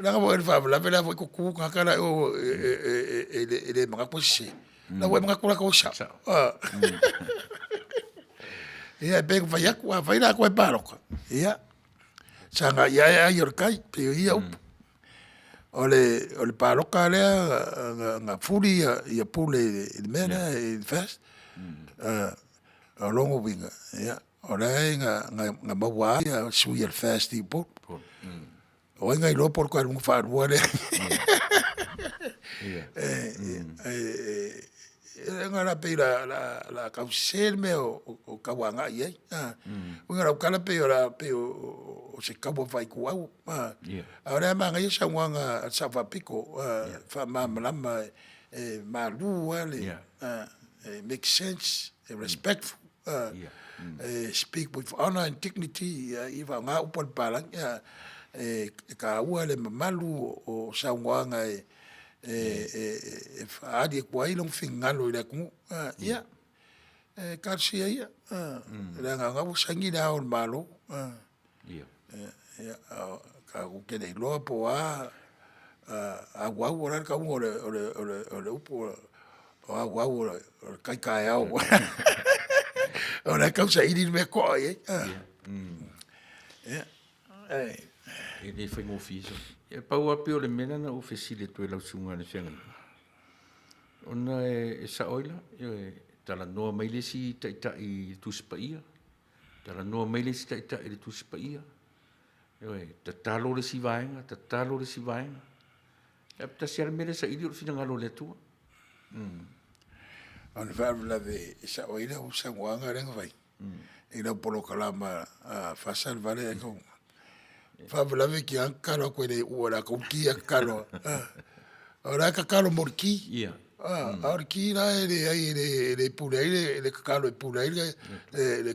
Leaga foi o le faalavelave la foi tutu tagata la i o e le manatu e sese. La ua e manatu latou e sao. Ia e pei ona fai atu, afai la toe palota, ia, saga ia ae ai o le tai, pei o ia upu. O le palota lea na fuli ia Pule i le mea lea i le FAST. O lona uiga, ia, o la e na maua lava sui o le FAST i Upolu. O ai na iloa po o le toe aluga faalua lea. Leaga la pei o le a tau sese le mea o tau agai i ai. Uiga o lau tala pei o se taua faaituau. A o lea e manaia saunoaga a le Sao Faapito, faamalamalama e malu lava le, e make sense, e respectful, e speak with honor and dignity, ia faaaoga upu a le papalagi, e taua le mamalu o saunoaga e faaali atu ai lona finagalo i le atunuu. Ia, e talosia ia, leaga o lena ua saini Le Ao o le Malo. Ia, tatou te le iloa po o a auau, o le a le tauga o le upu o auau o le tai taeao. O la e tau saili le mea e toa i ai. Ia. E le faigofie se. E pau lava pei o le mea lea na ou fesili atu ai i lau susuga i le feagaiga, ona e sao ai la, e talanoa mai le isi taitai i le Tusi Paia, Talanoa mai le isi taitai i le Tusi Paia. Ioe, tatalo le isi vaega, tatalo le isi vaega. E tasi lava le mea lea e saili o le finagalo o le Atua. O le faalavelave e sao ai lau saunoaga lea na fai i lau polokalama a FASA le vale ae tau faalavelave ki a tatalo atu e le uua e latou le ki ae tatalo o la e tatalo mo le ki. Ia. A o le ki la e leai e le pule ai le tatalo e pule ai le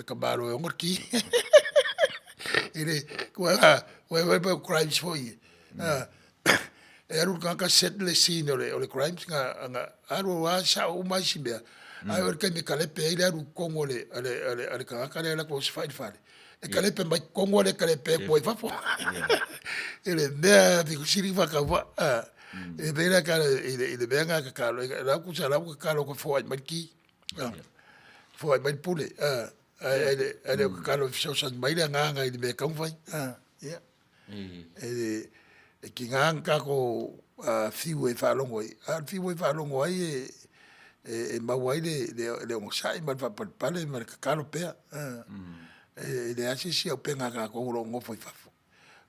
tamaloa e ona le ki. E le, ua ua o crimes foi ia. E alu le tagata set le scene o le crimes na alu lava sao uma isi mea. Ae oo i le taimi e talepe ai le alu i totonu o le tagata lea e alu atu e osofai le fale, e talepe mai totonu ae le talepe atu ai i fafo. I le mea pito sili ona faatauvaa. E pei la i le mea lena e tatalo ai, o lau tusa o la ua tatalo atu e foai mai le ki, foai mai le pule, ae le o tatalo e fesoasoani mai le agaga i le mea e tatau ona fai. Ia. E tiga ona tatou fiu e faalogo ai, a o le fiu e faalogo ai e maua ai le onosai ma le faapalepale ma le tatalo pea. E leai se isi auupega a tatou o lo o nofo i fafo.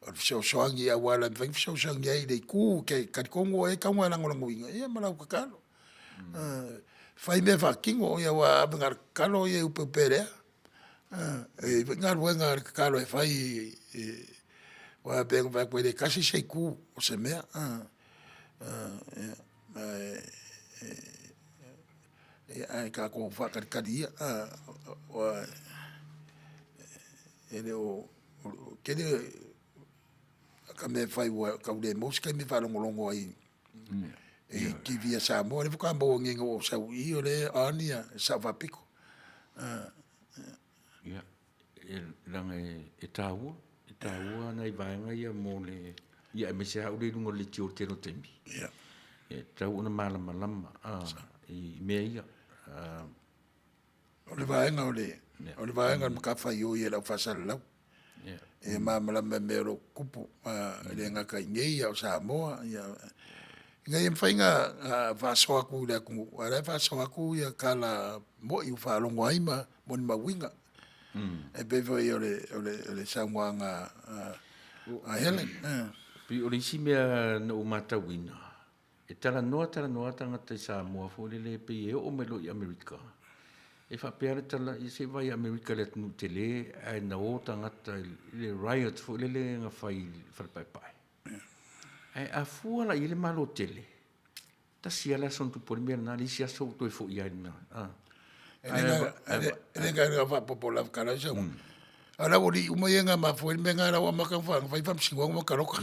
O le fesoasoani i auala e mafai ona fesoasoani ai i le itu e te talitonu oe e tatau ona e lagolagoina, ia ma lau tatalo. Fai mea e faatino, aua a ave na o le tatalo e upeupelea. E i ai foi galuega a le tatalo e fai, aua pei ona ou fai atu e le tasi se itu o se mea. Ae tatou faatalitali ia, aua e le o tele ata mea e fai ua tau le maua se taimi e faalogologo ai i TV a Samoa. O lea faatoa maua nei ina ua ou sau i i o lea e on le Sao Faapito. Ia, leaga e taua, e taua nai vaega ia mo le, ia aemaise lava au lea i luga o le leitio i le tele o taimi. E tatau ona malamalama i mea ia. O le vaega o le, o le vaega o le matafaioi a le au faasalalau. Ia malamalama i mea o lo o tutupu, e le gata i inei a o Samoa. Ina ia mafai ona faasoa atu i le atunuu, aua o la e faasoa atu tala moni ua faalogo ai ma molimauina. E pei foi o le saunoaga a Helen. Pei o le isi mea na ou matauina, e talanoa talanoa tagata i Samoa foi lele pei e oo mai loa i Amerika, e faapea le tala, ia se i vaai ia Amerika i le atunuu tele ae na o tagata i le riot foi lele na fai i le Fale Paepae. Ae a fua la i ai le Malo tele, tasi lava le aso na tupu ai le mea lena, le isi aso ua toe foi lava i le mea. E le gata faaopoopo lava tala ai sau. A o le aualii uma ia na mafua ai le mea lena, la ua amata ona fai faamasinoga ma taloka.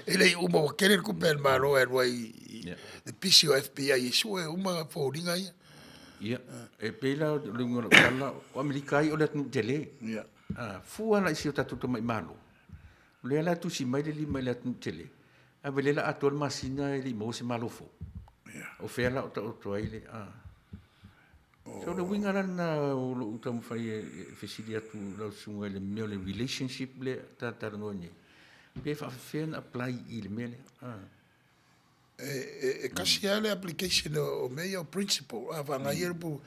E le i uma ua tele le tupe a le Malo e alu ai i le pisi o FBI e sue uma foliga ia. Ia, e pei la o le uiga o lau tala, o Amerika ai o le atunuu tele. A fua la i si o tatou tamai Malo, o lea la e tusi mai le lima i le atunuu tele, ae vaai o lea o le a atoa le masina e le i maua se Malo fou. O fea la o taoto ai le… So o le uiga la lena o lou taumafai e fesili atu i lau susuga i le mea o le relationship lea ta talanoa nei, pe faapefea ona apply i le mea lea? E tasi lava le application o mea ia o principle, a faaaoga ia upu,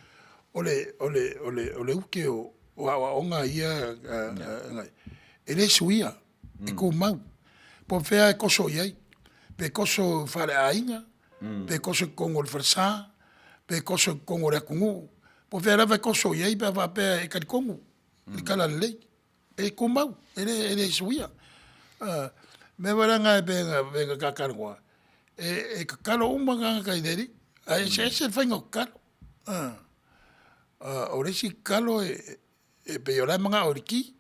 o le uke o aoaoga ia e le suia, e tumau. Po o fea e toso i ai, pe toso faaleaiga, pe toso i totonu o le falesa, pe toso i totonu o le atunuu, po o fea lava e toso i ai pe a faapea e talitonu i le talalelei. E tumau, e le suia. O le mea foi la lena e pei ona ta talanoa, e tatalo uma tagata i le Alii, ae eseese le faiga o tatalo. O le isi tatalo e pei o la e manao i le ki,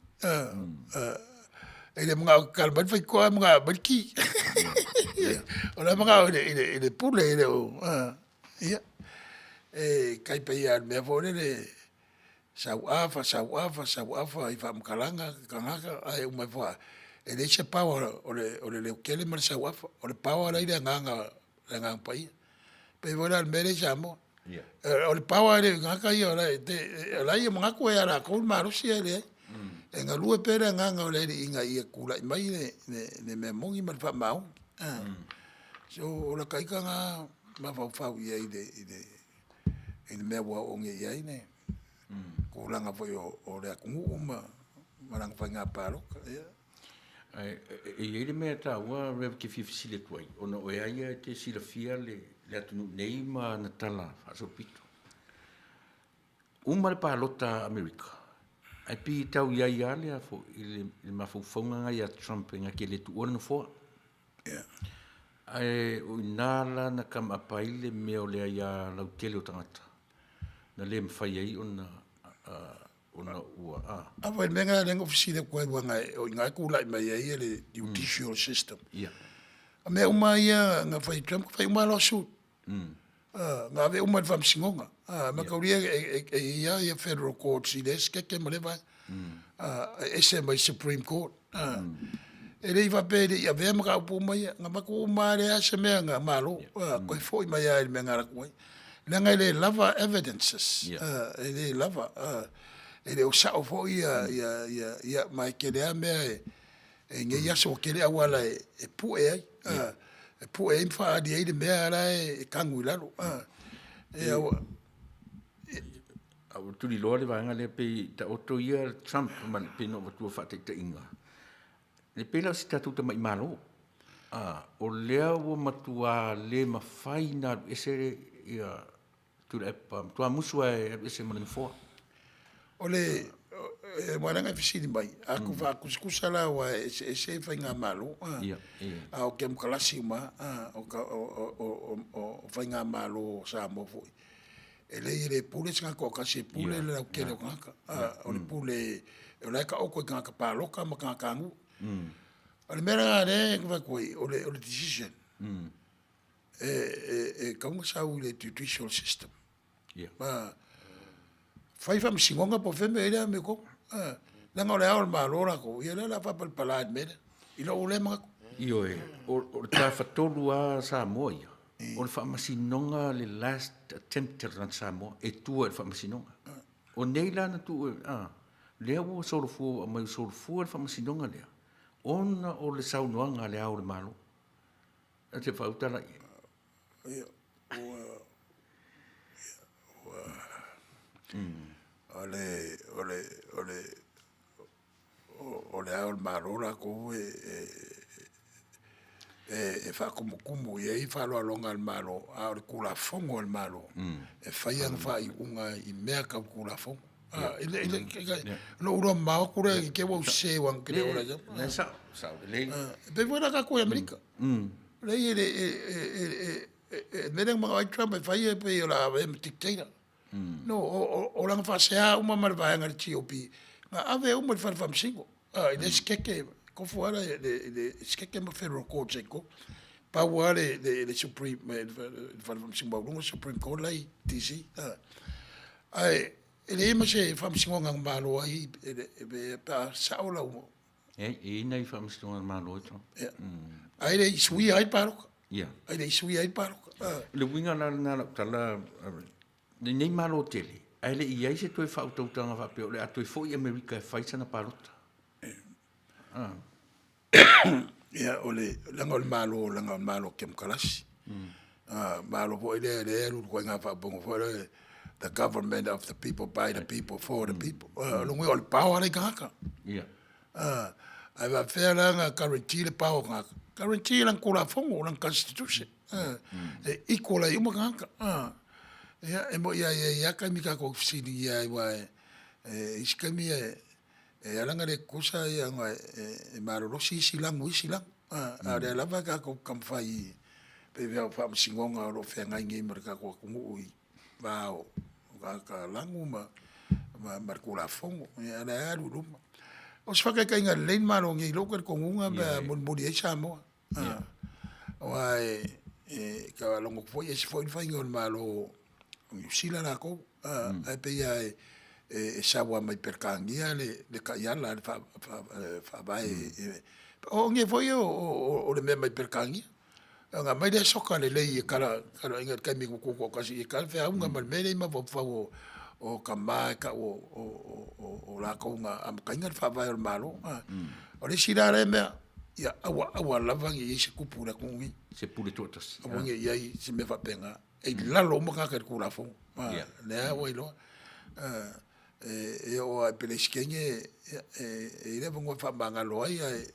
e le manao e tatalo mai le faitotoa ae manao e aumai le ki. O la e manao i le pule, e le o, ia. E tai pei lava o le mea foi lele, sau afa, sau afa, sau afa i faamatalaga tagata ae uma ifo lava, e leai se power o le leotele ma le sau afa, o le power la e i le Agaga, le Agaga Paia. E pei foi la o le mea lea i Samoa, o le power e le o i tagata ia, o la e manatu e ia latou le malosi ae leai. E galue pea le Agaga o le Alii ina ia tulai mai le mea moni ma le faamaoni. So o lata ita lena mafaufau i ai i le mea ua oo nei i ai le tulaga foi o le atunuu ma lana faiga palota. Ia. Ae e i ai le mea taua Rev te fia fesili atu ai, ona o oe lava ia e te silafia le atunuu nei ma ana tala faasolopito. Uma le palota a Amerika, ae pei e tau i ai lava le, i le mafaufauga lena ia Trump e na te le tuua le nofoa. Ae o i ina la na come up ai le mea o le aia lautele o tagata na le mafai ai ona ona ua a. A foi le mea lena lea na ou fesili atu ai aua o i ina e tulai mai ai le judicial system. O mea uma ia na fai e Trump, na fai uma lava lawsuit. Na ave uma i le faamasinoga. Mataulia e i ai lava federal courts i lea sekete ma lea vaega. E ese mai Supreme Court. E le i faapea e le i avea mataupu uma ia. Na avatu uma lava, e leai se mea na malo. Toe foi mai lava i le mea na alu atu ai. Leaga e le lava evidences. E le lava. E le o sao foi ia, ma e tele lava mea e i nei aso ua tele auala e pue ai, e pue ai ma faaali ai le mea la e tanu i lalo. A ua tuliloa le vaega lea pei taoto ia Trump ma pei ona ou avatua faataitaiga, e pei la o se tatou tamai Malo, a, o lea ua matua le mafai ona alu ese ia Tuilaepa, matua musu lava e alu ese ma le nofoa. O le aua leaga e fesili mai, a faatusatusa la aua e eseese faigamalo, a o kemokarasi uma lava, o faigamalo a Samoa foi, e leai e le pule se tagata e toatasi, e pule le lautele o tagata. O le pule, o la e taoto i tagata palota ma tagatanuu. O le mea lena o lea e avatu ai, o le decision, e tatau ona sau i le judicial system. Fai faamasinoga po o fea le mea o i ai le amiotonu. Leaga o le Ao o le Malo latou, ia o lea o le a faapalapala i le mea lea, i lou lea manatu. Ioe, o le tafatolu lava Samoa ia, o le faamasinoga le last attempt a le tagata Samoa e tua i le faamasinoga. O nei la na tuu, a, lea ua solofua, ua aumai ua solofua le faamasinoga lea, ona o le saunoaga a le Ao o le Malo. E te faautala i ai. Ia, ua, ua, o le, o le, o le, o le Ao o le Malo latou e, e, e faatumutumu i ai faaaloaloga a le Malo, a o le Tulafono a le Malo e fai ana faaiuga i mea tau Tulafono. Lou iloa mamao atu lea i te i ua ou sese aua na te le ola ai. Sao, sao lelei. E pei foi la tatou i Amerika. Leai e le e mea lea na manao ai Trump e fai e pei o le a avea ma dictator. No, o lana faasea uma ma le vaega le GOP, na ave uma i le fale faamasino. I le sikeke, tofu lava le sikeke ma federal court i totonu. Pau lava le Supreme, le fale faamasino maualuga, Supreme Court la e i DC. Ae e leai ma se faamasinoga na malo ai pe a sao lau. E i ai nai faamasinoga na malo ai Trump. Ae le i suia ai le palota. Ae le i suia ai le palota. O le uiga la lena o lau tala, lenei Malo tele, ae le i i ai se toe faautautaga faapea o le a toe foi Amerika e fai sana palota. Ia, o le, leaga o le Malo, leaga o le Malo Kemokarasi. Malo foi lea lea e alu i le ituaiga faaupuga foi lea, the government of the people, by the people, for the people. O lona uiga o le power la e i tagata. Ae faapefea la ona guarantee le power o tagata? Guarantee e lana Tulafono, lana Constitution. E equal ai uma tagata. Ia, e moni lava e i ai lava taimi tatou te fesiligia ai aua e isi taimi e E ala ona le tutusa ia ona e malolosi isi lagu i isi lagu. A o lea lava tatou te taumafai i pei o faamasinoga o lo o feagai nei ma le tatou atunuu i va o tagata lagu ma le Tulafono. Ia a o lea lava e alu i luma. O se faataitaiga lelei le Malo nei i lou talitonuga pe a mulimuli ai Samoa. Aua e faalogo atu foi e ese foi le faiga o le Malo o Niu Sila latou, ae pei lava e sau lava mai Peretania le taiala le faavae. O ia foi o le mea mai Peretania, ona aumai lea soka lelei e tala i le taimi na tutoatasi ai, e talafeauga ma le mea lea i mafaufau o tama e tau o latou na amataina le faavae o le Malo. O le isi la lea mea, ia aua aua lava ne i i ai se tupu i le atunuu lenei. Se pule toatasi. Aua ne i i ai se mea faapena. E i lalo uma tagata i le Tulafono. Lea ua iloa. E oo lava i Peresetene, e i ai le avanoa e faamagalo ai, ae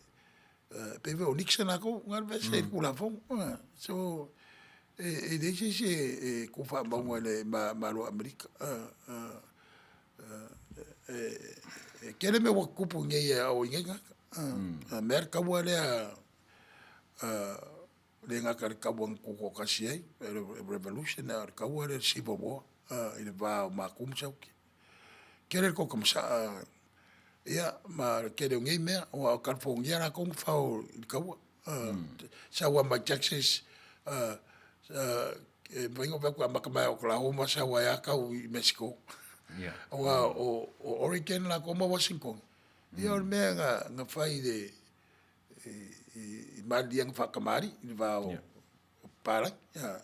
pei foi o Nixon latou na alu ese i le Tulafono. So, e leai se isi e tu faamauga i le Malo o Amerika. E tele mea ua tutupu i inei a o i inei tagata. A mea le taua lea le gata i le taua na tutoatasi ai, revolution, a o le taua lea o le civil war i le va o Maku ma Saute. Tele le toto masaa ia ma le tele o nei mea, aua o Kalifonia latou na fao i le taua. Sau lava mai Texas, e mafai ona ou fai atu e amata mai lava i Oklahoma sau ai lava tau i Mexico. Aua o Oregon latou ma Washington, ia o le mea na fai i le i maliliega faatamalii i le va o papalagi,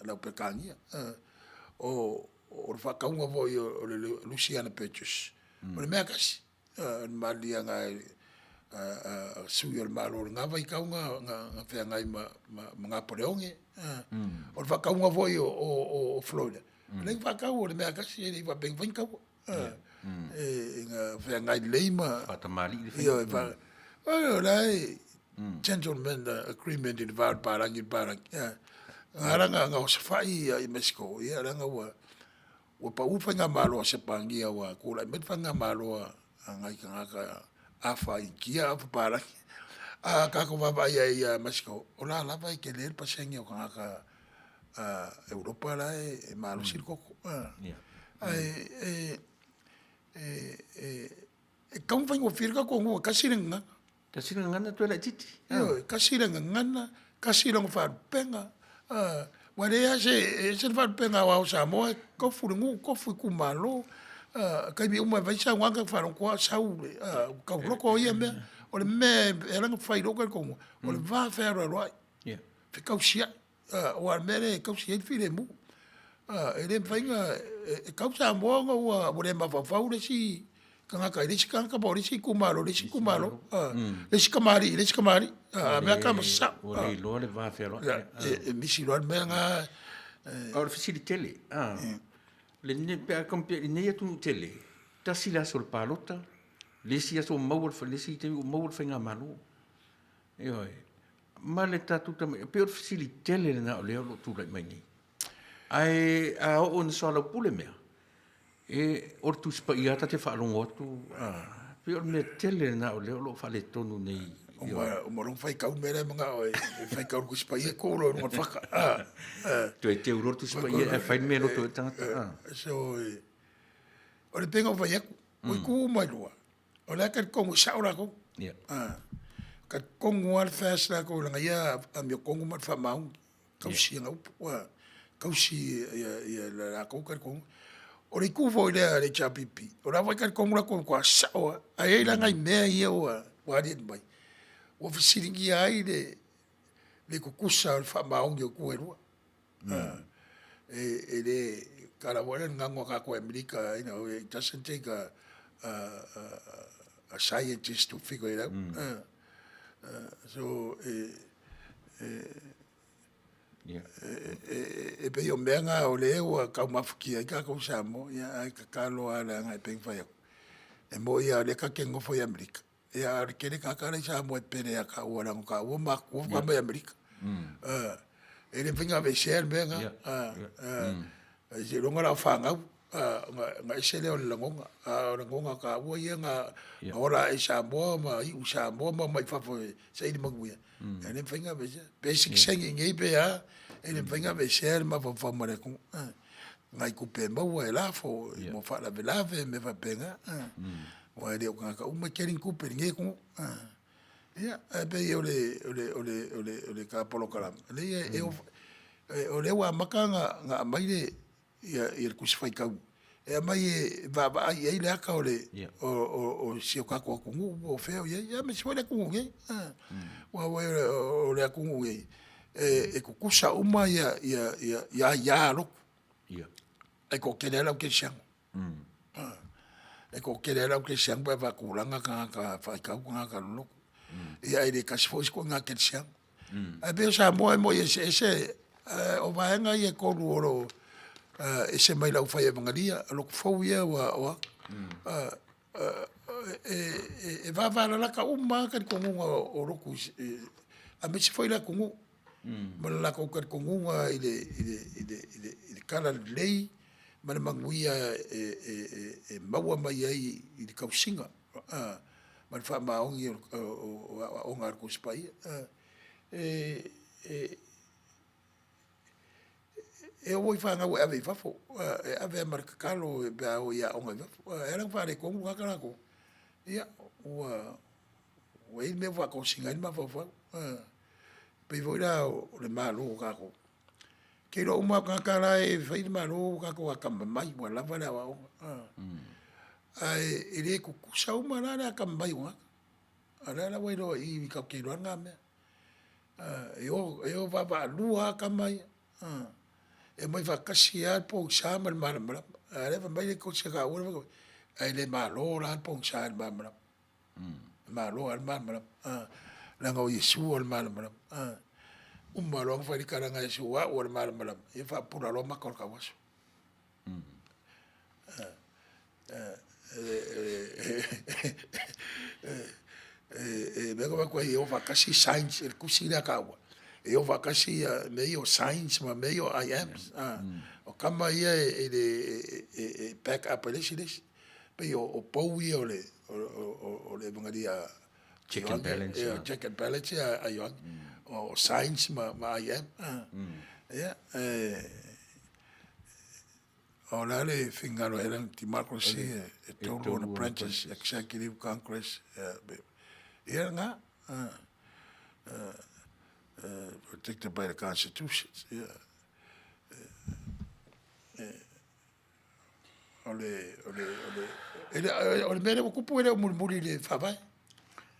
le au Peretania. O le faatauga foi o le Louisiana Purchase, o le mea lava e tasi, o le maliliega a sui o le Malo o lena vaitau na feagai ma Napoleone. O le faatauga foi o Florida, o lea na faatau o le mea lava e tasi, e le i faapea na fai ni taua. E na feagai lelei ma Faatamalii le faiga. Ioe, o la e gentleman agreement i le va o le palagi i le palagi. Na ala na osofai i Mexico, ia leaga ua pau le faigamalo a Siapani ua tulai mai le faigamalo a nai tagata afa Initia afa palagi. A tatou vaavaai i ai ia Mexico, o la lava e tele le pasene o tagata Europa la e malosi le toto. Ae e tatau ona faigofie le tatou nuu e tasi le gagana. Tasi le gagana toe laitiiti. Ioe, tasi le gagana, tasi lona faalupega. Ua leai lava se, e ese le faalupega aoao o Samoa e tofu le nuu, tofu itumalo. Taimi uma e fai saunoaga ta faalogo atu lava sau le, tauloto ia mea. O le mea e ala ona fai i lou talitonuga, o le va fealoaloai, fekausiai. Aua o le mea lea e tausi ai le filemu. E le mafai ona, e tau Samoa ona ua le mafaufau le isi tagata i le isi tagata po o le isi itumalo i le isi itumalo, le isi tamalii i le isi tamalii. A mea tama sasao. Ua le iloa le va fealoai. E misi loa le mea lena. O le fesili tele, pe a compare i lenei atunuu tele, tasi le aso o le palota, le isi aso ua maua le isi taimi ua maua le faigamalo. Ioe. Ma le tatou tama, e pei o le fesili tele lena o lea o lo o tulai mai nei. Ae a oo ina soalaupule mea, e, o le Tusi Paia ta te faalogo atu, a, pei o le mea tele lena o lea o lo o faaletonu nei. Uma loa faitau le mea lea manao e faitau le Tusi Paia tu loa i luga o le fata. Toe teu loa le Tusi Paia ae fai le mea e loto ai le tagata. So, o le pei ona ou fai atu, o itu uma e lua, O le a talitonu e sao latou. Yeah. Ah, talitonu lava le FAST latou leaga ia amiotonu ma le faamaoni. Tausi yeah. upu, ah, tausi ia, ia la latou talitonu. O le itu foi lea a le HRPP, o la foi talitonu latou matua sao lava. Ae i ai la nai mea ia ua aliali mai, ua fesiligia ai le, le tutusa o le faamaoni o itu e lua. E le tala foi lea le gagana a tatou i Amerika, you know, it doesn't take a scientist to figure it out. So, e pei o mea na o lea ua tau mafatia ai tatou i Samoa, ia ae tatalo lava leaga e pei ona fai atu, e moni lava o lea tatou te nonofo i Amerika, Ia, a o le tele tagata la i Samoa e pele ia taua leaga o taua ma matutua faatoa mai Amerika. E le mafai ona aveesea le mea lena. Seiloga la o fanau ona ese lea o le lagona. A o lagona o taua ia na ola ae i Samoa ma iu i Samoa ma omai i fafo e saili manuia, e le mafai ona aveesea. Pe sitiseni i inei pe a, e le mafai ona aveesea le mafaufau ma le atunuu. Nai tupe e maua e lafo mo faalavelave mea faapena. Aua e le o tagata uma e tele ni tupe i lenei atunuu. Ia, ae pei o le, o le, o le, o le, o le ta polokalame, leai e, e, o lea ua amata ona aumai le, ia, ia le Tusi Faitau e aumai e vaavaai i ai le ata o le, o, o, o si o tatou atunuu po o fea o i ai, aemaise foi le atunuu nei. Aua o le atunuu nei, e, e tutusa uma ia, ia, ia, ia aia a lotu. Ae toatele lava le au kerisiano. E toatele lava le au kerisiano pe a faatulaga tagata faitau tagata lolotu. Ia e le tasi foi isi ituaiga kerisiano. Ae pei o Samoa e moi eseese, o vaega ia e tolu o lo o ese mai le aufai evagalia, o lotu fou ia ua o a, e vavalalata uma lava talitonuga o lotu aemaise foi le atunuu ma le latou talitonuga i le talalelei ma le manuia e maua mai ai i le tausiga ma le faamaoni o aoaoga a le Tusi Paia. E oo i fanau e ave i fafo, e ave lava ma le tatalo pe a o i aoga i fafo. E ala ona faaletonu tagata latou, ia ua i ai le mea ua faatosina ai le mafaufau. E pei foi la o le Malo o tatou, ou te iloa uma lava o tagata la e fai le Malo ua tatou atamamai ua lava le aoaoga. Ae le tutusa uma la le atamamai o tagata. A o lea la ua iloa i i tatou te iloa lena mea. E o vaavaalua lava tama ia. E omai faatasi lava le pogisa ma le malamalama. A o lea e fai mai le kosi a taua, ae le malo la le pogisa i le malamalama. E malo lava le malamalama. Leaga o Iesu o le malamalama. Uma loa ona fai le tala a Iesu, o au o le malamalama, ia faapupula loa mata o le tauaso. E mea ka ai e o faatasi signs e le tusi lea taua. E o faatasi ia mea ia o signs ma mea ia o I ams. O tama ia e le e back up ai le isi i le isi. Pei o pou ia o le o le Evangeli a Check and balance. Yeah, check and balance a Ioane. O signs ma I am. Ia, o le a le finagalo e le democracy e tolu ona branches, executive, congress, ia lena, protected by the constitution. Ia, o le, o le, o le, o le mea lea ua tupu e le o mulimuli i le faavae.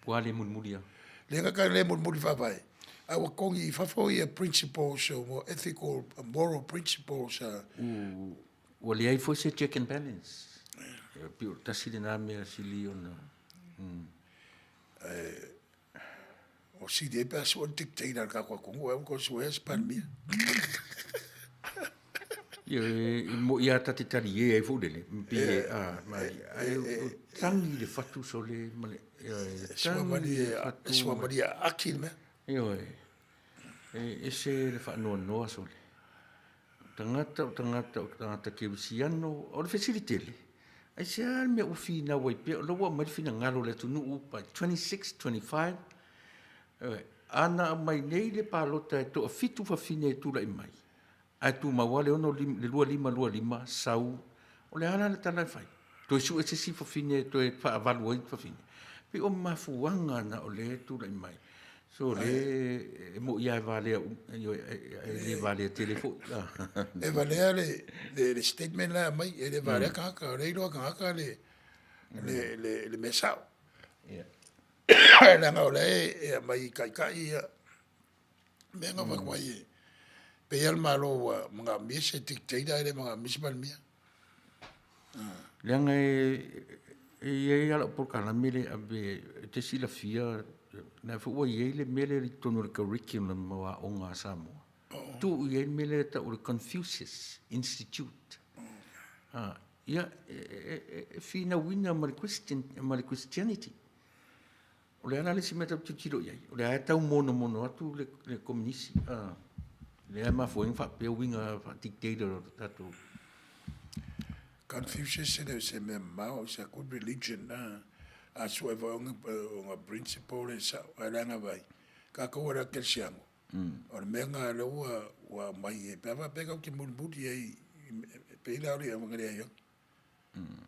Ua le mulimuli a. Le kaka le mulimuli faavae. A ua togi i fafo ia principles, o ethical, moral principles. Ua leai foi se check and balance. E pei o tasi lena mea sili ona. O sili ai pe a sua le dictator a le tatou atunuu ai ua sua se Palemia. Ia e mo ia ta te tali e ai foi lele. Pi e a ma ai o tangi le fatu sole ma le sua mali sua mali aki le mea. Ioe. E ese le faanoanoa sole. Tagata o tagata o tagata kerisiano, o le fesili tele, aisea le mea ua finau ai pea, o la ua aumai le finagalo o le atunuu by 26, 25, ioe, a na aumai nei le palota e toafitu fafine e tulai mai, ae tumau lava le ono le 25, 25 sau, o le a la le tala e fai? Toe sue se isi fafine e toe faavalu ai fafine. Pei o mafuaga na o lea e tulai mai. So le e moʻi lava e valea e le valea tele foi. E valea le le statement la mai e le valea tagata, o lea iloa tagata le le le le mea sao. Leaga o lea e aumai taitai ia mea na avatu ai e pei lava le Malo ua manaomia se dictator ae le manaomia se Palemia. Leaga e i ai lava lau polokalame lea e ave e te silafia, lea foi ua i ai le mea lea i totonu o le curriculum o aoga a Samoa. Tuu i ai le mea lea e tau o le Confucius Institute. Ia, e finauina ma le Christian, ma le Christianity. O le a la le isi mea tatou te tilotilo i ai? O lea e tau monomono atu le, le kominisi, lea e mafua ai ona faapea uiga faa-dictator o le tatou. Confucius e le o se mea mamao, it's a good religion. A sue foi ona principle e sao, ae leaga vai, tatou o le kerisiano, o le mea lena lea ua, ua aumai e, pe a faapea tatou te mulimuli ai, pei la o le Evangeli a Ioane.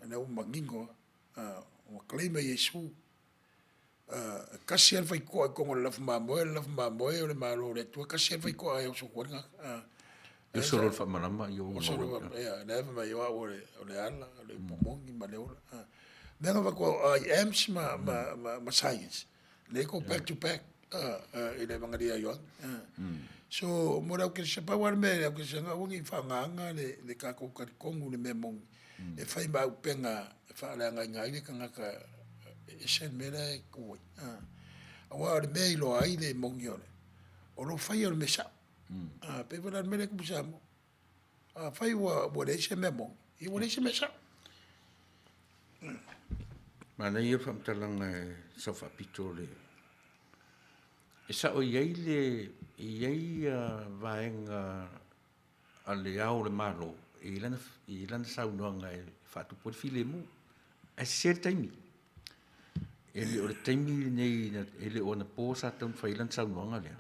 Lea ua manino lava, ua claim e Iesu e tasi lava le faitotoa i totonu o le lafu mamoe, o le lafu mamoe o le Malo o le Atua, e tasi lava le faitotoa e oso atu ai le tagata. E oso loa le faamalama, ia ua Oso loa, ia, lea fai mai o au o le ala, o le upu moni ma le ola. Mea na avatu au I ams ma, ma, ma, ma science, lea go back to back i le Evangeli a Ioane. So, mo le au kerisiano, pau lava le mea i le au kerisiano, aua ne i faagaga le, le tatou talitonu i le mea moni, e fai ma auupega e faaleagaina ai le tagata e ese le mea la e tu ai. Aua o le mea e iloa ai le moni o le, o lou faia o le mea sao. Pei foi la o le mea lea e tupu i Samoa. Afai ua leai se mea moni, ia ua leai se mea sao. Manaia le faamatalaga e sao faapito le e sao i ai le e i ai vaega a le Ao o le Malo e i lana, e i lana saunoaga e faatupu ai le filemu. Ae sese le taimi. E le o le taimi lenei, e le o anapo sa tatau ona fai ai lana saunoaga lea.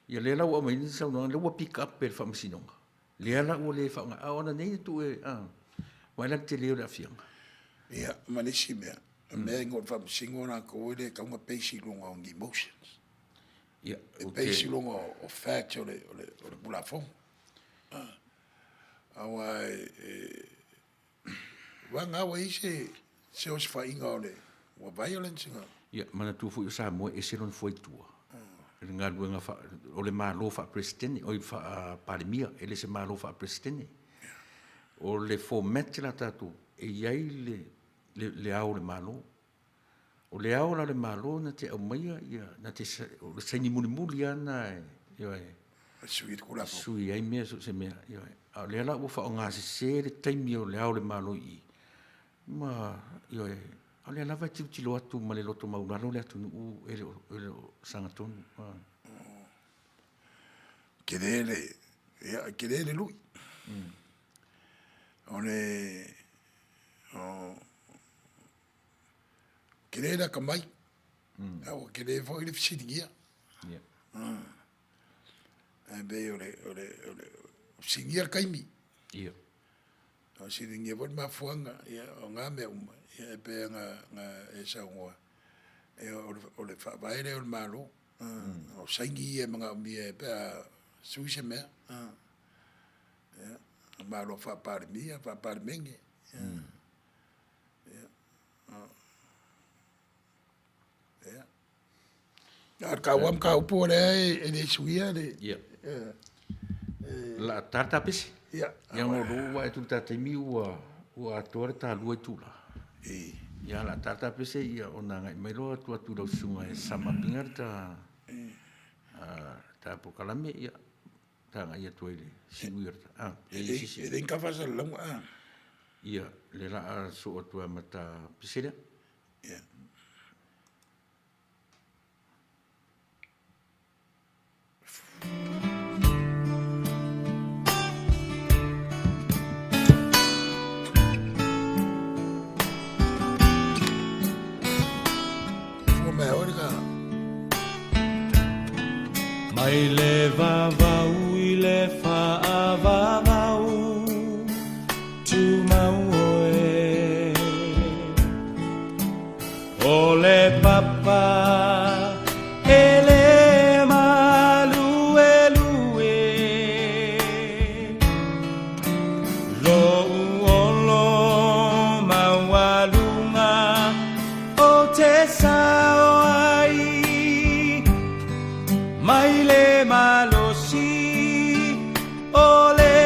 Ia lea la ua aumai le saunoaga lea ua pick up e le Faamasinoga. Lea la ua le faaaoga, a o ana nei na tuu e, a, vaai la le tele o le aafiaga. Ia, ma le isi mea, o mea e igoa o le Faamasino latou e le tatau ona base i luga o ni emotions. Ia, E base i luga o facts o le Tulafono. Aua e vagana ua i ai se se osofaiga o le ua violence na. Ia, manatua foi o Samoa e ese lona fuaitua. I le galuega faa, o le Malo faa-Peresetene, oi faa-Palemia, e le se Malo faa-Peresetene. O le format la tatou, e i ai le, le, le ao o le Malo. O le ao la o le Malo na te aumaia, ia, na te, o le saini mulimuli lava na e, ioe, E sui le Tulafono. Sui ai mea so o se mea, ioe. A o lea la ua faaaoga sese le taimi o le ao o le Malo i i. Ma, ioe, a o lea lava e tilotilo atu ma le loto maualalo le atunuu e le o, e le o sagatonu. Tele le, ia, tele le lui. O le, o, tele le atamai, a ua tele foi le fesiligia. Ae pei o le, o le, o le fesiligia le taimi. O fesiligia foi le mafuaaga, ia, o na mea uma, ia, e pei ona e saunoa, ia, o le faavae lea o le Malo. O saini ia e manaomia pe a sui se mea. Ia, Malo faa-Palemia, faa-Palemene. Ia, ia. A o le taua mataupu o lea e le suia le... Ia. La tata pese. Ia. Ia ngo lo wa e tu ta taimi ua ua atoa le talua itula. E. Ia la tata pese ia ona ngai mai loa atu atu lau susuga e sama pinga le ta ta polokalame ia ta agai atu ai le siui o le ta. E le ni kafa faasalasalauga a. Ia le la a soo atu ai ma ta pese lea. Ia. Fua mai oe le ka. Mai le vavau i le faavavau Tumau oe O le papa e le maluelue Lou olo maualuga o te sao ai Mai le malosi o le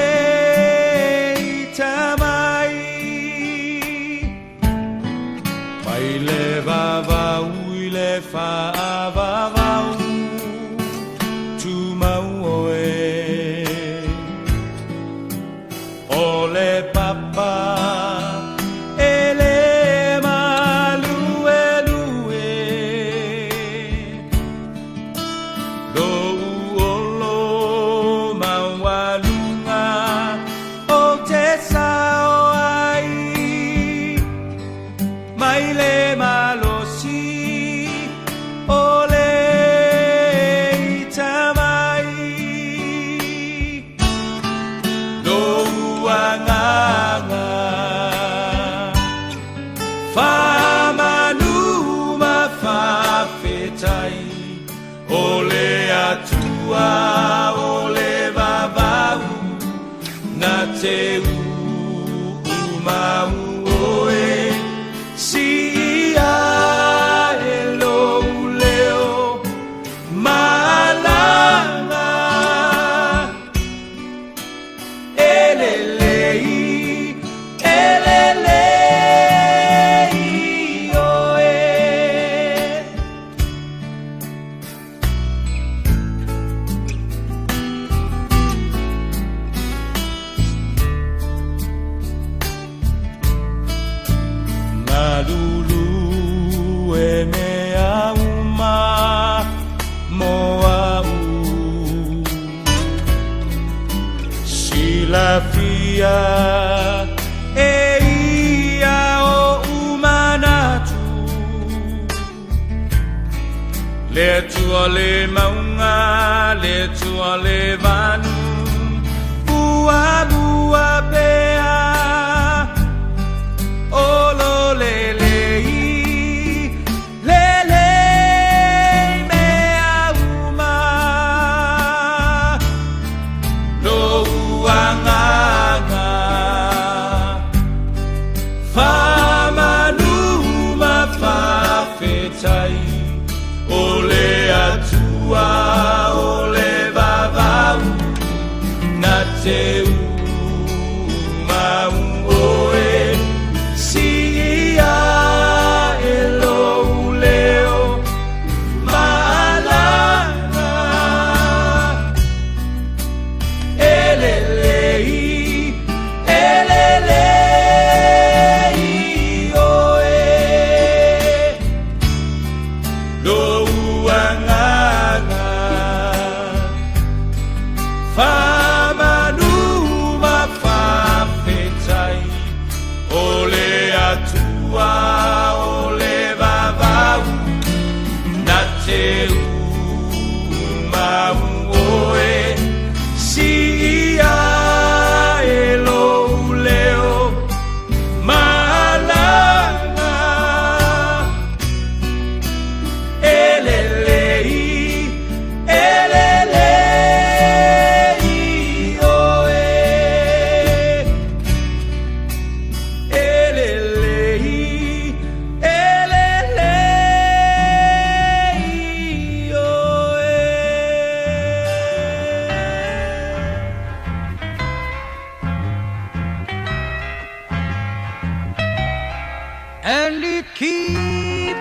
ita mai Mai le vavau i le faavavau Tumau oe O le papa e le maluelue Lou olo maualuga o te sao ai Mai le malosi o le ita mai Lou agaga faamanu ma faafetai O le Atua o le vavau na te uumau oe Siia e lou leo malaga E lelei, e lelei oe. Galulue mea uma mo a'u Silafia e ia o'u manatu Le Atua le mauga, le Atua le vanu Muamua pea o lo lelei Lelei mea uma Lou agaga Faamanu ma faafetai O le Atua o le vavau Na te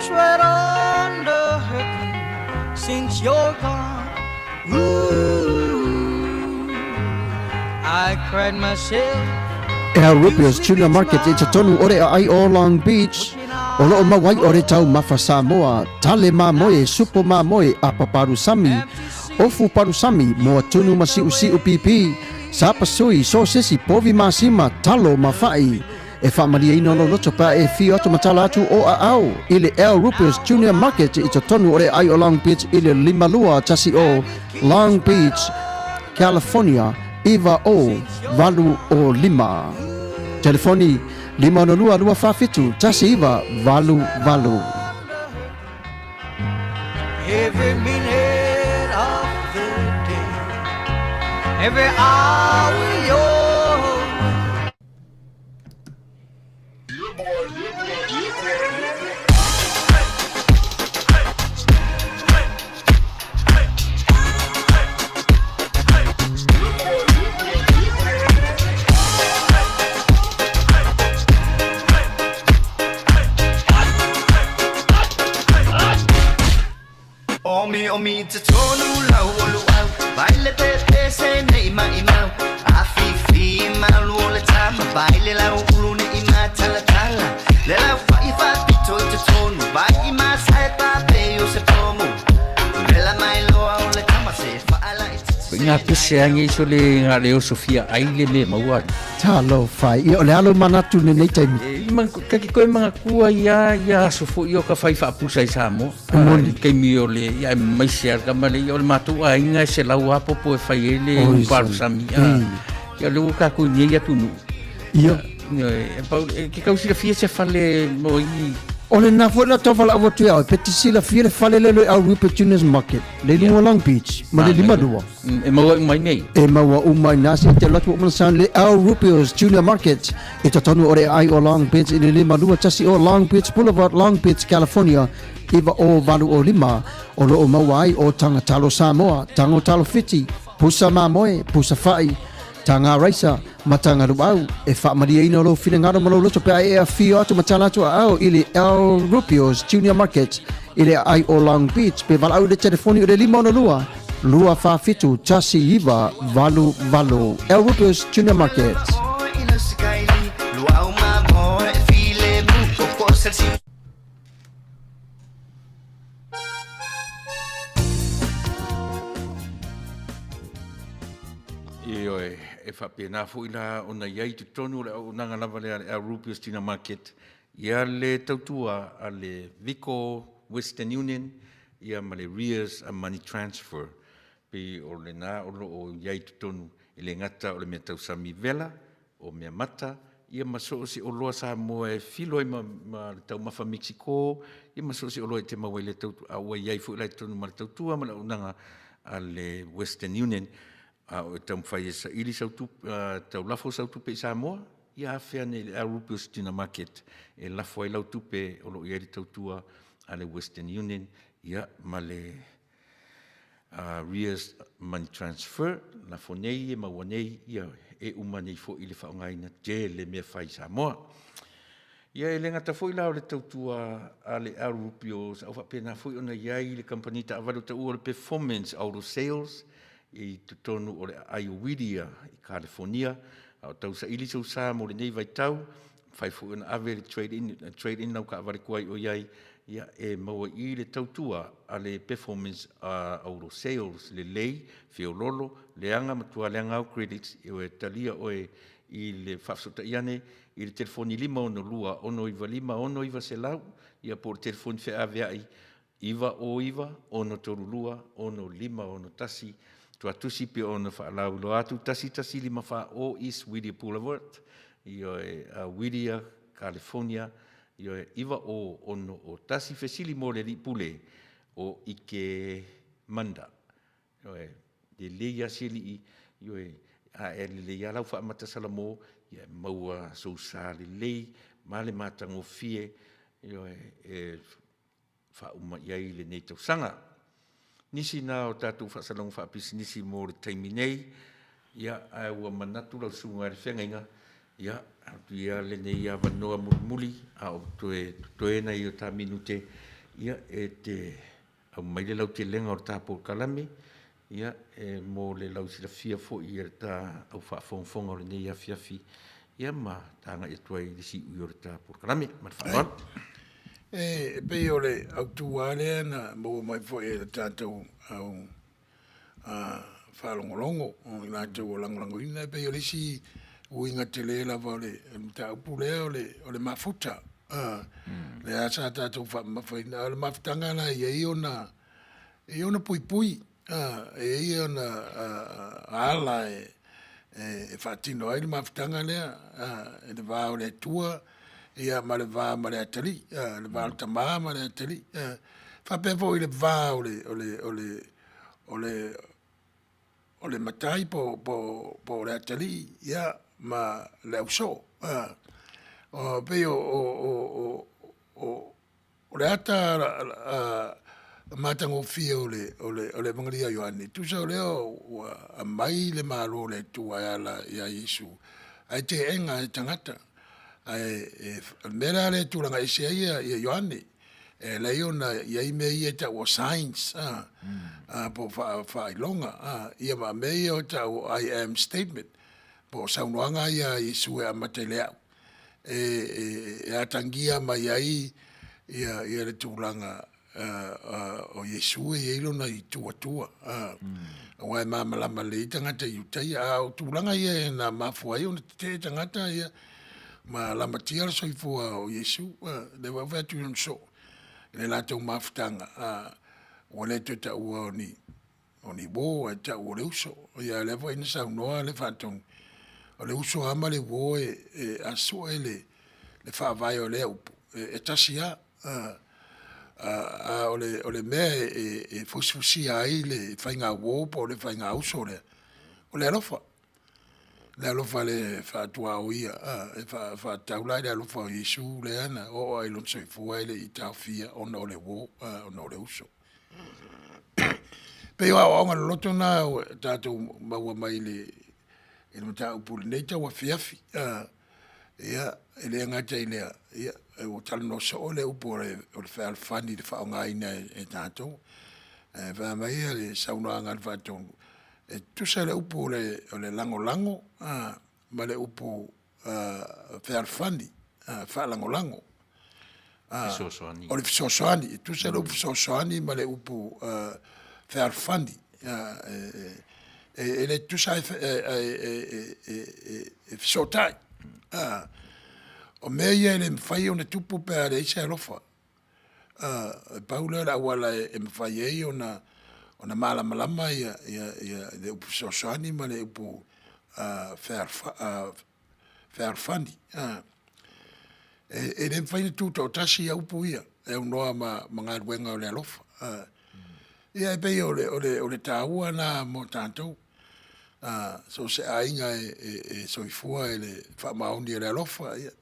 Sweat under hurting since you're gone. Ooh, I cried myself. El Rubio's Tuna Market i totonu o le aai o Long Beach, o loo mau ai o le taumafa Samoa, tale mamoe, supo mamoe, apa palusami, ofu palusami, moa tunu ma siusiu pipi, sapasui, sosesi, povi masima, talo ma fa'i. E faamalieina lou loto pe a e afio atu ma tala atu o aao i le El Rupias Junior Market i totonu o le aai o Long Beach i le 5210 Long Beach, California 90805. Telefoni 562 247 1988. Every minute of the day, every hour you're Omi omi te tonu lau o luau Vai le pe pe se nei mai mau A fi fi malu o le tama Vai le lau ulu ne i ma tala tala Le lau fa i fa pito i te tonu Vai i ma sae pa pe o se pomu Vela mai loa o le tama se fa ala i te Ko ngā pese ange iso le ngā leo Sofia ai le me maua. Talofa e. Ia, o le alo manatu lenei taimi. E, man, kaki koe mga kua ia, ia aso fo i o ka whai whaapusa i Samoa. Moni. Kaimi o le, ia e maise ar ka male, ia o le mātou a inga e se lau apopo e whai e le uparu sami. Ia le ua kā nei atu nu. Ia. E, pau, e, ke kausila fia se fale mo i. O le nā foi la tau whala awa tu au, pe te sila fia le fale le le au Rupert Junior's Market, le lunga Long Beach, ma le lima lua. E maua uma i nei. E maua uma i nā se te lotu o mana sound le Al Rupio's Junior Market i totonu o le aai o Long Beach i le 521 o Long Beach Boulevard, Long Beach, California, 90805. O loo maua ai o Taga Talo Samoa, Tago Talo Fiti, Pusa Mamoe, Pusa Fa'i, Taga Raisa, ma Taga Luau. E faamalieina lou finagalo ma lou loto pe a e afio atu ma tala atu aao i le Al Rupio's Junior Market i le aai o Long Beach pe valaau i le telefoni o le 562 247 1988. El Rupio's Junior Market. Ioe, e faapena foi la ona i ai i totonu o le auaunaga lava lea a le Al Rupius Tina Market ia le tautua a le Vico Western Union ia ma le Rears a Money Transfer. Pei o lena o lo o i ai i totonu e le gata o le mea tausami vela, o mea mata, ia ma so o se oloa Samoa e filo ai ma, ma le taumafa Mexico, ia ma so o se oloa e te maua i le tautua, a ua i ai foi la i totonu ma le tautua ma le auaunaga a le Western Union, a o e taumafai e saili sau tupe, tau lafo sau tupe i Samoa, ia afea nei le Rupius Tuna Market e lafo ai lau tupe o lo o i ai le tautua a le Western Union, ia ma le Arrears Money Transfer, lafo nei e maua nei, ia e uma nei foi le faaaogaina tele mea fai i Samoa. Ia e le gata foi la o le tautua a le Al Rupio, sa o faapena foi ona i ai le kamupani taavale o taua o le Performance Auto Sales i totonu o le aai o Whittier i California, a o tausaili sou sa mo lenei vaitau, mafai foi ona ave le trade in, trade in lau taavale tuai o i ai, ia e maua i le tautua a le Performance Auto Sales lelei, feololo, leaga ma tua leaga au credits e talia oe i le faafesootai ane i le telefoni 562 695 6900 ia po o le telefoni feaveai 909 632 6561 Tuatusi pe ona faalauiloa atu 1154 o East Whittier Boulevard ioe Whittier, California ioe 90601 Fesili mo le Alii Pule o Ike Manda Ioe, lelei lava si alii, ioe, a e lelei lava lau faamata Salamo, ia e maua sou sa lelei ma le matagofie, ioe, e faauma i ai lenei tausaga. Nisi na o tatou faasalauga faapisinisi mo le taimi nei, ia, ae ua manatu lau susuga i le feagaiga, ia, atu ia lenei avanoa mulimuli, a o toe totoe nai o ta minute. Ia, e te aumai le lautelega o le ta polokalame, ia, e mo le lausilafia foi e le ta au faafogafoga o lenei afiafi, ia ma ta agai atu ai i le siui o le ta polokalame. Ma le faaaloalo. E pei o le autu lava lea na maua mai foi e le tatou au faalogologo o i latou o lagolagoina, e pei o le isi uiga tele lava o le mataupu lea o le mafuta. Lea sa tatou faamamafaina, a o le mafutaga la e i ai ona, e i ai ona puipui, e i ai ona ala e faatino ai le mafutaga lea i le va o le Atua ia ma le va ma le atalii, le va o le tama ma le atalii. E faapea foi i le va o le matai po o le atalii ma le ausoo. E pei o le ata matagofie o le Evanilia a Ioane, tusa o lea ua aumai le Malo o le Atua e ala ia Iesu, ae teena e tagata. Ae o le mea la lea e tulaga ese ai Ioane, e ala ai ona i ai mea ia e tau o signs, po o faailoga, ia ma mea ia e tau o I am statement, po o saunoaga ia a Iesu e amata i le au, e atagia mai ai le tulaga o Iesu e i ai lona itu Atua, aua e malamalama lelei tagata Iutaia. A o tulaga ia na mafua ai ona tetee tagata ia ma lamatia le soifua o Iesu. Lea foi ua fai atu i lona soo i le latou mafutaga, ua le toe taua o ni o ni uo ae tau o le uso. Ia lea foi na saunoa le Faatonu, o le uso lava ma le uo a sue le faavae o lea upu, e tasi lava. A o le mea e fusifusia ai le faigauo po o le faigauso lea, o le alofa. Le alofa le faatuaoia, e faatatau la i le alofa o Iesu lea na oo lava i lona soifua e le i taofia ona o le uo, ona o le uso. E pei o aoaoga loloto na ua tatou maua mai i le mataupu i lenei tauafiafi. Ia, e le gata i lea, ia, ua talanoa soo le upu o le fealofani i le faaaogaina e tatou. Ae fai mai le saunoaga a le Faatonu, e tutusa le upu o le lagolago ma le upu fealofani, faalagolago. Fesoasoani. O le fesoasoani, e tutusa le upu fesoasoani ma le upu fealofani. E le tutusa e fesootai. O mea ia e le mafai ona tupu pe a leai se alofa. E pau lea o le auala e mafai ai ona malamalama le upu fesoasoani ma le upu fealofani. E le mafai ona tutoatasi ia upu ia e aunoa ma galuega o le alofa. Ia e pei o le taua lena mo tatou. So o se aiga e soifua i le faamaoni o le alofa, ia,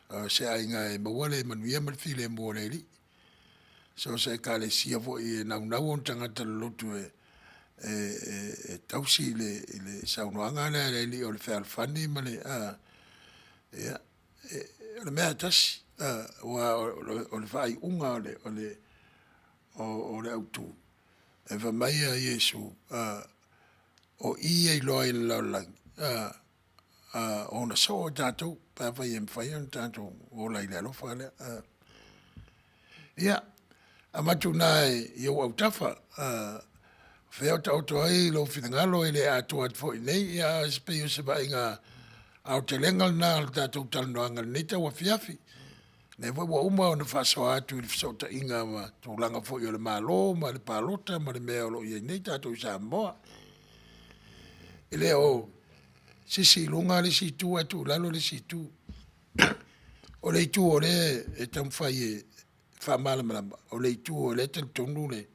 o se aiga e maua le manuia ma le filemu o le Alii. So o se ekalesia foi e naunau ona tagata lolotu e tausi i le saunoaga lea a le Alii o le fealofani ma le, ia, o le mea lava e tasi, aua o le faaiuga o le autu, e fai mai a Iesu, o i e iloa ai e le lalolagi, ona soo i tatou pe afai e mafai ona tatou ola i le alofa lea. Ia, avatu i ina i ou autafa, o fea o taoto ai lou finagalo e le atoa atu foi i inei, ae pei o se vaaiga aotelega lena o le tatou talanoaga i lenei tauafiafi. O lea foi ua uma ona faasoa atu i le fesootaiga ma tulaga foi o le Malo ma le palota ma le mea o lo o i ai nei tatou i Samoa. E le o sisi i luga le isi itu ae tuu i lalo le isi itu. O le itu o lea e taumafai e faamalamalama, o le itu o lea e talitonu le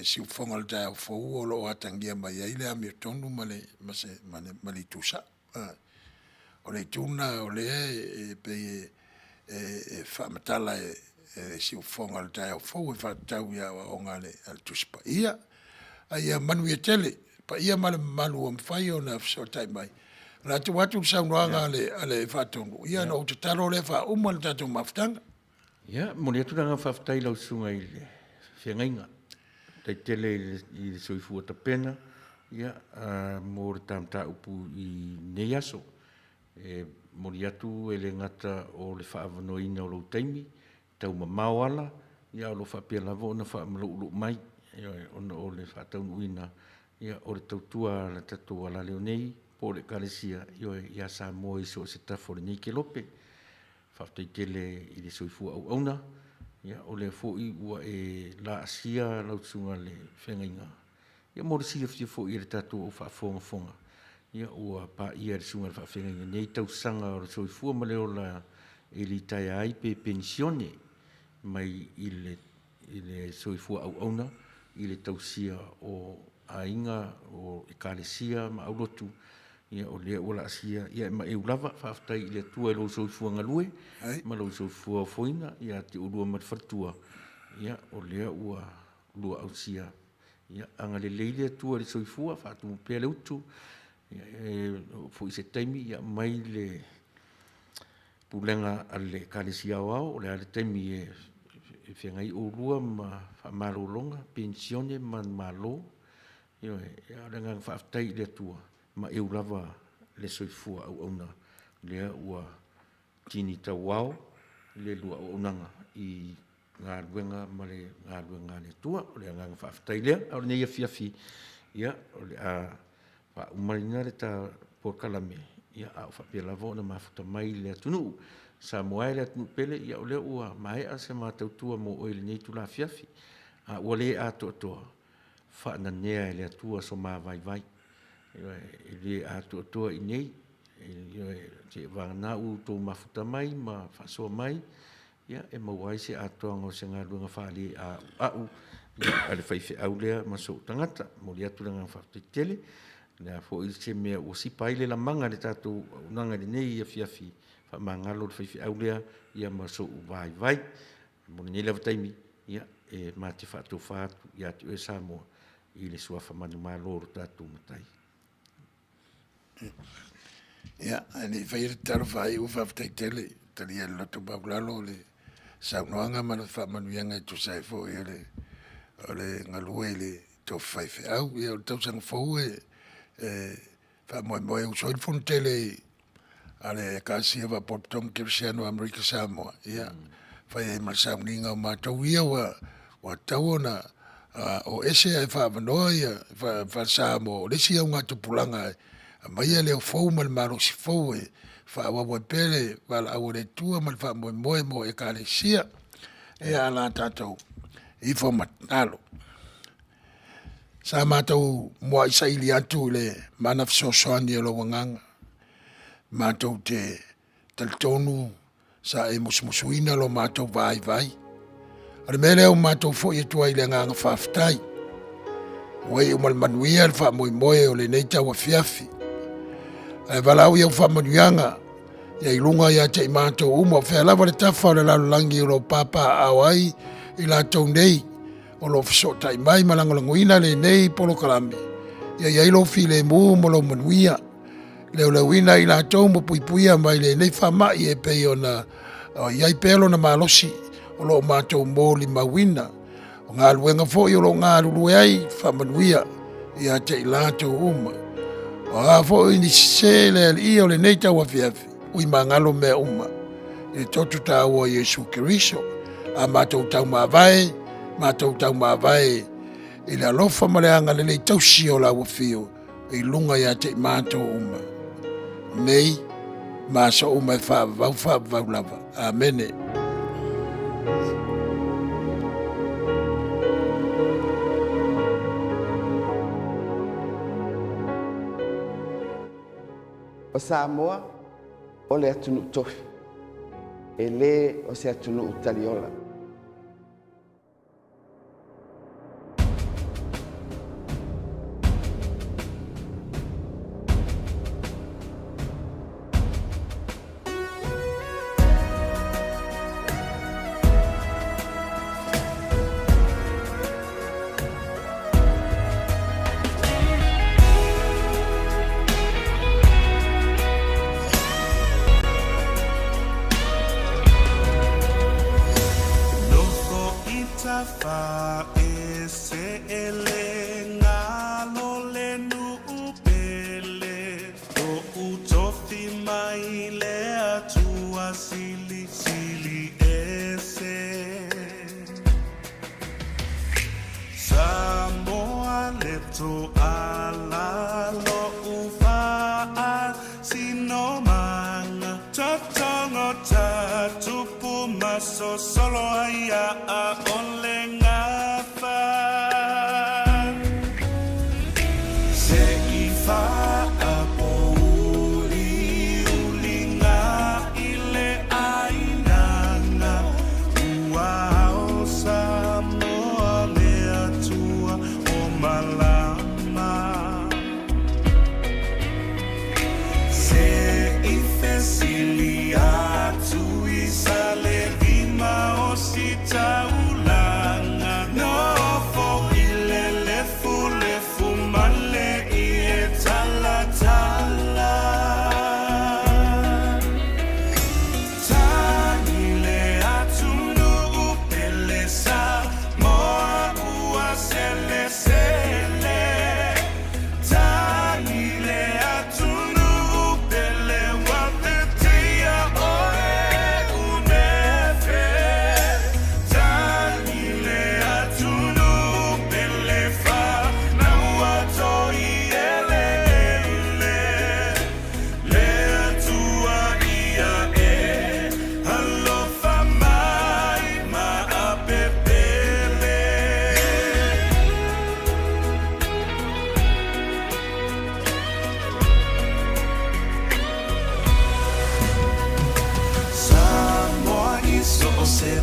siufofoga o le taeao fou o lo o atagia mai ai le amiotonu ma le itu sao. O le itu lena o lea e pei e faamatala e le siufofoga o le taeao fou e faatatau i aoaoga a le Tusi Paia. A ia manuia tele le paia ma le mamalu ua mafai ona fesootai mai. O le a tuu atu le saunoaga a le Faatonu, ia ona ou tatalo lea faauma le tatou mafutaga. Ia, momoli atu le agaga faafetai i lau susuga i le feagaiga. Faafetai tele i le soifua tapena ia, mo le ta mataupu i lenei aso. E momoli atu e le gata o le faaavanoaina o lou taimi, tau mamao ala, ia o lo o faapea lava ona faamalouloua mai, ioe, ona o le faataunuuina ia, o le tautua a le tatou alaleo nei po o le Ekalesia, ioe, ia Samoa i so o se tafa o lenei kelope. Faafetai tele i le soifua auauna, ia o lea foi ua e laasia lau susuga i le feagaiga, ia mo le silafia foi e le tatou au faafogafoga, ia ua paia e le susuga i le faafeagaiga nei tausaga o le soifua ma le ola e litaea ai pe penisione mai i le i le soifua auauna i le tausia o aiga, o Ekalesia ma aulotu, ia o lea ua laasia, ia e maeu lava. Faafetai i le Atua i lou soifua galue ma lou soifua ofoina ia te oulua ma le faletua, ia o lea ua lua ausia. Ia agalelei le Atua i le soifua, faatumu pea le utu, ia e oo foi i se taimi ia aumai le Pulega a le Ekalesia Aoao, o le a le taimi e feagai oulua ma faamalologa, penisione manumalo. Ioe. A o le agaga faafetai i le Atua, maeu lava le soifua auauna lea ua tini tauao le lua auaunaga i galuega ma le galuega a le Atua. O le agaga faafetai lea. A o lenei afiafi, ia, o le a faaumaina le ta polokalame, ia, a o faapea lava ona mafuta mai le atunuu. Samoa e le atunuu pele, ia o lea ua maea se ma tautua mo oe i lenei itula afiafi, a ua le atoatoa, faananea e le Atua so ma vaivai. Ioe, e le atoatoa i inei, ioe, seia vagana ua outou mafuta mai ma faasoa mai, ia, e maua ai se atoaga o se galuega faaleauau a le faifeau lea ma sou tagata. E momoli atu le agaga faafetai tele. O le a foi se mea ua sipa ai le lamaga i le tatou auaunaga i lenei afiafi, faamagalo le faifeau lea ia ma sou vaivai. Mo lenei lava taimi, ia, e ma te faatofa atu ia te oe Samoa i le suafa manumalo o lo tatou Matai. Ia, ae le i faia le tatalo faaiu, faafetai tele talia e le loto maualalo le saunoaga ma le faamanuiaga e tusa ai foi o le, o le galue i le tofi faifeau. Ia o le tausaga fou e, e faamoemoe e usu ai le fono tele i a le Ekalesia Faapotopotoga Kerisiano a Amerika Samoa, ia, fai ai ma le sauniga o matou ia ua tatau ona o ese ae faaavanoa ia falesa mo le isi augatupulaga e aumaia leo fou ma le malosi fou e faaauau ai pea le valaau a le Atua ma le faamoemoe mo Ekalesia. Ia, o le a tatou ifo ma tatalo. Sa matou muai saili atu i le mana fesoasoani o lou Agaga, matou te talitonu sa e musumusuina lo matou vaivai. O le mea lea ua matou foi atu ai i le agaga faafetai. Ua iu ma le manuia le faamoemoe o lenei tauafiafi. Ae valaau i au faamanuiaga ia i luga ia te i matou uma, o fea lava le tafa o le lalolagi o lo o papaaao ai i latou nei o lo o fesootai mai ma lagolagoina lenei polokalame, ia i ai lou filemu ma lou manuia. Leoleuina i latou ma puipuia mai lenei faamai e pei ona i ai pea lona malosi o lo o matou molimauina. O galuega foi o lo o galulue ai faamanuia ia te i latou uma. O a foi ni sese le alii o lenei tauafiafi, ui magalo mea uma i le toto taua o Iesu Keriso. A matou taumavae, matou taumavae i le alofa ma le agalelei tausi o lau afio i luga ia te i matou uma, nei ma aso uma e faavavau faavavau lava. Amene. O Samoa, o le atunuu tofi, e le o se atunuu taliola. Faaeseele galo le nuu pele Lo'u tofi mai le Atua Silisili Ese Samoa le toala lo'u faasinomaga Totogo tatupu masosolo ai a'a o le gafa Se i faapouliuliga i le ainaga Ua ao Samoa le Atua o malama Se i fesili atu i Salelima o Sitaulaga Nofo i le lefulefu ma le ie talatala Tagi le atunuu pele Samoa ua selesele Tagi le atunuu pele ua teteia oe unefe Tagi le atunuu pele fanau toi eleele Le Atua ia e alofa mai ma apepele. Samoa i so o se